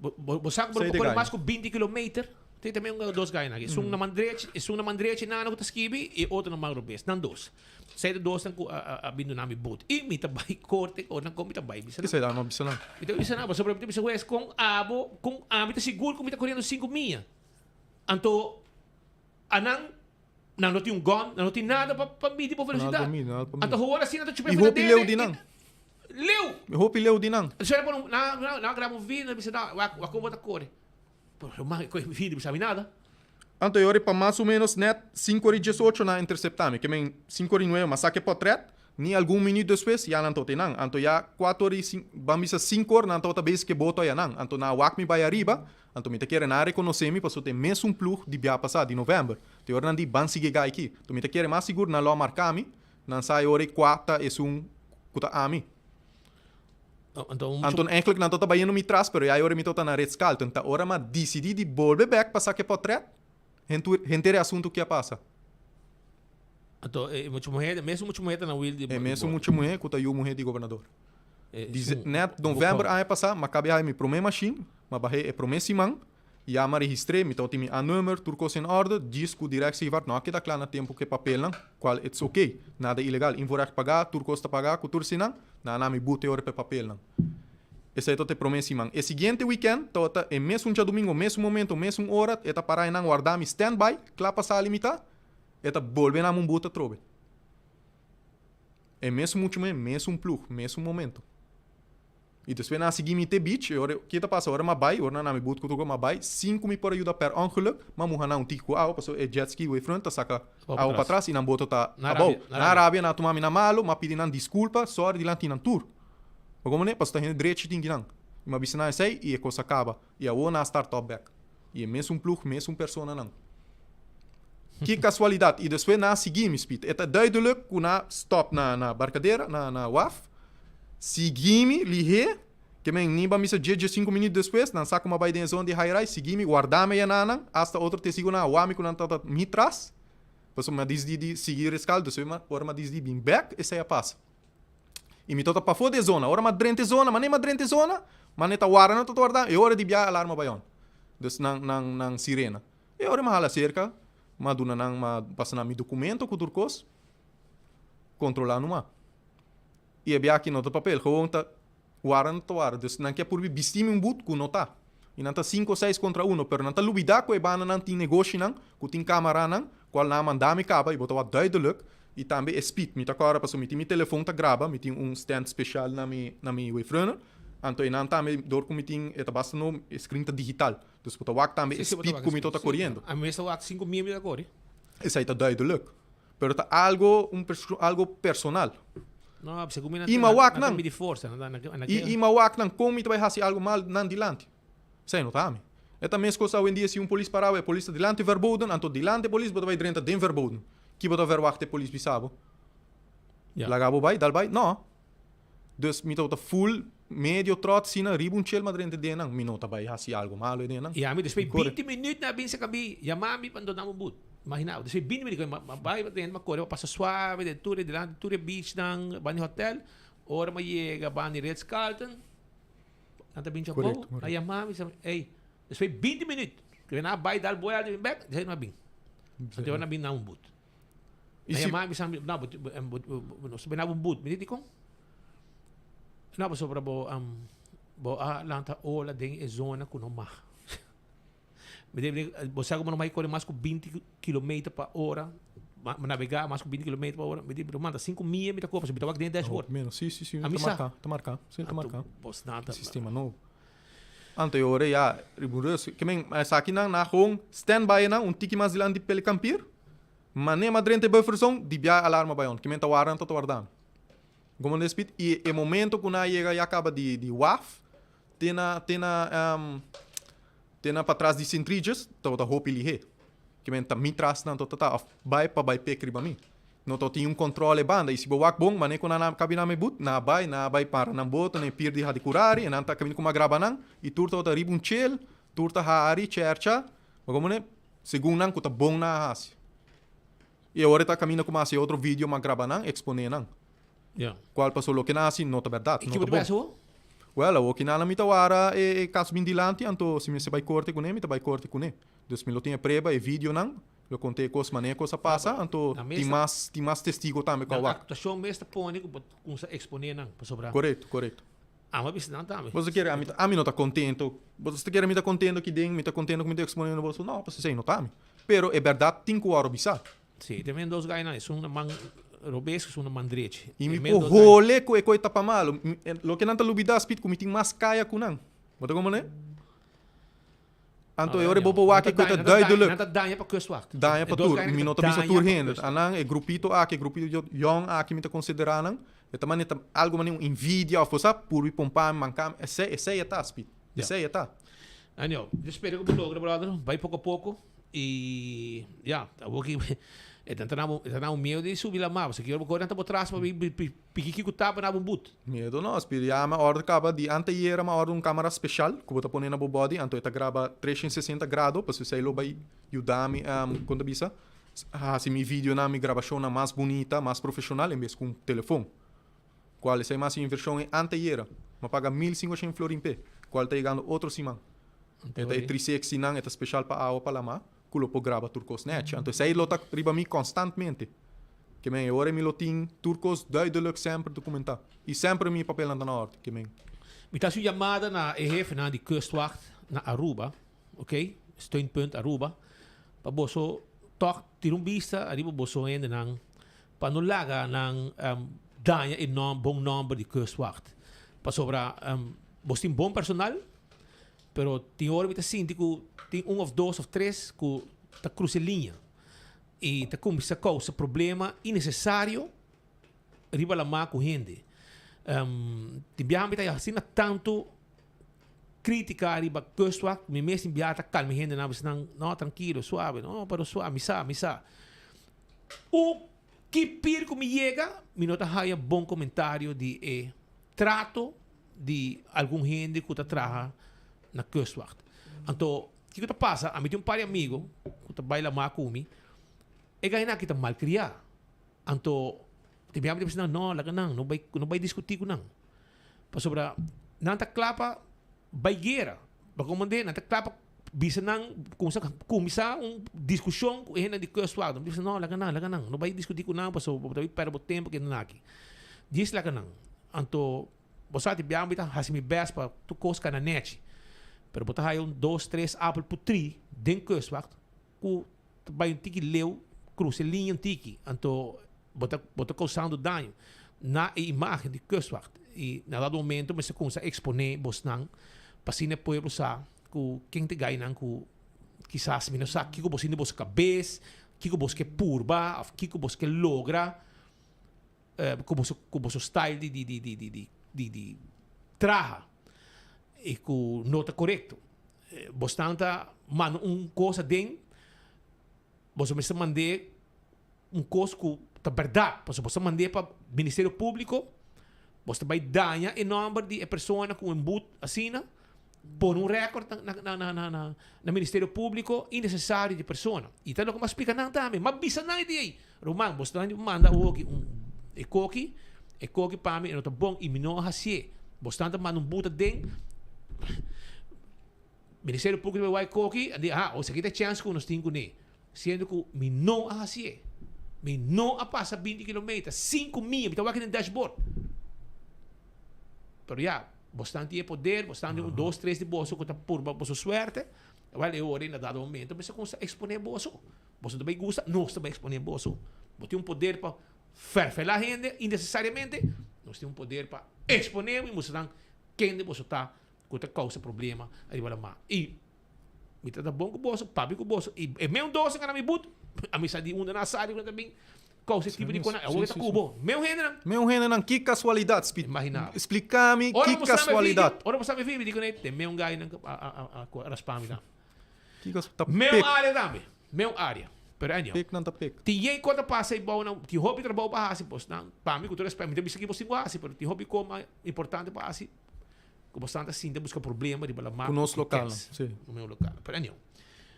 S19: bo, bo, bo sa ku bo no
S4: Sei
S19: por
S4: de
S19: kore
S4: gai.
S19: mas ku binti kilometer. Tin tambe un dos gainan aki. Esun na man drechi, esun na man drechi nana ku ta skibi i e otro na man robes. Nan dos. Sei de dosnan ku a, a, a bin duna mi but. I mi ta bai korte, ora nan kon mi ta bai bisa nan.
S4: Esei nan no bisa nan.
S19: Mi ta bisa nan, pasobra mi ta bisa wes kon abo, kon ami ta sigur ku mi ta koriendo sinku mia. Anto Anan, nan no tin un gun, nan no tin nada pa pa midi bo
S4: Nada
S19: velocidad.
S4: pa midi, nada pa
S19: Anto
S4: midi.
S19: hoor asina ta chupa
S4: I
S19: for na
S4: hopi leu
S19: dede
S4: di
S19: i
S4: nan.
S19: Leu!
S4: Hopi leu di nan.
S19: Anto nan pone un, nan nan a graba un video, nan bisa no, wak wak kon bo ta kore. Pero man, e video bisa mi nada.
S4: Anto e ora pa mas o menos net sinku ora i diesocho nan a intercepta mi. Ke men sinku ora i nuebe, m'a saka e potret, ni algun minuut despues ya nan tabata einan. Anto ya kuater ora i sin, ban bisa sinku ora nan tabata bezig ku e boto ayanan. Anto nan a wak mi bai ariba, Anto mi ta kere nan a rekonosé mi pasobra ta e mesun plug di bia pasá, di novèmber. Te ora nan di, Ban sigui e gai aki. Anto mi ta kere mas sigur nan lo a marká mi, nan sa e ora ei kua ta esun ku ta ami. Anto eigenlijk nan tabata bayendo mi tras, pero ya e ora mi tabata na Ritz Carlton. Ta ora m'a disidí di bolbe bèk pa saka e pòtrèt, henter e asuntu ki a pasa.
S19: Anto e mucha muhé, e mesun mucha muhé ta na wiel di.
S4: E mesun mucha muhé ku ta yu muhé di gobernador. Dize, net novèmber aña pasá, m'a kabia haña mi promé mashin, m'a bah'é e promé siman. Ya m'a registr'é, mi tabatin mi A-nummer, tur kos in orde, djis ku Directievaart no a keda kla na tempu ku e papelnan, kual it's oké, nada ilegal, invoerrecht pagá, tur kos ta pagá ku tur sinan, nan a na mi bute ora pa e papelnan. Esei tabata e promé siman. E siguiente wikènt tabata e mesun djadumingu, mesun momento, mesun ora, e ta pará einan wardá mi standby, kla pa sali mi ta, e ta bolbe na mi un but atrobe. E mesun muchu muhé, mesun plug, mesun momento. I despues nan a sigui mi te beach, e ora, ke ta pasa? Ora m'a bai, ora nan na mi but ku tur kos, m'a bai sin ku mi por a yuda per ongeluk, m'a muha nan un tiki ku awa, pasobra e jet ski wavefront ta saka awa patras i nan boto ta abou. Nan a rabia, nan a tuma mi nan malu, m'a pidi nan diskulpa, sòri dilanti nan tur. Bo komo ne? Pasobra ta hende drechi tin kinan. I m'a bisa nan esei i e kos a kaba. I awor nan a start up bek. I e mesun plug, mesun personanan. Ki kasualidat! I despues nan a sigui mi spit. E ta duidelijk ku nan a stop na na Barcadera, na na waf, sigui mi lihé, ke men ni ban bisa dje dje sinku minüt despues, nan sa ku mi a bai den e zona di high rise, sigui mi, warda mi ayananan, asta otro testigunan a wak mi ku nan tabata mi tras, pasobra mi a disidí di sigui reskaldo, despues mi a ora mi a disidí bin bèk, esei a pasa. I mi tabata pafó di e zona. Ora mi a drenta e zona, manera mi a drenta e zona, manera ta warda nan ta warda, e ora di bia alarma bai on. Dus nan nan nan sirena. E ora mi a hala serka, mi a duna nan, mi a pasa nan mi dokumento ku tur kos, kontrolá numa. I e bia aki no ta papel, gewoon ta warda nan ta warda. Dus nan ke purbi bisti mi un but ku no ta. I nan ta sinku o seis kontra uno, pero nan ta lubidá ku e bandanan tin negoshinan, ku tin kamaranan, kual nan a manda mi kaba i bo ta wak duidelijk. I tambe e speed, mi ta kòrda pasobra mi tin mi telefon ta graba, mi tin un stand speshal na mi na mi wavefrunner, anto einan tambe dor ku mi tin e ta basta no e screen ta digital, dus bo ta wak tambe e speed ku mi ta koriendo.
S19: Ami mes ta wak sinku mia mi ta kori.
S4: Esei ta duidelijk. Pero ta algo un algo personal.
S19: No, segun mi nan
S4: I ma wak
S19: nan
S4: nan.
S19: midi forsa. Nan nan nan
S4: I i ma wak nan kon mi ta bai hasi algo mal nan dilanti. Esei no ta ami. E ta meskos awendia si un polis para bo e polis ta dilanti verboden anto dilanti e polis bo ta bai drenta den verboden. Ki bo ta verwagt e polis bisa bo? Laga bo bai? Dal bai? No. Dus mi tabata full medio trots asina riba un chel ma drenta den nan. Mi no ta bai hasi algo malo den nan.
S19: I ami despues binti minuut na bin saka mi yama mi pa dona un but. Imagina bo, despues binti minuut mi bai pa drenta mi kore mi pasa suave den tur e dilanti tur e beach nan banda di hotel. Ora mi yega banda di Ritz Carlton nan ta bin djabou nan yama mi ey despues binti minuut ku nan a bai dal buelta bin bek despues nan a bin. Anto nan a bin na un but.
S4: I
S19: Nan
S4: si
S19: yama mi bisa mi, no, bo, bo, bo, nos ta bini un but. Mi di, dikon? No, pasobra bo, um, bo a lanta ola den e zona ku no mag. Mi di, bo sa ku bo no mag kore mas ku binti kilometer pa ora, ma, nabegá mas ku binti kilometer pa ora. Mi di, pero manda sinku mia mi ta kore, pasobra mi ta wak den e dashboard.
S4: Hopi menos. Si, si, si,
S19: A mi
S4: ta
S19: sa.
S4: marká, ta marká. Si, ta
S19: Anto,
S4: marká.
S19: bos nan ta.
S4: Sistema nobo. Anto e ora ya riba un rus. Ke men esakinan na gewoon stand by nan un tiki mas dilanti di Pelican Pier. Mane ma drenta e buffer zone di bia e alarma bai on. Ke men ta warda nan ta warda mi. Como den speed y e momento cu nan a yega ya caba di di waf te na te na te na patras di Sint Regis tabata hopi lihe. Ke men ta mi tras nan ta ta of bai pa bai pek riba mi. No ta tin un control e banda y si bo wak bon mane cu nan a cabina mi but nan a bai nan a bai para nan boto na e pier di Hadicurari y nan ta cabina cu a graba nan y tur tabata riba un chel tur ta hari chercha bo como ne segun nan cu ta bon nan a haci. Y awor e ta caminda cu mi a haci otro video mi a graba nan expone nan. Cual paso loke nan a haci no ta berdad
S19: Y
S4: no
S19: kico
S4: ta
S19: bo ta
S4: bon.
S19: bisa awor?
S4: Well awor ki nan a mi ta wara e caso bin dilanti anto si mi mester bai corte cune mi ta bai corte cune. Dus mi lo tin e prueba e videonan. Lo konta e kos manera e kos a pasa, anto tin mas tin mas testigo tambe ku a
S19: Nan
S4: wak.
S19: aktuashon mes ta pone ku bo ta kumsa eksponé nan pasobra.
S4: Korekto, korekto.
S19: Amo a bisa nan tambe.
S4: Boso kere ami ta ami no ta kontento, boso ta kere mi ta kontento ki den, mi ta kontento ku mi ta eksponendo boso? No, pasobra esei no ta ami. Pero e bèrdat tin ku wòrdu bisá.
S19: Sí, te men dos gainan, esun na man robes, esun na man drechi.
S4: I mi por hole ku e koi ta pa malu. Loke nan ta lubidá, Speed, ku mi tin mas kaya ku nan. Bo ta komprendé? Anto e ora bo por wak e ku ta duidelijk.
S19: Nan ta daña pa kustwacht.
S4: Daña pa tur. Mi no ta bisa tur hende. Anan e grupito aki, e grupito yong aki mi ta konsiderá nan. E ta manera ta algu manera un envidia òf cosa purbi pompa mi, manka mi. Esei, esei e ta, Speed. Esei e ta.
S19: Anyhow, yo spera ku bo logra, brother. Bai poko a poko. I ya, awor ki e ta na bo, e ta na bo miedu di subi lamá. Pasobra ki ora bo kore nan ta bo tras pa bin piki kiko tapa na bo but.
S4: Miedu no, Speed. Ya mi a order kaba di anteayera mi a order un kamera special ku bo ta pone na bo body anto e ta graba 360 grado pasobra esei lo bai yuda mi kon ta bisa hasi mi videonan mi grabashonnan mas bunita mas profeshonal en bes ku un telefon. Kual esei mas invershon e anteayera. Mi a paga 1500 florin p'e kual ta yegando otro siman. E ta e 360 nan, e ta special pa awa pa lamá, ku lo por graba tur kos nèchi. Anto esei lo ta riba mi konstantmente. Ke men e ora mi lo tin tur kos duidelijk semper dokumentá. I semper mi papelnan ta na òrdu. Ke men.
S19: Mi ta hasi un yamada na e hefenan di Kustwacht na Aruba, ok, Steunpunt Aruba, pa boso tòg tira un bista ariba boso hendenan pa no laga nan daña e nòm bon nòmber di Kustwacht. Pasobra bos tin bon personal, pero tin ora mi ta sinti ku tin un òf dos òf tres ku ta krusa e liña i ta kuminsá kousa problema innesesario riba lamá ku hende. Tin biaha mi ta asina tantu kritika riba Kustwacht, mi mes tin biaha ta kalma e hendenan, bisa nan, no trankilo, suave, no pero suave, mi sa, mi sa. U ki pir ku mi yega, mi no ta haya bon komentario di e trato di algun hende ku ta traha na Kustwacht. Anto, kiko ta pasa, ami tin un par di amigo ku ta bai lamá ku mi, e gainan aki ta malkriá. Anto, tin biaha mi ta bisa nan, no, laga nan, no bai, no bai diskutí ku nan. Pasobra nan ta kla pa bai guera. Pa komand'é, nan ta kla pa bisa nan, kumsa, kuminsá un diskushon ku e hendenan di Kustwacht. Mi ta bisa, no, laga nan, laga nan, no bai diskutí ku nan pasobra bo ta bai pèrdè bo tempu ku e hendenan aki. Djis laga nan. Anto, bo sa, tin biaha mi ta hasi mi bèst pa tur kos kana nèchi. Pero bo ta haya un dos, tres apel putrí den Kustwacht ku ta bai un tiki leu, krusa e liña un tiki, anto bo ta bo ta kousando daño na e imagen di Kustwacht. I na dado momento mester kuminsá eksponé bosnan pa asina e pueblo sa ku ken ta e gainan ku kisas mi no sa kiko bo sinti boso kabes, kiko bos ke purba òf kiko bos ke logra ku boso ku boso style di di di di di di di di traha i ku no ta korekto. Bosnan ta manda un kos aden, boso mester mand'é un kos ku ta bèrdat. Pasobra boso ta mand'é pa Ministerio Públiko, boso ta bai daña e nòmber di e persona ku un but asina, pone un rèkòrt na Ministerio Públiko innesesario di e persona. I ta loke mi a splika nan tambe. Mi a bisa nan e dia ei, Ruman, boso ta manda awoki un e koki, e koki pa mi e no ta bon i mi no a hasié. Bosnan ta manda un but aden. Ministerio Públiko ta bai wak e koki, a di, aha, esaki ta e chèns ku nos tin kuné. Siendo ku mi no a hasié. Mi no a pasa binti kilometer, sinku mia, mi ta wak den dashboard. Pero ya, bosnan tin e poder, bosnan tin un, dos, tres di boso ku ta purba boso suerte. Wèl, e ora ei na dado momento mester kuminsá eksponé boso. Boso ta bay gusta, nos ta bay expone boso. Bo tin un poder pa ferfela hende innecesariamente, nos tin un poder pa expone bo y mustra nan kende boso ta cu ta causa problema ariba la mar. Y mi ta ta bon cu boso, papia cu boso, y e meun dos a gana mi but, a mi sa di unda nan a sali cu nan ta bin causa e tipo di cona, awor ta cu bo, meun hendenan.
S4: Meun hendenan, ki casualidad, Speed.
S19: Imagina bo.
S4: Explica mi ki casualidad.
S19: Ora bo sa mi video, di cu ne, te meun guy nan a raspa mi nan.
S4: Kiko ta
S19: Meu
S4: pek?
S19: área tambe. Meu área. Pero anyhow.
S4: Pek nan ta pek.
S19: Tin yen kos ta pasa ei bou nan. Tin hopi trabou pa hasi bos nan. Pa mi ku tur respet mi ta bisa ki bos tin ku hasi pero tin hopi kos mas importante pa hasi ku bos nan ta sinta buska problema riba laman
S4: Ku nos lokal nan, si.
S19: Ku meu lokal. Pero anyhow.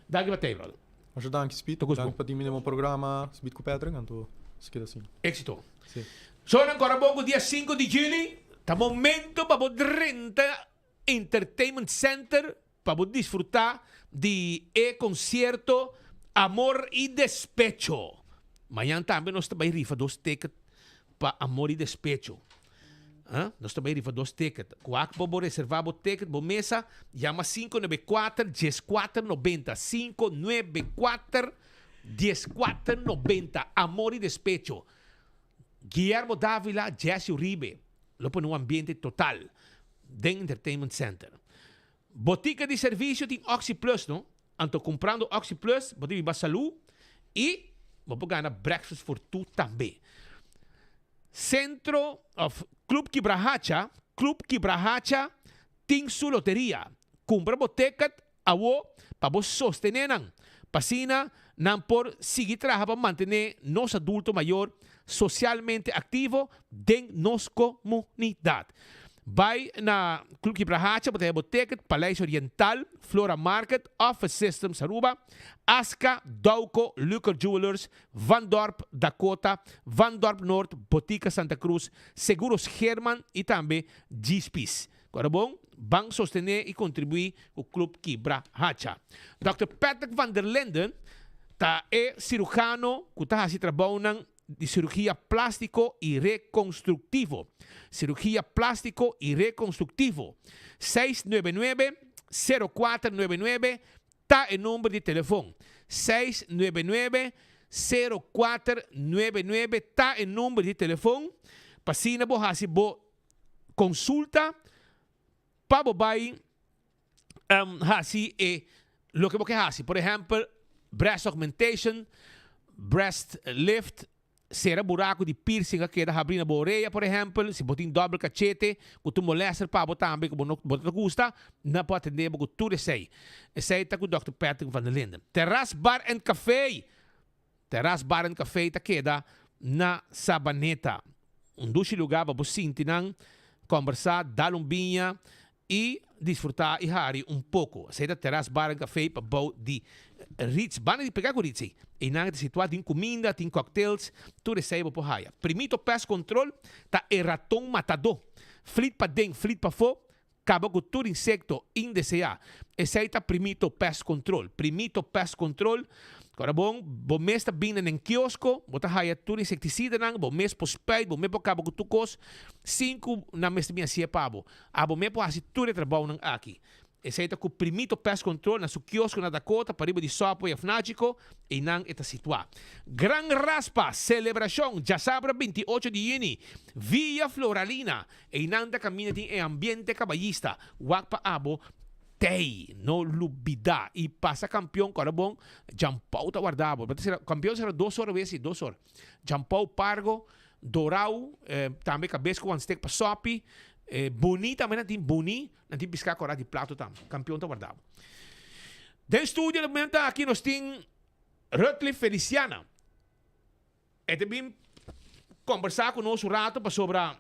S19: Danki pa tei brother.
S4: Masha danki Speed.
S19: Ta
S4: Danki pa tin mi den bo programa Speed ku Patrick anto si keda asina.
S19: Éxito.
S4: Si.
S19: So nan kòrda bon ku dia sinku di juli ta momento pa bo drenta Entertainment Center Pa bo disfrutá di e konsierto Amor y Despecho. Mañan tambe nos ta bai rifa dos ticket pa Amor y Despecho. Ah, nos ta bai rifa dos ticket. Kuak bo bo reservá bo ticket, bo mesa, yama 594 1490. 594 1490. Amor y Despecho. Guillermo Davila, Jesse Uribe lo pone un ambiente total den Entertainment Center. Botica di servicio tin Oxi Plus no, anto cumprando Oxi Plus bo ta biba salud y bo por gana breakfast for two tambe. Centro of Club Kibrahacha, Club Kibrahacha tin su loteria. Cumpra bo ticket awo pa bo sostene nan, pa asina nan por sigui traha pa mantene nos adulto mayor socialmente activo den nos comunidad. Bai na Club Kibrahacha bo ta haya bo ticket, Paleis Oriental, Flora Market, Office Systems Aruba, Aska, Dauco, Luker Jewelers, Van Dorp, Dakota, Van Dorp Noord, Botica Santa Cruz, Seguros Geerman y tambe G's Peace. Ora bon, ban sostené i kontribuí ku Club Kibra Hacha. Dòkter Patrick van der Linden ta e sirujano ku ta hasi trabounan di sirugia plástiko i rekonstruktivo. Sirugia plástiko i rekonstruktivo. 699 0499 ta e number di telefon. 699 0499 ta e number di telefon pa asina bo hasi bo konsulta pa bo bai hasi e loke bo ke hasi. Por ehèmpel, breast augmentation, breast lift, sera buraku di piercing a keda habrí na bo orea, por ehèmpel, si bo tin dòbel kachete ku ta un molèster pa bo tambe ku bo no bo ta gusta, nan por atendé bo ku tur esei. Esei ta ku dòkter Patrick van der Linden. Terras Bar and Café! Terras Bar and Café ta keda na Sabaneta. Un dushi lugá pa bo sinti nan, kòmbersá, dal un biña i disfrutá i hari un poko. Esei ta Terras Bar and Café pa bou di Ritz. Banda di pegá ku Ritz ei. Einan ta situá, tin kuminda, tin cocktails, tur esei bo por haya. Primito Pest Control ta e raton matadó. Flit paden, flit pafó, Kaba ku tur insekto indeseá. Esei ta Primito Pest Control. Primito Pest Control, Ora bon, bo mes ta bini na un kiosko, bo ta haya tur insektisidanan, bo mes por spuit, bo mes por kaba ku tur kos, sin ku nan mester bin hasié pa bo. Abo mes por hasi tur e trabounan aki. Esei ta ku Primito Pest Control na su kiosko na Dakota, pariba di Subway of Nachico, einan e ta situá. Gran Raspa, Selebrashon, djasabra 28 di yüni, Villa Floralina, Einan ta kaminda tin e ambiente kabayista. Wak pa abo tei, no lubida. I pasa kampion kòrda bon, Djampou ta warda bo. Kampion sera dos ora wes si, dos ora. Djampou Pargo, Dorau, tambe kabes ku wan stek pa sòpi. Boni tambe nan tin, boni, nan tin piská kòrda di plato tambe. Kampion ta warda bo. Den studio na momento aki nos tin Rutliff Feliciana. E ta bin kombersá ku nos un rato pasobra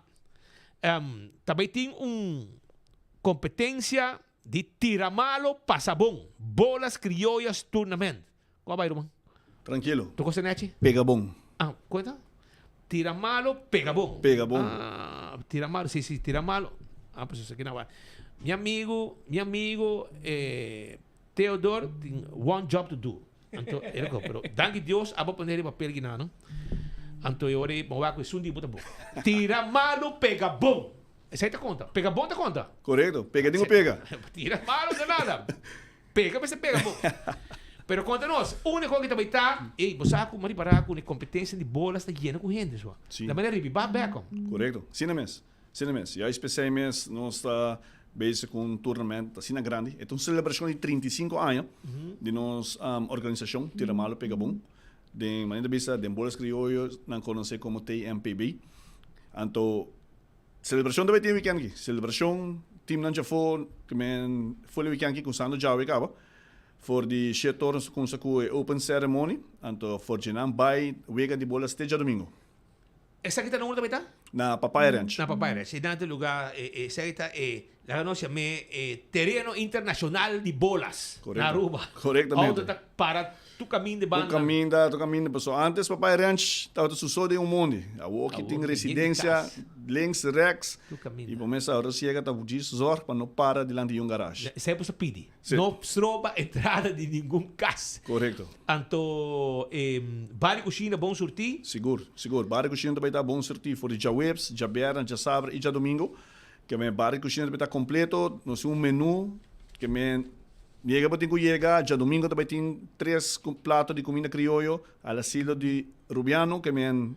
S19: ta bai tin un kompetensia di tira malo pasa bon, Bolas Criollas Tournament. Ku a bai ruman?
S9: Trankilo.
S19: Tur kos ta nechi?
S9: Pega bon.
S19: Ah, ku ta? Tira malo pega bon.
S9: Pega bon.
S19: Ah, tira malo, si, si, tira malo. Ah, pues esaki na bai. Mi amigu, mi amigu Theodore tin one job to do. Anto e lo pero danki Dios abo pone riba papel gina no. Anto e ora ei bo wak ku esun di bo ta bo. Tira malu pega bon. Esei ta konta. Pega bon ta konta.
S9: Korekto. Pega tin ku pega.
S19: Tira malu no nada. Pega mester pega bon. Pero konta nos, uniko ki ta bai ta, ey bo sa ku mari para ku e kompetensia di bolas ta yena ku hende so.
S9: Si.
S19: La manera ribi ba bek om.
S9: Korekto. Asina mes. Asina mes. Juist p'esei mes nos ta bezig ku un tournament asina grandi. E ta un selebrashon di 35 aña di nos organisashon Tira Malo Pega Bon. Den manera ta bisa den bolas krioyo nan konosé komo TMPB. Anto selebrashon ta bai tin e wikènt aki. Selebrashon, timnan djafó ke men for e wikènt aki kuminsando djawe kaba. For di shete ora nos ta kuminsá ku e open ceremony. Anto for dje nan bai wega di bolas te djadumingu.
S19: Esaki ta na unda ta?
S9: Na Papaya Ranch.
S19: Na Papaya Ranch. Einan ta lugar, esaki ta e, laga nos yam'é e tereno internacional di bolas na Aruba.
S9: Correctamente.
S19: Auto ta para tur caminda e banda.
S9: Tur caminda, tur caminda. Pasobra antes Papaya Ranch tabata su so den un mondi. Awor ki tin residencia links, rechts.
S19: Tur caminda.
S9: Y bo mes ora ciega ta djis zorg pa no para dilanti di un garage.
S19: Esei bo sa pidi. No stroba entrada di ningun cas.
S9: Correcto.
S19: Anto e bar di cushina bon surti?
S9: Sigur, sigur. Bar di cushina ta bay ta bon surti for di djaweps, djaberna, djasabra y djadomingo. Ke men bar di cushina ta bay ta completo. Nos tin un menu ke men yega bo tin cu yega. Djadomingo ta bay tin tres plato di cuminda crioyo al estilo di Rubiano ke men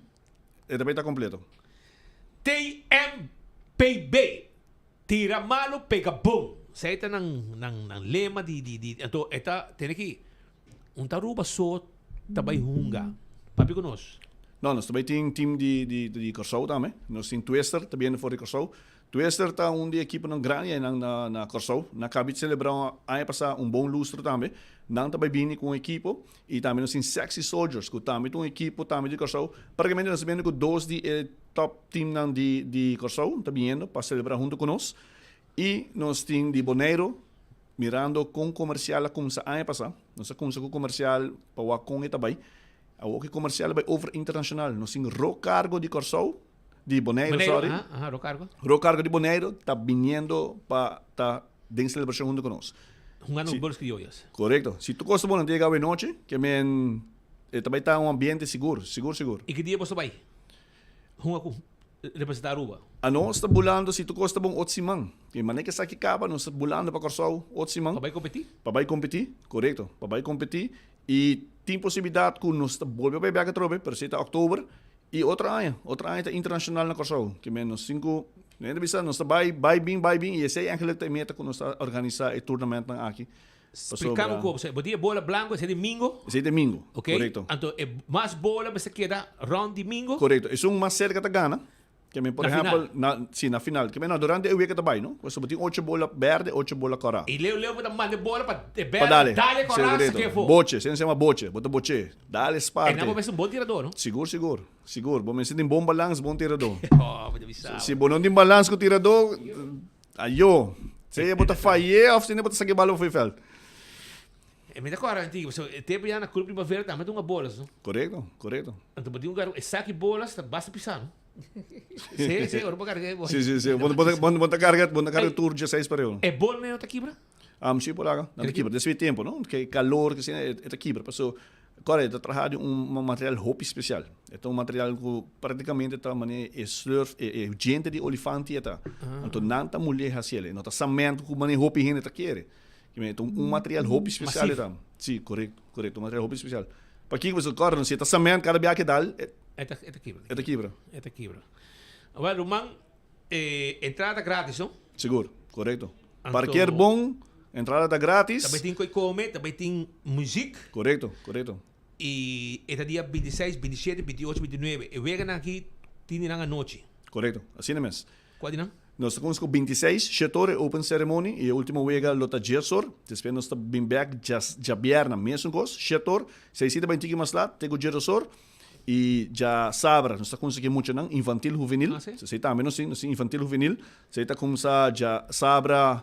S9: e ta bay ta completo.
S19: TMPB. Tira malo pega bon. Esei ta nan nan nan lema di di di anto e ta tene ki un ta Aruba so ta bai hunga. Papia ku nos.
S9: No, nos ta bai tin team di di di Kòrsou tambe. Nos tin Twister ta biendo for di Kòrsou. Twister ta un di ekiponan grandi einan na na Kòrsou. Nan kabi di selebrá un aña pasá un bon lustro tambe. Nan ta bai bini ku un ekipo i tambe nos tin Sexy Soldiers ku tambe ta un ekipo tambe di Kòrsou. Praktikamente nos ta biendo ku dos di e Top teamnan di di Kòrsou ta biniendo pa selebrá huntu ku nos i nos tin di Boneiru mirando kon komersial a kumsa aña pasá. Nos a kumsa ku komersial pa wak kon e ta bai. Awor ku e komersial a bai over internashonal. Nos tin Ro Cargo di Kòrsou. Di Boneiru,
S19: Boneiru,
S9: sorry.
S19: aha, aha, Rocargo.
S9: Rocargo di Boneiru ta biniendo pa ta den celebracion hunto cu nos.
S19: Hungando
S9: Si.
S19: bolas criollas.
S9: Correcto. Si tur cos ta bon, nan ta yega awe nochi, ke men e ta bay ta un ambiente sigur, sigur, sigur.
S19: Y ki dia boso bay hunga cu representa Aruba?
S9: Anos ta bulando, si tur cos ta bon, otro siman. E manera cu esaki caba, nos ta bulando pa Corsou otro siman.
S19: Pa bay competi?
S9: Pa bay competi, correcto. Pa bay competi. Y tin posibilidad cu nos ta bolbe bay bek atrobe, pero si ta october. Y otro aña, otro aña ta internacional na Corsou. Ke men nos tin cu, mi ta bisa, nos ta bay, bay bin, bay bin. Y esey eigenlijk ta e meta cu nos ta organisa e tournamentnan aki.
S19: Splica mi
S9: Pasobra.
S19: como, bo tin e bola blanco, esey di mingo?
S9: Esey di mingo,
S19: Ok,
S9: corecto.
S19: anto e mas bola mester keda rond di mingo?
S9: Corecto. Esun mas cerca ta gana. Ke men, por
S19: Na
S9: ehempel,
S19: final?
S9: na, si, na final. Ke men, no, durante e weka ta bai, no? Pasobra bo tin ocho bola berde, ocho bola kòrá.
S19: I leu leu bo ta manda e bola pa e
S9: Pa
S19: berde
S9: dale.
S19: dale
S9: Si,
S19: kòrá
S9: korekto.
S19: sake afó.
S9: Boche, esei nan se yama boche. Bo ta boch'é. Dale sparte.
S19: E nan bo mester un bon tiradó, no?
S9: Sigur, sigur. Sigur. Bo mester tin bon balans, bon tiradó.
S19: Oh, bo ta bisa.
S9: Si bo no tin balans ku tiradó, ayo. Sea bo ta fay'é òf si bo ta saka e bala for e vèlt.
S19: E mi ta kòrda antigua, pasobra e tempu ya na Club Primavera tambe ta hunga bolas, no?
S9: Korekto, korekto.
S19: Anto bo tin un garú, e saki bolas ta basta pisá, no? Sí, sí, ora bo karga e bola.
S9: Sí, sí, sí. Bo, bo, bo, bo ta karga, bo ta karga tur dieseis pareu.
S19: E bola no ta kibra?
S9: Sí, por laga. Nan ta kibra. Despues di tempu, no? Ke kalor, ke asina, e ta kibra. Paso, kòrda, e ta traha di un material hopi spesial. E ta un material ku praktikamente ta manera e slurf, e e djente di olifanti e ta. Anto nan ta mulié hasi el. E no ta samento ku manera hopi hende ta kere. Un material hopi special
S19: Masif.
S9: eta. Si, correcto, correcto. Un material hopi special. Pakiko pasobra kòrda no si e ta cement kada bia ke dal e
S19: E ta e ta kibra.
S9: E ta kibra.
S19: E ta kibra. Awor ruman e entrada ta gratis no?
S9: Sigur, correcto.
S19: Anto
S9: Parkeer bon, entrada ta gratis.
S19: Ta bay tin koe kome, ta bay tin muziek.
S9: Correcto, correcto.
S19: I e ta dia 26, 27, 28, 29. E weganan aki tin di nan anochi.
S9: Correcto, asina mes.
S19: Kua di nan?
S9: Nos ta kuminsá ku 26, shete ora e open ceremony i e ultimo wega lo ta dies or. Despues nos ta bin bek djabièrnè mesun kos, shete or. Seis sita bai un tiki mas lat te ku djedos or. I djasabra nos ta kuminsá ku e muchanan, infantil, huvenil. Esei tambe nos tin, nos tin infantil, huvenil. Esei ta kuminsá djasabra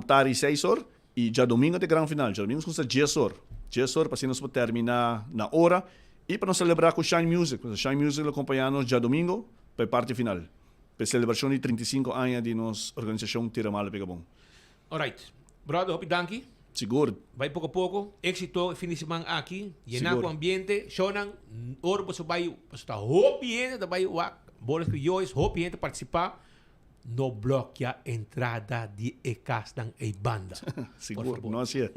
S9: tari seis or. I djadomingo ta e gran final. Djadomingo nos kuminsá dies or. Dies or pa asina nos por terminá na ora i pa nos selebrá ku Shine Music. Pasobra Shine Music lo kompañá nos djadomingo pa e parti final. P'e celebracion di 35 aña di nos organisacion Tira Malo Pega Bon.
S19: Alright. Brother, hopi danki.
S9: Sigur.
S19: Bai poco poco. Exito e fin di siman aki. Yena
S9: Sigur.
S19: cu ambiente. Shownan, ora boso bai, boso ta hopi hende ta bai wak Bolas Criollas, hopi hende ta participa. No blokia entrada di e casnan ey banda.
S9: Sigur,
S19: Por favor.
S9: no hacié.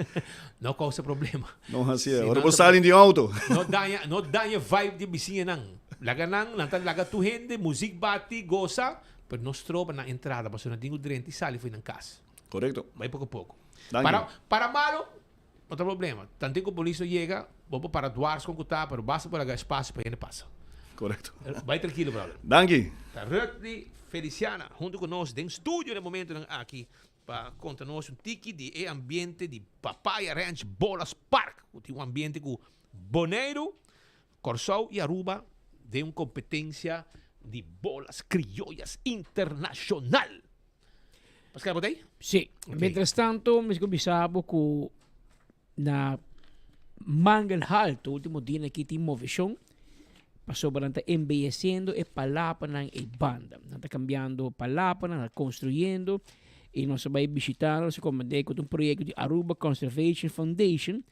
S19: No causa problema.
S9: No hacié.
S19: Si
S9: Ora
S19: no
S9: bo
S19: ta
S9: sali di auto.
S19: No daña, no daña vibe di bisiñanan. Laga nan, nan ta laga tur hende, muziek bati, gosa, pero no stroba nan entrada pasobra nan tin ku drenta i sali for nan kas.
S9: Korekto.
S19: Bai poko poko.
S9: Danki.
S19: Para, para malo, no ta problema. Tanten ku polis no yega, bo por para dwars kon ku ta, pero basta por laga espasio pa hende pasa.
S9: Korekto.
S19: Bai trankilo, brother.
S9: Danki.
S19: Ta Rutney Feliciana huntu ku nos den studio na e momentonan aki pa konta nos un tiki di e ambiente di Papaya Ranch Bolas Park, ku tin un ambiente ku Boneiru Kòrsou i Aruba den un kompetensia di bolas krioyas internashonal. Pascal, bo ta ei?
S21: Sí. Mientras tanto, mi ku bisa bo ku na Mangel Halto ultimo dia aki tin moveshon pasobra nan ta embeyeciendo e palapanan ei banda. Nan ta cambiando palapanan, nan ta construyendo y nos a bai bishita, nos a komprende ku ta un proyecto di Aruba Conservation Foundation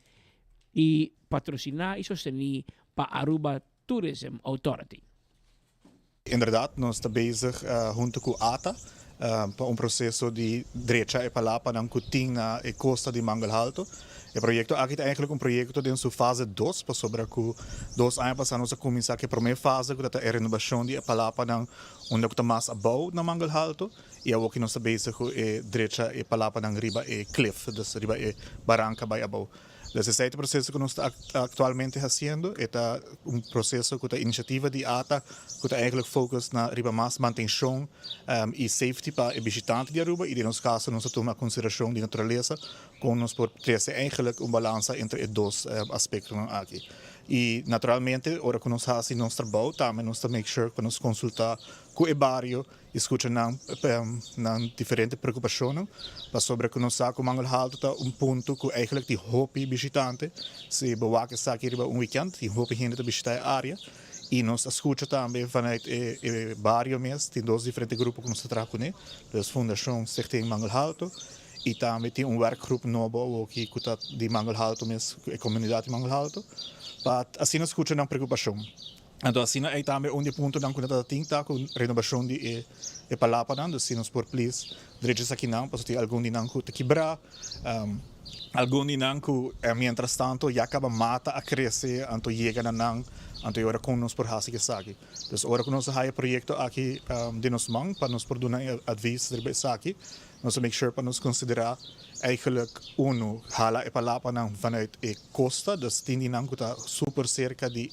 S21: y patrociná y sostení pa Aruba Tourism Authority.
S10: Inderdaad, nos ta bezig hunto cu ata pa un proceso di drecha e palapanan cu tin na e costa di Mangel Halto. E proyecto aki ta eigenlijk un proyecto den su fase dos, pasobra cu dos aña pasa nos a cuminsa cu e prome fase cu ta ta e renovacion di e palapanan unda cu ta mas abou na Mangel Halto y awoki nos ta bezig cu e drecha e palapanan riba e cliff, dus riba e baranca bay abou. Dus esei ta e proceso ku nos ta aktualmente hasiendo. E ta un proceso ku ta inisiativa di ata ku ta eigenlijk focus na riba mas mantenshon i safety pa e bishitante di Aruba i den nos kaso nos ta tuma konsiderashon di naturalesa kon nos por trese eigenlijk un balansa entre e dos aspektonan aki. I naturalmente ora ku nos hasi nos trabou tambe nos ta make sure ku nos konsulta ku e bario i skucha nan nan diferente preokupashonnan pasobra ku nos sa ku Mangel Halto ta un punto ku eigenlijk tin hopi bishitante. Si bo wak esaki riba un wikènt tin hopi hende ta bishitá e área. Y nos a scucha tambe vanuit e e bario mes, tin dos diferente grupo cu nos ta traha cune, dus Fundacion Stichting Mangel Halto y tambe tin un werkgroep nobo awoki cu ta di Mangel Halto mes, e comunidad di Mangel Halto, pa asina scucha nan preocupacion. Anto asina ei tambe un di e puntonan cu nan ta tin ta cu renobacion di e e palapanan, dus si nos por please drecha esakinan, pasobra tin algun di nan cu ta kibra, Algun di nan ku mientras tanto ya kaba mata a krese anto yega na nan, anto e ora kon nos por hasi esaki. Dus ora ku nos a haya e proyekto aki den nos man pa nos por duna e advis riba esaki, nos a make sure pa nos konsiderá eigenlijk unu, hala e palapanan vanuit e kosta, dus tin di nan ku ta super serka di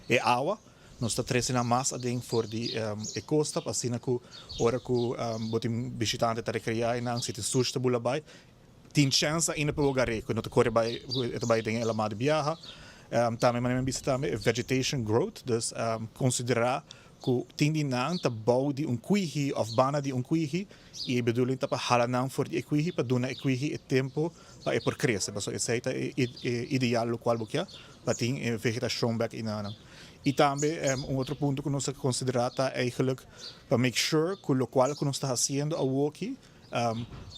S10: e awa, Nos ta trece nan mas aden for di e costa pa asina cu ora cu bo tin bishitante ta recrea einan, si tin sushi ta bula bay, tin chance ainda pa bo gar'é cu no ta core bay, cu e ta bay den e lama di biaha. Tambe manera mi a bisa tambe e vegetation growth, dus considera cu tin di nan ta bou di un kwihi of banda di un kwihi y e bedoeling ta pa hala nan for di e kwihi pa duna e kwihi e tempo pa e por crece, pasobra esey ta e ideal locual bo kia pa tin e vegetacion bek einanan. Y tambe un otro punto cu nos ta considera ta eigenlijk pa make sure cu locual cu nos ta haciendo awoki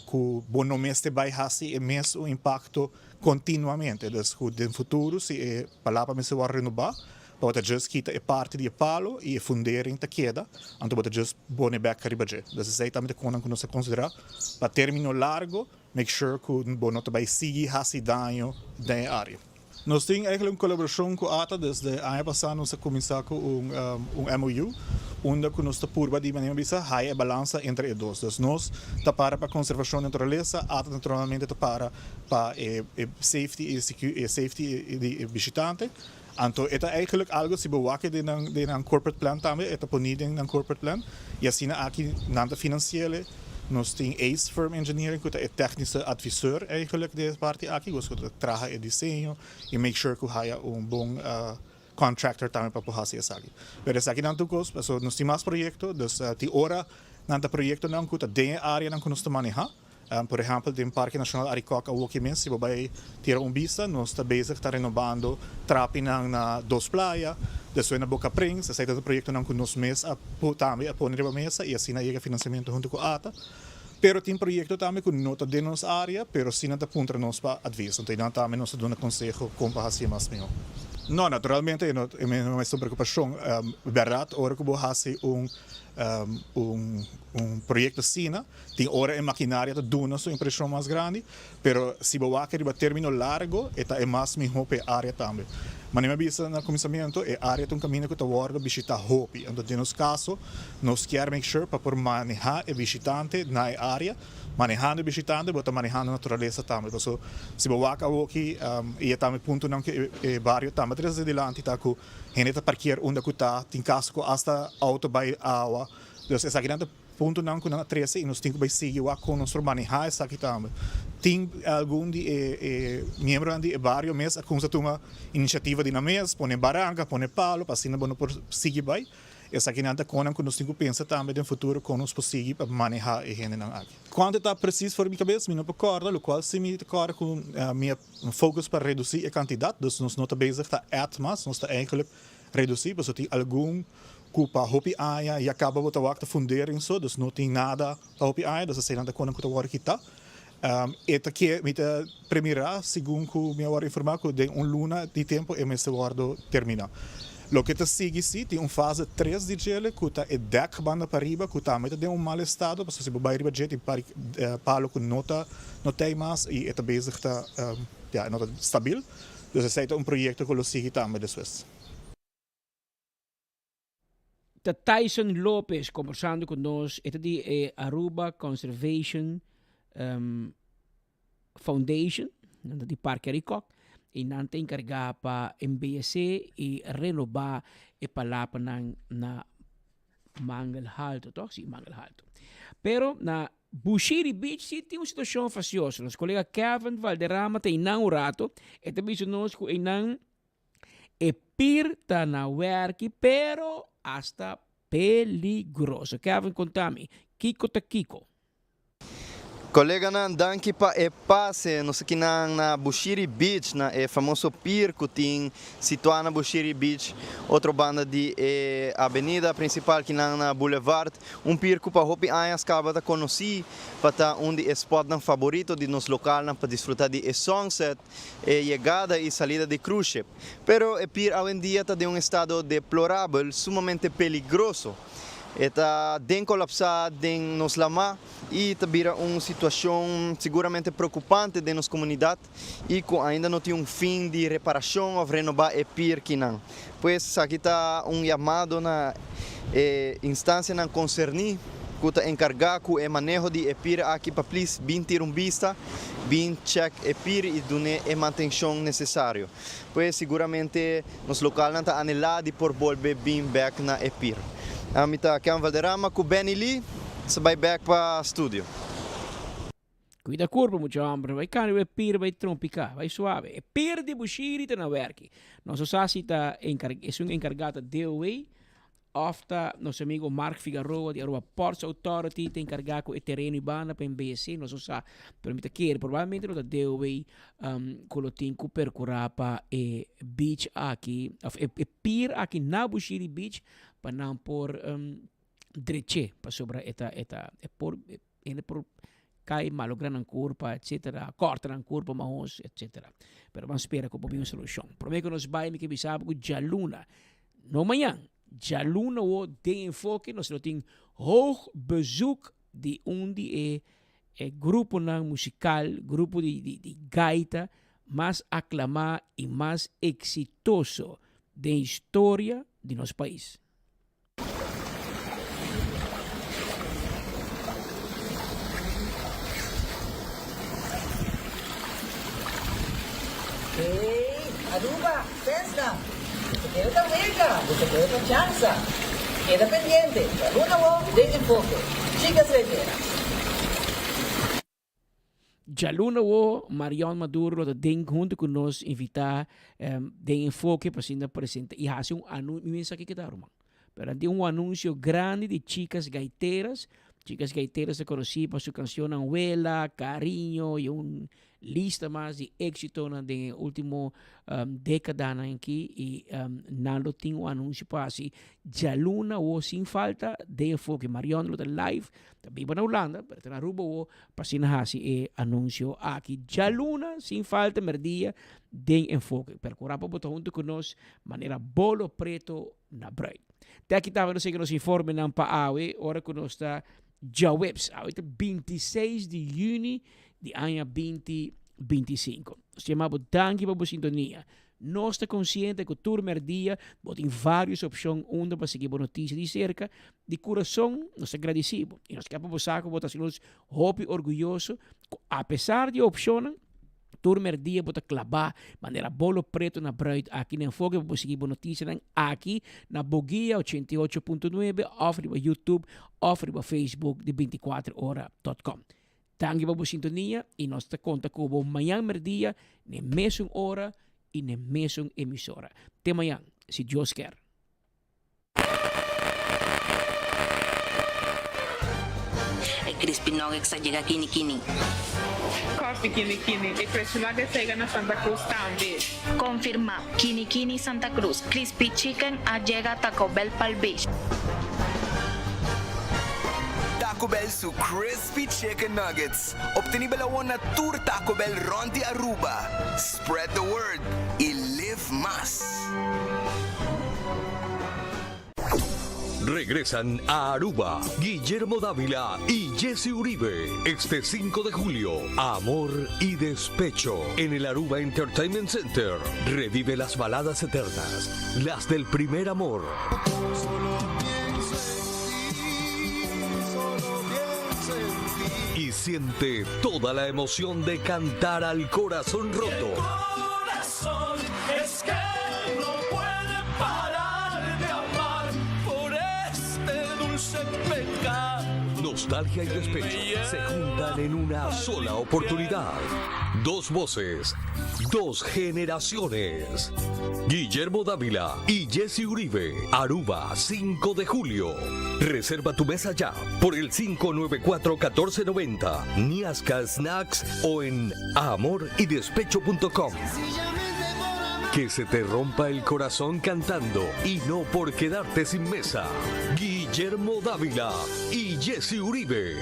S10: cu bo no mester bay haci e mes un impacto continuamente. Dus cu den futuro si e palapa mester worde renoba pa bo ta just kita e parti di e palo y e fundering ta keda anto bo ta just pone bek ariba dje. Dus esey tambe ta conan cu nos ta considera pa termino largo make sure cu bo no ta bay sigui haci daño den e area. Nos tin eigenlijk un colaboracion cu ata desde aña pasa nos a cuminsa cu un un MOU unda cu nos ta purba di manera bisa haya e balansa entre e dos. Dus nos ta para pa conservacion di naturalesa, ata naturalmente ta para pa e e safety y e safety di e bishitante. Anto e ta eigenlijk algo si bo wak den nan den nan corporate plan tambe e ta poni den nan corporate plan y asina aki nan ta financiele. Nos tin Ace Firm Engineering cu ta e technische adviseur eigenlijk di e parti aki, cu ta traha e diseño y make sure cu haya un bon contractor tambe pa por haci esaki. Pero esaki nan tur cos, pasobra nos tin mas proyecto, dus tin ora nan ta proyectonan cu ta den e areanan cu nos ta maneha. Por ehempel den Parke Nacional Arikok awoki mes si bo bai tira un bista nos ta bezig ta renobando trapinan na Dos Playa, despues na Boca Prins, esei ta proyectonan cu nos mes a tambe a pone riba mesa y asina a yega financiamento hunto cu ata. Pero tin proyecto tambe cu no ta den nos area pero si nan ta puntra nos pa advies, anto einan tambe nos ta duna conseho con pa hacié mas miho. No, naturalmente e no ta un preocupacion. Berdad ora cu bo haci un un proyecto asina, Tin ora e makinaria ta duna su impreshon mas grandi, pero si bo wak riba termino largo e ta e mas miho pa e area tambe. Manera mi a bisa na kuminsamentu, e area ta un kaminda ku ta wòrdu bishitá hopi. Anto den nos kaso nos kier make sure pa por manehá e bishitante na e area. Manehando e bishitante bo ta manehando naturalesa tambe. Paso si bo wak awoki i e tambe puntonan ku e bario tambe ta trese dilanti ta ku hende ta parkeer unda ku ta, tin kaso ku asta outo bai awa. Dus esakinan ta. Puntonan ku nan a trese i nos tin ku bai sigui wak kon nos por manehá esaki tambe. Tin algun di e e miembronan di e bario mes a kumsa tuma inisiativa di nan mes, pone baranka, pone palo pa asina bo no por sigui bai. Esakinan ta konnan ku nos tin ku pensa tambe den futuro kon nos por sigui pa manehá e hendenan aki. Kuantu ta presis for mi kabes mi no por kòrda, lokual si mi ta kòrda ku mi a focus pa redusí e kantidat, dus nos no ta bezig ta add mas, nos ta eigenlijk Reduci pasobra tin algun cu pa hopi aña ya caba bo ta wak ta fundering so, dus no tin nada pa hopi aña, dus eseinan ta conan cu ta wordo kita. E ta ke, mi ta premira segun cu mi a wordo informa cu den un luna di tempo e mester wordo termina. Loke ta sigui si, tin un fase tres di djele cu ta e dek banda pariba cu tambe ta den un mal estado, pasobra si bo bay riba dje tin par palo cu no ta no tey mas y e ta bezig ta ya no ta stabil. Dus esei ta un proyekto ku lo sigui tambe despues.
S21: Ta Tyson Lopez kombersando ku nos, e ta di e Aruba Conservation Foundation, nan ta di Parke Arikok, i nan ta enkargá pa embeyesé i renobá e palapanan na Mangel Halto, toch? Sí, Mangel Halto. Pero na Bushiri Beach si tin un situacion facioso. Nos colega Kevin Valderrama ta einan un rato. E ta bisa nos cu einan e pier ta na werki, pero hasta peligroso. Kevin, contami, kico ta kico?
S11: Coleganan danki pa e pase. Nos aki nan na Bushiri Beach na e famoso pier cu tin situa na Bushiri Beach otro banda di e avenida principal ki nan na Boulevard. Un pier cu pa hopi añas caba ta conoci pa ta un di e spotnan favorito di nos localnan pa disfruta di e sunset, e yegada y salida di cruise ship. Pero e pier awendia ta den un estado deplorabel, sumamente peligroso. E ta den kolapsá den nos lamá i ta bira un situashon siguramente preokupante den nos komunidat i ku ainda no tin un fin di reparashon òf renobá e pir kinan. Pues esaki ta un yamado na e instansianan konserní ku ta enkargá ku e maneho di e pir aki pa plis bin tira un bista, bin chèk e pir i dun'é e mantenshon nesesario. Pues siguramente nos localnan ta anhela di por bolbe bin bek na e pir. Ami ta Ken Valderrama cu Benny Lee sa bay bek pa studio.
S21: Cuida curpa mucha homber, bay cana riba e pir bay trompica, bay suave. E pir di Bushiri ta na werki. Nos no sa si ta esun encarga ta DOW Of ta nos amigo Mark Figaroa di Aruba Ports Authority ta encarga cu e tereno y banda pa embellece, nos no sa, pero mi ta kere probablemente lo ta DOW cu lo tin cu percura pa e beach aki, of e pier aki na Bushiri Beach pa nan por dreche, pasobra e ta, e ta, e por, hende por cay malogra nan curpa etcetera, corta nan curpa mahos etcetera. Pero ban spera cu por bin un solucion. Prome cu nos bay mi ke bisa bo cu djaluna, no mañan, djaluna wo den Enfoke nos lo tin hoog bezoek di un di e e gruponan musical, grupo di di di gaita mas aclama y mas exitoso den historia di nos pais.
S22: Hey, Aruba, festa! Bo keda ta wega, bo keda ta chansa. Keda pendiente, djaluna awor den Enfoke. Chicas Gaiteras.
S21: Djaluna wo Marion Maduro lo ta den hunto cu nos invita den Enfoke pa asina presenta y haci un anuncio, mi mester sa kico ta ruman, pero nan tin un anuncio grandi di Chicas Gaiteras, Chicas Gaiteras ta conoci pa su cancionnan Wela, Cariño y un lista mas di exitonan den e ultimo decadanan aki y nan lo tin un anuncio pa haci djaluna wo sin falta den Enfoke. Marion lo ta live Ta biba na Hulanda, pero ta na Aruba awo pa asina hasi e anuncio aki. Djaluna, sin falta, merdia, den Enfoke. Percura pa bo ta hunto cu nos manera bolo preto na bruid. Te aki tambe nos sigui nos informenan pa awe, ora cu nos ta djaweps. Awe ta bintiseis di juni di aña binti bintisinko. Nos ta yama bo danki pa bo sintonia. Nos ta konsiente ku tur mèrdia bo tin vários opshon unda pa sigui bo notisia di serka. Di kurason nos ta gradisí bo i nos ke pa bo sa ku bo ta hasi nos hopi orguyoso ku apesar di e opshonnan, tur mèrdia bo ta klabá manera bolo pretu na bruid aki na Enfoke pa bo sigui bo notisianan aki na Boguia 88.9 òf riba YouTube òf riba Facebook di 24 ora dòt kòm. Danki pa bo sintonia y nos ta conta cu bo mañan merdia n'e mesun ora y n'e mesun emisora. Te mañan, si Dios kier.
S23: E crispy nuggets a yega kini kini.
S24: Coffee kini kini. E crispy nuggets a yega na Santa Cruz tambe.
S23: Confirma, Kini Kini Santa Cruz, Crispy Chicken a yega Taco Bell Palm Beach.
S25: Taco Bell su Crispy Chicken Nuggets, obtenibel awor na tur Taco Bell rond di Aruba. Spread the word y live mas!
S14: Regresan a Aruba Guillermo Dávila y Jesse Uribe este 5 de julio. Amor y Despecho en el Aruba Entertainment Center. Revive las baladas eternas, las del primer amor. Y siente toda la emoción de cantar al corazón roto.
S26: Corazón es que no puede parar de amar por este dulce pecado.
S14: Nostalgia y despecho se juntan en una sola oportunidad. Dos voces. Dos generaciones. Guillermo Dávila y Jesse Uribe. Aruba, 5 de julio. Reserva tu mesa ya por el 594-1490. Niasca Snacks o en amoridespecho.com. Que se te rompa el corazón cantando y no por quedarte sin mesa. Guillermo Dávila y Jesse Uribe.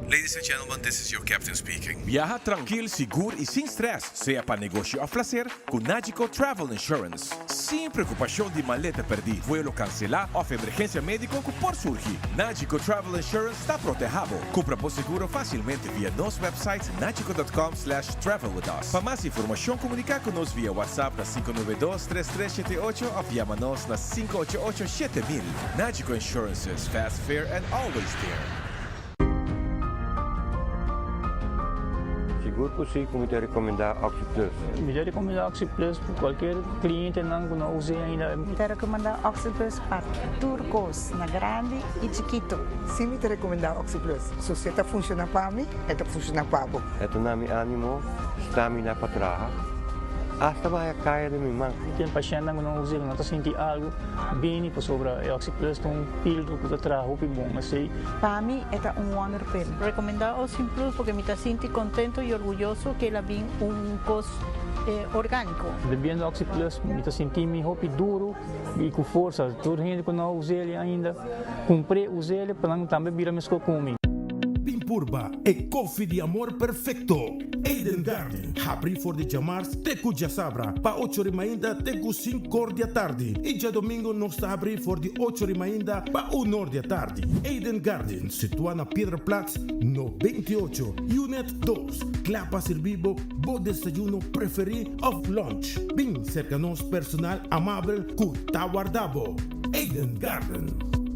S7: Ladies and gentlemen, this is your captain speaking.
S8: Biaha trankil, sigur y sin stress, sea pa negoshi of placer, cu Nagico Travel Insurance. Sin preocupacion di maleta perdi, vuelo cancela of emergencia medico cu por surgi. Nagico Travel Insurance ta proteha bo. Cumpra bo seguro facilmente via nos website nagico.com slash travel with us. Pa mas informacion comunica cu nos via WhatsApp na 592 3378 of yama nos na 588 7000. Nagico Insurances, fast, fair and always there.
S12: Sigur cu si cu mi ta recomenda Oxi Plus.
S13: Mi ta recomenda Oxi Plus pa cualkier clientenan cu no a us'e ainda.
S15: Mi ta recomenda Oxi Plus pa tur cos, na grandi y chikito.
S16: Si mi ta recomenda Oxi Plus. So si e ta funciona pa mi, e ta funciona pa bo.
S12: E ta na mi animo, stamina pa traha, hasta bahaya kaya den mi man.
S13: Tin pashentnan ku no usa, ku no ta sinti algu, bini pasobra e Oxi-Plus ta un pildo ku ta traha hopi bon. Esei.
S15: Pa mi e ta un wonder pill.
S27: Recomenda Oxi Plus porque mi ta sinti contento y orguyoso ke el a bin un cos organico.
S13: Bebiendo Oxi Plus mi ta sinti mi hopi duro y ku forsa. Tur hende ku no a us'el ainda, cumpr'e, us'el pa nan tambe bira mesco cu mi.
S28: Bin purba e koffie di amor perfecto. Eden Garden, habri for di djamars te ku djasabra pa ocho ri mainta te ku sinkor di atardi i djadomingo nos ta habri for di ocho ri mainta pa unor di atardi. Eden Garden, situá na Piedraplaats no 28, Unit dos, kla pa sirbi bo bo desayuno preferí òf lunch. Bin serka nos personal amabel ku ta warda bo. Eden Garden.